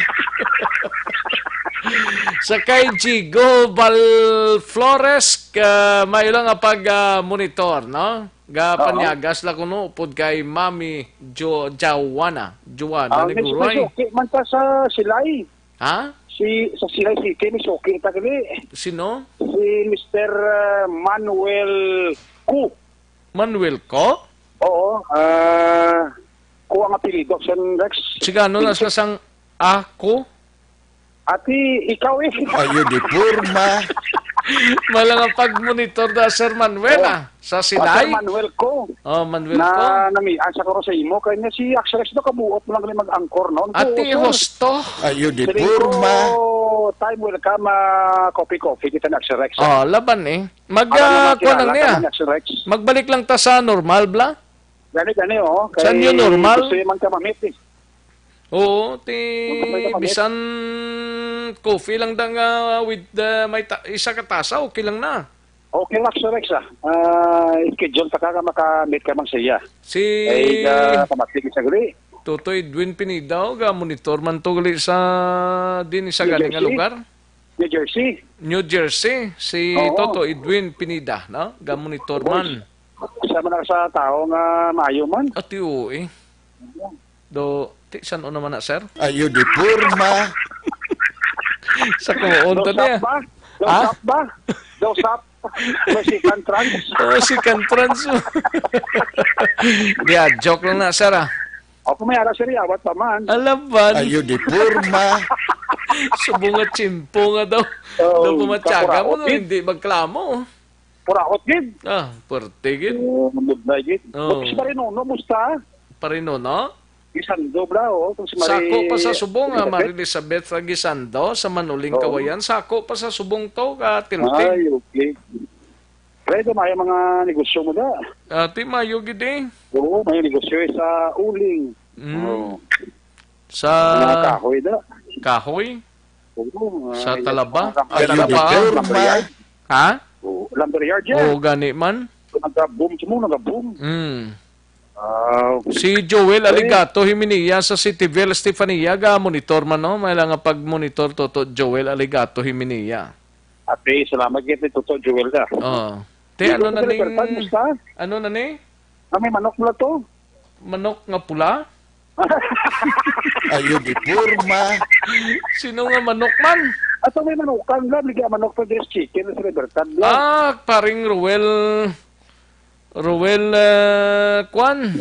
Sa kay Jigo Bal Flores, ka, may lang nga pag, ah, monitor, no? Ga Oo. Panyagas la kuno upod kay Mami Jo-, Joanna. Joanna Ah, ni may, Guroy. May suki man ta sa Silay. Ha? Si, sa Silay City, may suki ta gali. Sino? Si Mister, ah, Manuel Ku. Manuel Ku? Oo, ah, Ku ang apelyido, Sen Rex. Sigano na Pinto. Sa sang ako? Ati, ikaw eh. Ayo, di porma. Malanga pag-monitor na, Sir Manuel, Oo. Ah. Sa Pastor Silay? Manuel ko. Oh, Manuel Na ko. Namian sa ko sa imo, kay niya si Axel Rex, no, kabuot mo lang gali mag-anchor, no? Ati Oo, sir. Hosto. Ayo di Siling porma. Ko, time will come, ah, coffee, coffee, kita ni Axel Rex, ah. Oh, laban eh. Mag, Para ah, naman kuwan kilala lang niya. Ka man ni Axel Rex. Magbalik lang ta sa normal, bla? Gani, gani, oh. Sa new Kay normal? Gusto niya man ka mamit, eh. Oo, ti Gusto niya mamit. Bisan coffee lang da nga with, ah, may ta-, isa ka tasa, okay lang na. Okay lang, Sir Rex, ah. Ah, schedule ta ka nga makamit ka man siya. Si Ay, ah, pamatik sa gali. Toto Edwin Pineda, oh, ga monitor man to gali sa din sa New gani nga Jersey? Lugar. New Jersey. New Jersey, si Oo. Toto Edwin Pineda, no? Ga monitor Boy, man. Isa man ako sa tao nga maayo man. Ati, oo, eh. Do, ti, san-o naman na, sir? Ayo di porma. Sa kuon to Daw niya. Sap ba? Daw Ha? Sap ba? Daw Sap. Daw si Cantrans. Oh, si Cantrans. Di, ah, joke lang na, sir, ah. Ako may ara, sir, yawat pa man. Alaban. Ayo di porma. Subong nga tsimpo nga daw. Oh, Daw pumatyaga mo, kapuraot, no? Eh. Hindi magklamo. Puraot gid. Ah, puwerte gid. Oh, mabudlay gid. Oh. Tapos Parinono, musta? Parinono? Gisando bla, oh. Tapos Mari Sako pa sa subong, ah, Elizabeth. Mari Elizabeth Aguisando sa Manuling Oo. Kawayan. Sako pa sa subong to, ka tilting. Ay, okay. Kaya ito, may mga negosyo mo da. Ati, mayo gid eh. Oo, may negosyo eh sa uling. Mm. Oo. Sa Mga kahoy da. Kahoy? Oo, Sa ah, Talaba? mga Ay, Talaba. Lumberyard. Ha? Oo, lumberyard yan. Oo, gani man. So, nagka-boom, mo, nagka-boom. Mm. Ah, Si Joel Eh. Aligato Himinia sa Cityville, Stefania, ga monitor man, no? May lang nga pag-monitor, Toto Joel Aligato Himinia. Ate, salamat kay Toto Joel ka. Oo. Te, Dito ano sa na ning, Libertad, musta? Ano na ni? Ah, may manok mo to? Manok nga pula? Ayo di porma. Sino nga manok man? Ato may manok, ang lab, lagi ang manok to, just chicken, sa Libertad, lab. Ah, paring Ruel, Ruel, eh, kwan?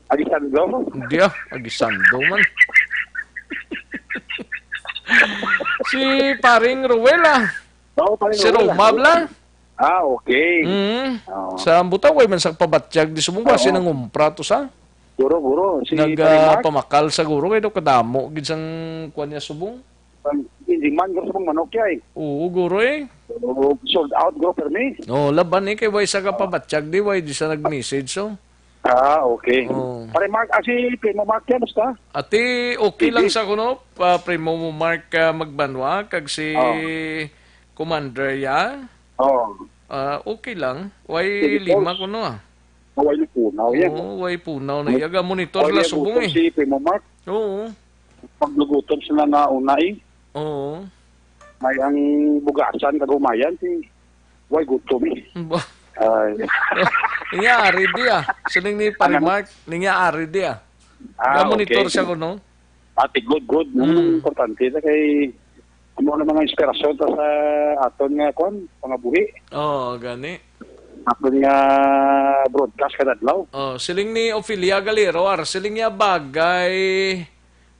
Agisando? Hindi ah, agisando man. Si paring Ruel ah. Oo, paring Si Ruel, ah. Roma bla? Ah, okay. Mm. Oo. Sa butaway man sa pabatyag di subong ba Oo. Sinangumpra to sa? Guro, guro. Si Nag, Paring ah, Mark? Pamakal sa guro kay daw kadamo gid sang kuwan niya subong. Ang, hindi man, guro, subong manok, yay. Oo, guro eh. Oo, sold out, guro, permi. Oo, laban eh, kay way sa kapabatyag di, way di sa nag-message, so. Ah, okay. Oo. Pare Mark, ah, si Primo Mark yan, basta? Ati, okay lang Sige. Sa kuno, pa, Primo Mark, ah, Magbanwa, kag si Oo. Commander ya. Oo. Ah, okay lang. Way Sige, lima boss. Kuno, ah. Way na punaw yan. Oo, way punaw na. Way Yaga monitor way la na subong gutom eh. Si Primo Mark. Oo. Paglugutom sila nga una eh. Oo. May ang bugasan kag humayan si way gutom eh. Ba- Ay. Niya ari di ah. Siling ni Pare Ano? Mark, niya ari di ah. Ah, Ga-monitor okay. Siya kuno. Ate, good, good. Mm. Importante na kay ano na mga inspirasyon ta sa aton nga kwan, pangabuhi. Oo, gani. Aton nga broadcast kada adlaw. Oh, siling ni Ophelia Galero, ar, siling niya bagay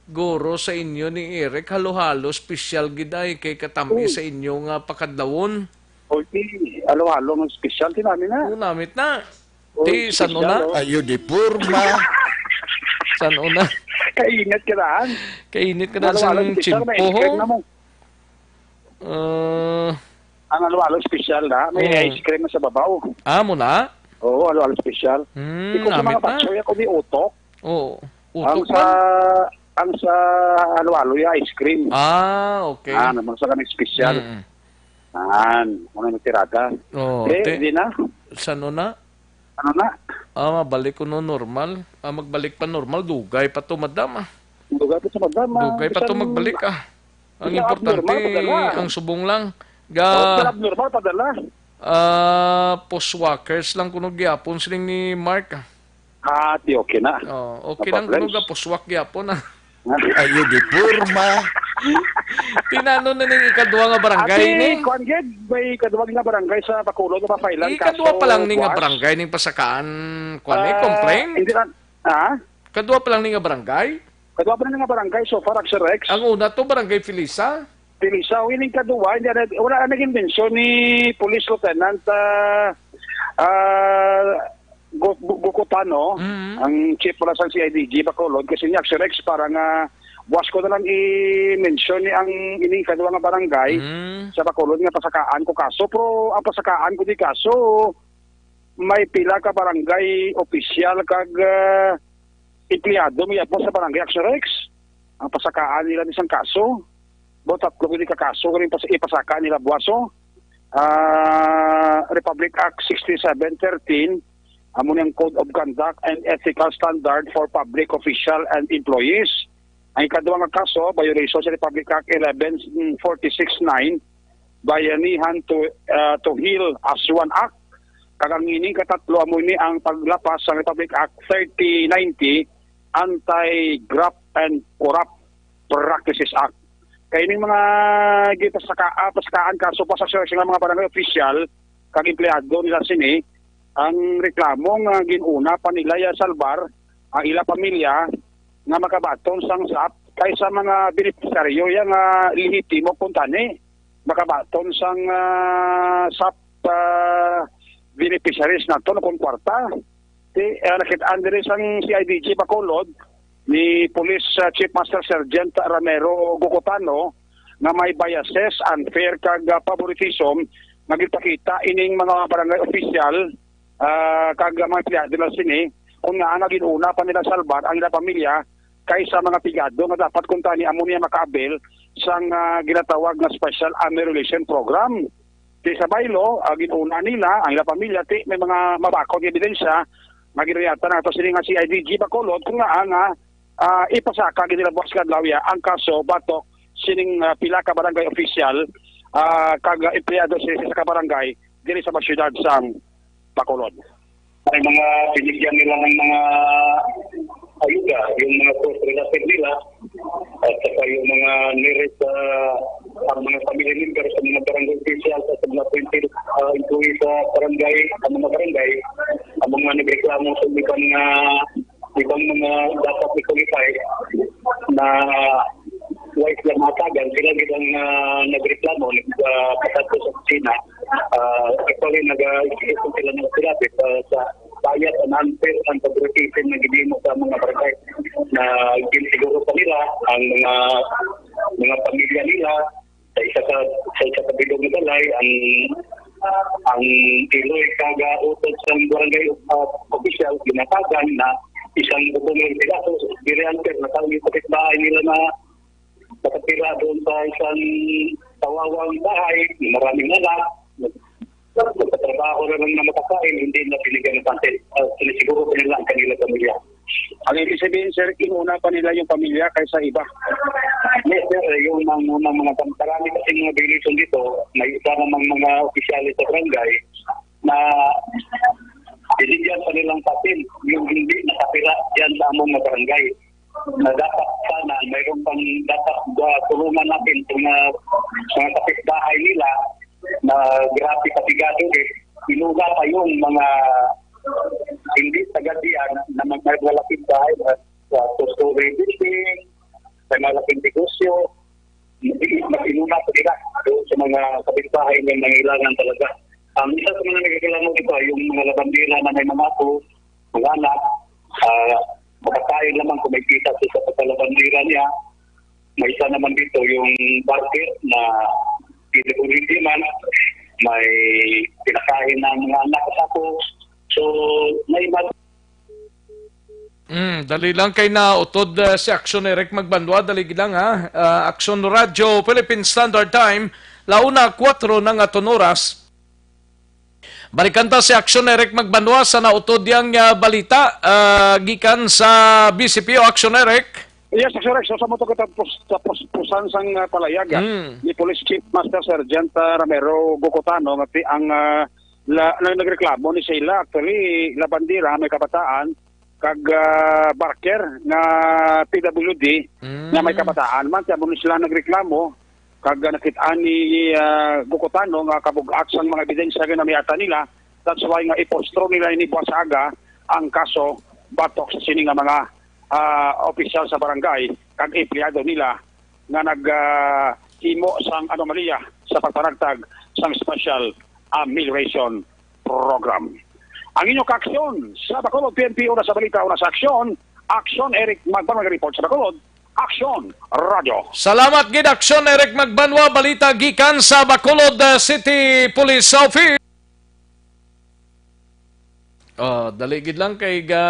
guro sa inyo ni Eric, halo-halo special gid ay kay katami Oh. Sa inyo nga pakadlawon. Okay, halo-halo nga special din namin na. Oo, namit na. Oh, Ti, special, san-o na? Oh. Ayo di porma. San-o na? Kainit ka daan. Kainit ka daan sa Halo-halo special, may tsimpo, ice cream ho? Na mo. Uh, Ang halo-halo special na, may Oo. Ice cream na sa babaw. Ah, mo na? Oo, halo-halo special. Hmm, Ikaw sa mga namit na. Patsoy, ako di utok. Oo. Ang Utok sa, man? Ang sa halo-halo, yung ice cream. Ah, okay. Ah, naman sa kami special. Mm. An, ano yung tirada? Oh, Eh, te-, hindi na. San-o na? Ano na? Ah, mabalik ko no normal. Ah, magbalik pa normal, dugay pa to, madam, ah. Dugay pa to, madam, ah. Dugay pa to Bisan magbalik, ah. Ang Bisan importante, abnormal, padala. Ang subong lang. Ga, Oh, bisan abnormal, padala. Ah, post walkers lang kuno gyapon siling ni Mark, ah. Ah, di okay na. Oh, okay No lang kuno problems. Ga post walk gyapon, ah. Ayo di porma. Tinano na ning ikadwa nga barangay Ate, ni? Kuan gid, may ikadwa nga barangay sa Bacolod nga mapailan Ikadwa kaso, pa lang ni nga kuan. Barangay ning pasakaan, kuan, eh, Ah, complaint? Hindi lang, ha? Kadwa pa lang ni nga barangay? Kadwa pa lang nga barangay so far, Axel Rex. Ang una to, Barangay Felisa? Felisa, o ining kadwa, hindi na, wala na naging mensyon ni Police Lieutenant, ah, Ah, Gu-, Gu-, Gukutano, Mm. ang chief pala sa C I D G Bacolod, kasi ni Action Rex, para nga buwas ko na lang i-mention ni ang ining kadwa nga barangay Mm. sa Bacolod nga pasakaan ko kaso. Pero ang pasakaan ko di kaso, may pila ka barangay opisyal kag, ah, empleyado may abot sa barangay Action Rex. Ang pasakaan nila ni sang kaso. Bo tatlo gid ka kaso kung ipas-, ipasaka nila buwaso. Ah, Republic Act sixty-seven thirteen, amo ni ang Code of Conduct and Ethical Standard for Public Official and Employees. Ang ikaduha nga kaso, violation sa Republic Act eleven forty-six nine, Bayanihan to, ah, to Heal as One Act. Kag ang ining katatlo amo ni ang paglapas sa Republic Act thirty ninety, Anti-Graft and Corrupt Practices Act. Kay ning mga gipasaka-, ah, pasakaan kaso pa sa search nga mga barangay official kag empleyado nila sini, ang reklamo nga gin-una pa nila ya salbar ang ila pamilya nga makabaton sang sap kaysa mga benepisyaryo ya nga lehitimo kuntani makabaton sang, ah, sap, ah, beneficiaries nato na kon kwarta. Ti, ah, nakit-an diri sang C I D G Bacolod ni Police, ah, Chief Master Sergeant Ramero Gukutano nga may biases, unfair kag, ah, favoritism nga gipakita ining mga barangay official, ah, kag mga empleyado nila sini, kung nga nga gin-una pa nila salbar ang ilang pamilya kaysa mga pigado nga dapat kuntani amo niya makaabil sang, ah, ginatawag nga Special Amelioration Program. Ti sa baylo, ah, gin-una nila ang ilang pamilya, ti may mga mabakod nga ebidensya nga ginriyatan nato sini nga C I D G Bacolod, kung nga nga, ah, ipasaka gid nila buwas nga adlaw ya ang kaso batok sining, ah, pila ka barangay official, ah, kag, ah, empleyado sa isa ka barangay diri sa mga syudad sang Bacolod. May mga binigyan nila ng mga ayuda, yung mga close relative nila, at saka yung mga nearest, ah, ang mga family members sa mga barangay officials at sa mga appointed, ah, employees sa barangay, sa mga barangay, ang mga nagreklamo sa ibang, ah, ibang mga dapat i-qualify na wise lang matagan, sila gid ang, ah, nagreklamo, nag, ah, pasadto sa opisina. Ah, actually, nag-express sila ng sila, ah, sa bayat and unfair ang favoritism na gibimo sa mga barangay na gin-, siguro pa nila ang mga, mga pamilya nila sa isa ka, sa isa ka bilog nga balay, ang, ang iloy kag, ah, utod sa barangay, ah, official ginatagan na isang bubong lang sila. So, very unfair na tao yung kapitbahay nila na nakatira doon sa isang sawawang bahay, maraming anak, nag-, nagtatrabaho na lang na makakain, hindi na binigyan ng pansin. Ah, sinisiguro pa nila ang kanilang pamilya. Ang ibig sabihin, sir, inuna pa nila yung pamilya kaysa iba. Yes, sir. Yung mga, mga, mga marami kasing mga violation dito, may isa namang mga opisyalis sa barangay na binigyan pa nilang papel yung hindi nakapira diyan sa among mga barangay. Na dapat sana mayroon pang dapat, ah, tulungan natin sa mga, mga kapitbahay nila na grabe kapigado eh. Inuna pa yung mga hindi taga diyan na mag-, may malaking bahay, ah, sa two-story building, may malaking negosyo, mas inuna pa nila doon sa mga kapitbahay na nangailangan talaga. Ang isa sa mga nagreklamo dito ay yung mga labandera na may mga apo, mga anak, ah, makakain lamang kung may kita sa isa ka labandera niya. May isa naman dito yung barker na P W D man, may pinakain ng mga anak sa apo. So, may mag- Mm, dali lang kay na utod, uh, si Action Eric Magbanwa, dali lang ha. Uh, Action Radio, Philippine Standard Time, launa kuwatro na nga ton oras. Balikan ta si Action Eric Magbanwa sa nautod yang, uh, balita, uh, gikan sa B C P O. Action Eric. Yes, Action Eric. So, sa mo to kita pus-, sa pus-, pusan sang, uh, palayag, ah, mm, ni Police Chief Master Sergeant, uh, Ramiro Gocotano, nga ti ang, uh, la, nang nagreklamo ni sila, actually, labandera, may kabataan, kag, ah, barker nga P W D nga may kabataan man, kaya mo ni sila nagreklamo, kag, ah, nakit-an ni, ah, Gukutano nga kabug-at sang mga ebidensya nga namiyatan nila. That's why nga ipostro nila ini buwas aga ang kaso batok sa sini nga mga, ah, opisyal sa barangay kag empleyado nila nga nag, ah, himo sang anomalya sa pagpanagtag sang special amelioration program. Ang inyo kaaksyon sa Bacolod, P N P, una sa balita, una sa aksyon. Aksyon, Eric Magbanwa, report sa Bacolod. Aksyon, Radyo. Salamat gid, Aksyon, Eric Magbanwa, balita gikan sa Bacolod, uh, City Police Office. Oh, dali gid lang kay ga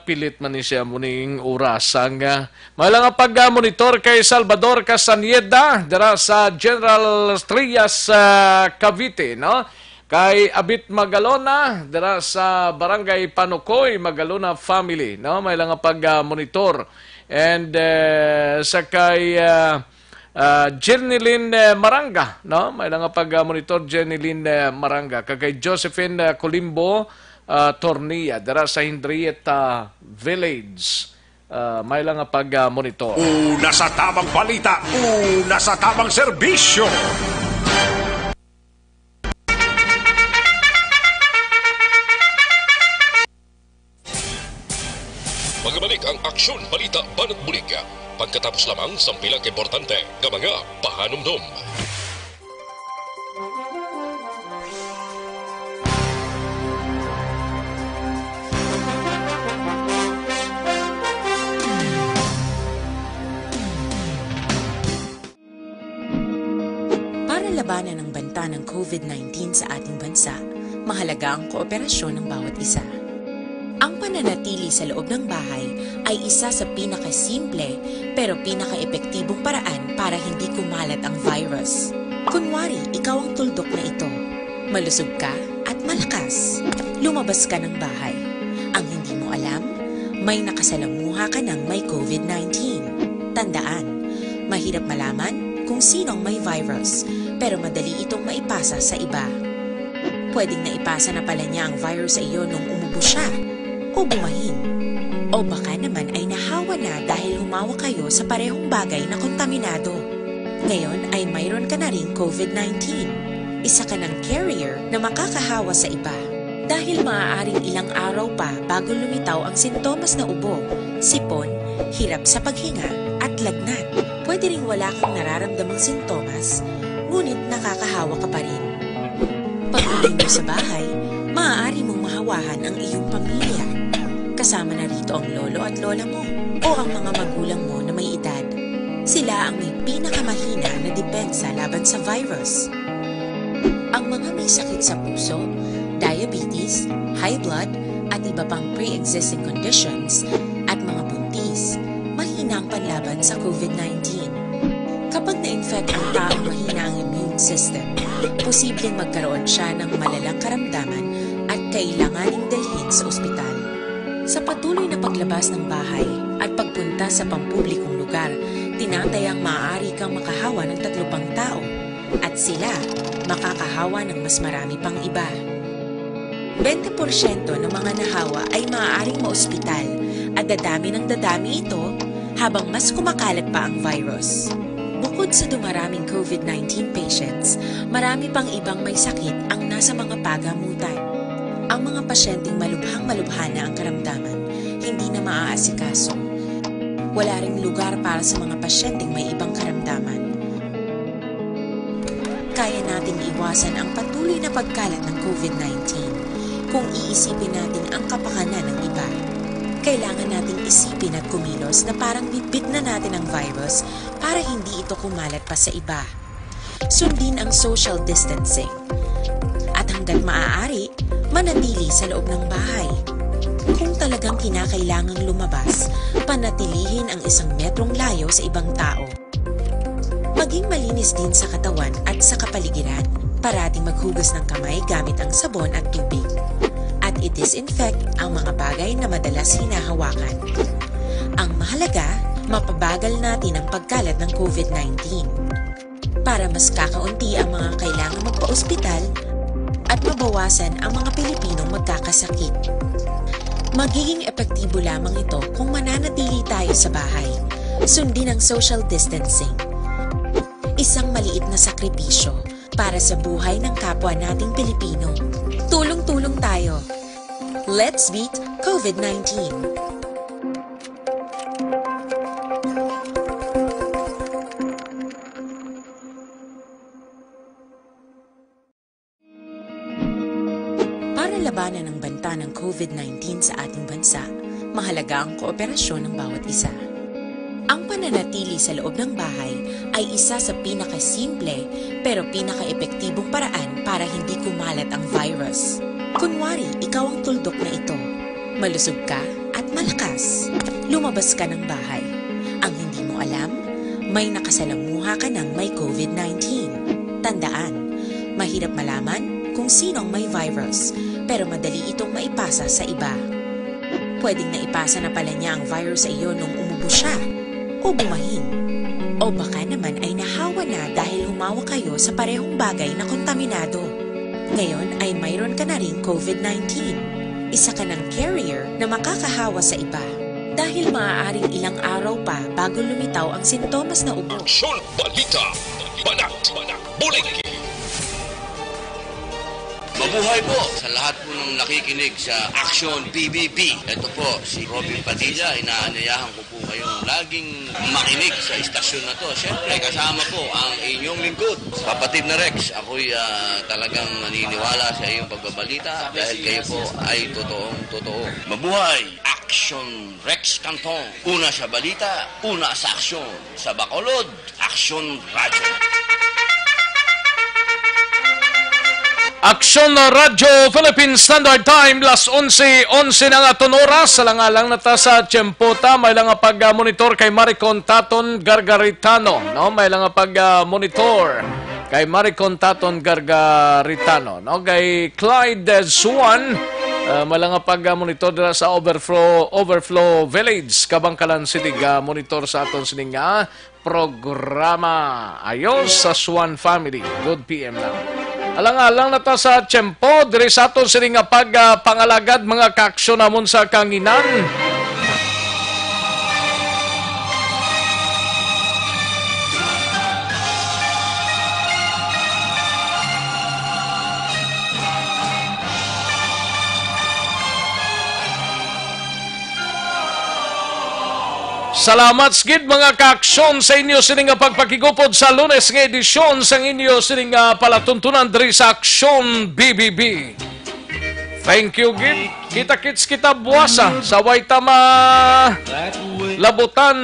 pilit man ni siya muning oras. Ang, ah, may lang nga pag-monitor kay Salvador Castañeda dira sa General Trias, ah, Cavite, no? Kay Abit Magalona dira sa Barangay Panukoy, Magalona family, no? May lang nga pag-monitor. And, eh, sa kay, ah, ah, Jenilyn, eh, Maranga, no? May lang nga pag-monitor, Jenilyn, eh, Maranga. Kag kay Josephine, eh, Colimbo, ah, Tornia, dira sa Hindrieta Village. Ah, may lang nga pag-monitor. Una sa tamang balita, una sa tamang serbisyo. Magabalik ang Aksyon Balita Banat Bulig, pagkatapos lamang sang pila ka importante nga mga pahanumdom. Para labanan ang banta ng COVID nineteen sa ating bansa, mahalaga ang kooperasyon ng bawat isa. Ang pananatili sa loob ng bahay ay isa sa pinakasimple pero pinakaepektibong paraan para hindi kumalat ang virus. Kunwari, ikaw ang tuldok na ito. Malusog ka at malakas. Lumabas ka ng bahay. Ang hindi mo alam, may nakasalamuha ka ng may COVID nineteen. Tandaan, mahirap malaman kung sino ang may virus, pero madali itong maipasa sa iba. Pwedeng naipasa na pala niya ang virus sa iyo nung umubo siya, o bumahin, o baka naman ay nahawa na dahil humawak kayo sa parehong bagay na kontaminado. Ngayon ay mayroon ka na ring COVID nineteen. Isa ka ng carrier na makakahawa sa iba. Dahil maaaring ilang araw pa bago lumitaw ang sintomas na ubo, sipon, hirap sa paghinga, at lagnat. Pwede ring wala kang nararamdamang sintomas, ngunit nakakahawa ka pa rin. Pag-uwi mo sa bahay, maaari mong mahawahan ang iyong pamilya. Kasama na rito ang lolo at lola mo o ang mga magulang mo na may edad. Sila ang may pinakamahina na depensa laban sa virus. Ang mga may sakit sa puso, diabetes, high blood, at iba pang pre-existing conditions, at mga buntis, mahina ang panlaban sa COVID nineteen. Kapag na-infect ang taong mahina ang immune system, posibleng magkaroon siya ng malalang karamdaman at kailanganing dalhin sa ospital. Sa patuloy na paglabas ng bahay at pagpunta sa pampublikong lugar, tinatayang maaari kang makahawa ng tatlo pang tao, at sila makakahawa ng mas marami pang iba. Bente porsyento ng mga nahawa ay maaaring maospital, at dadami ng dadami ito habang mas kumakalat pa ang virus. Bukod sa dumaraming COVID nineteen patients, marami pang ibang may sakit ang nasa mga pagamutan. Ang mga pasyenteng malubhang-malubha na ang karamdaman, hindi na maaasikaso. Wala ring lugar para sa mga pasyenteng may ibang karamdaman. Kaya nating iwasan ang patuloy na pagkalat ng COVID nineteen kung iisipin natin ang kapakanan ng iba. Kailangan nating isipin at kumilos na parang bitbit na natin ang virus para hindi ito kumalat pa sa iba. Sundin ang social distancing. At hanggat maaari, manatili sa loob ng bahay. Kung talagang kinakailangang lumabas, panatilihin ang isang metrong layo sa ibang tao. Maging malinis din sa katawan at sa kapaligiran. Parating maghugas ng kamay gamit ang sabon at tubig. At i-disinfect ang mga bagay na madalas hinahawakan. Ang mahalaga, mapabagal natin ang pagkalat ng COVID nineteen. Para mas kakaunti ang mga kailangang magpa-ospital at mabawasan ang mga Pilipinong magkakasakit. Magiging epektibo lamang ito kung mananatili tayo sa bahay. Sundin ang social distancing. Isang maliit na sakripisyo para sa buhay ng kapwa nating Pilipino. Tulong-tulong tayo. Let's beat COVID nineteen. labanan ang banta ng COVID nineteen sa ating bansa, mahalaga ang kooperasyon ng bawat isa. Ang pananatili sa loob ng bahay ay isa sa pinakasimple pero pinakaepektibong paraan para hindi kumalat ang virus. Kunwari, ikaw ang tuldok na ito. Malusog ka at malakas. Lumabas ka ng bahay. Ang hindi mo alam, may nakasalamuha ka ng may COVID nineteen. Tandaan, mahirap malaman kung sino ang may virus, pero madali itong maipasa sa iba. Pwedeng naipasa na pala niya ang virus sa iyo nung umubo siya, o bumahin, o baka naman ay nahawa na dahil humawa kayo sa parehong bagay na kontaminado. Ngayon ay mayroon ka na ring COVID nineteen. Isa ka ng carrier na makakahawa sa iba dahil maaaring ilang araw pa bago lumitaw ang sintomas na ubo. Aksyon, balita, banat, buliki. Mabuhay po sa lahat po ng nakikinig sa Aksyon B B B. Ito po si Robin Padilla. Inaanyayahan ko po kayong laging makinig sa istasyon na to. Siyempre, kasama po ang inyong lingkod, Kapatid na Rex. Ako'y, ah, talagang naniniwala sa iyong pagbabalita dahil kayo po ay totoong totoo. Mabuhay! Aksyon Rex Cantong. Una sa balita, una sa aksyon. Sa Bacolod, Aksyon Radyo. Aksyon Radyo Philippine Standard Time, las onse, onse na nga aton oras. Alang-alang na ta sa tiyempo ta, may lang nga pag-monitor kay Maricon Taton Gargaritano, no? May lang nga pag-monitor kay Maricon Taton Gargaritano, no? Kay Clyde Suan, ah, may lang nga pag-monitor dira sa Overflow, Overflow Village, Kabangkalan City, ga-monitor sa aton sining nga programa. Ayos sa Swan Family. Good P M na. Alang-alang na ta sa tiyempo diri sa aton sini nga pagpangalagad, mga kaaksyon namon sa kanginan. Salamat sa gid, mga kaaksyon, sa inyo sini nga pagpakigupod sa Lunes nga edisyon sang inyo sini nga palatuntunan diri sa Aksyon B B B. Thank you gid. Kita-kits kita buwasa sa way ta ma labutan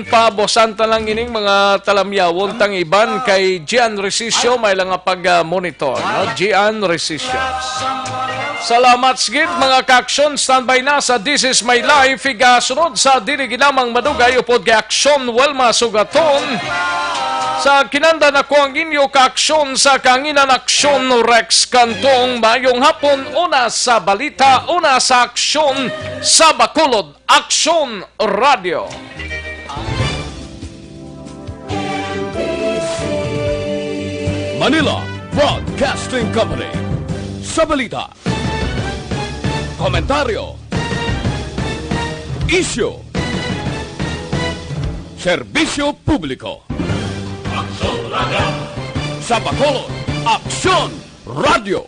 pa. Buwasan ta lang ining mga talamyawon tang iban kay Gian Resicio, may lang nga pag-monitor, no? Gian Resicio. Salamat sa gid, mga kaaksyon. Standby na sa This Is My Life. Igasunod sa dili ginamang madugay upod kay Aksyon Wilma Sugaton. Sa kinanda nako ang inyo kaaksyon sa kanginan, Aksyon Rex Cantong. Maayong hapon, una sa balita, una sa aksyon sa Bacolod. Aksyon Radio. Manila Broadcasting Company. Sa balita, komentaryo, isyu, serbisyo publiko. Aksyon Radio. Sa Bacolod, Aksyon Radio.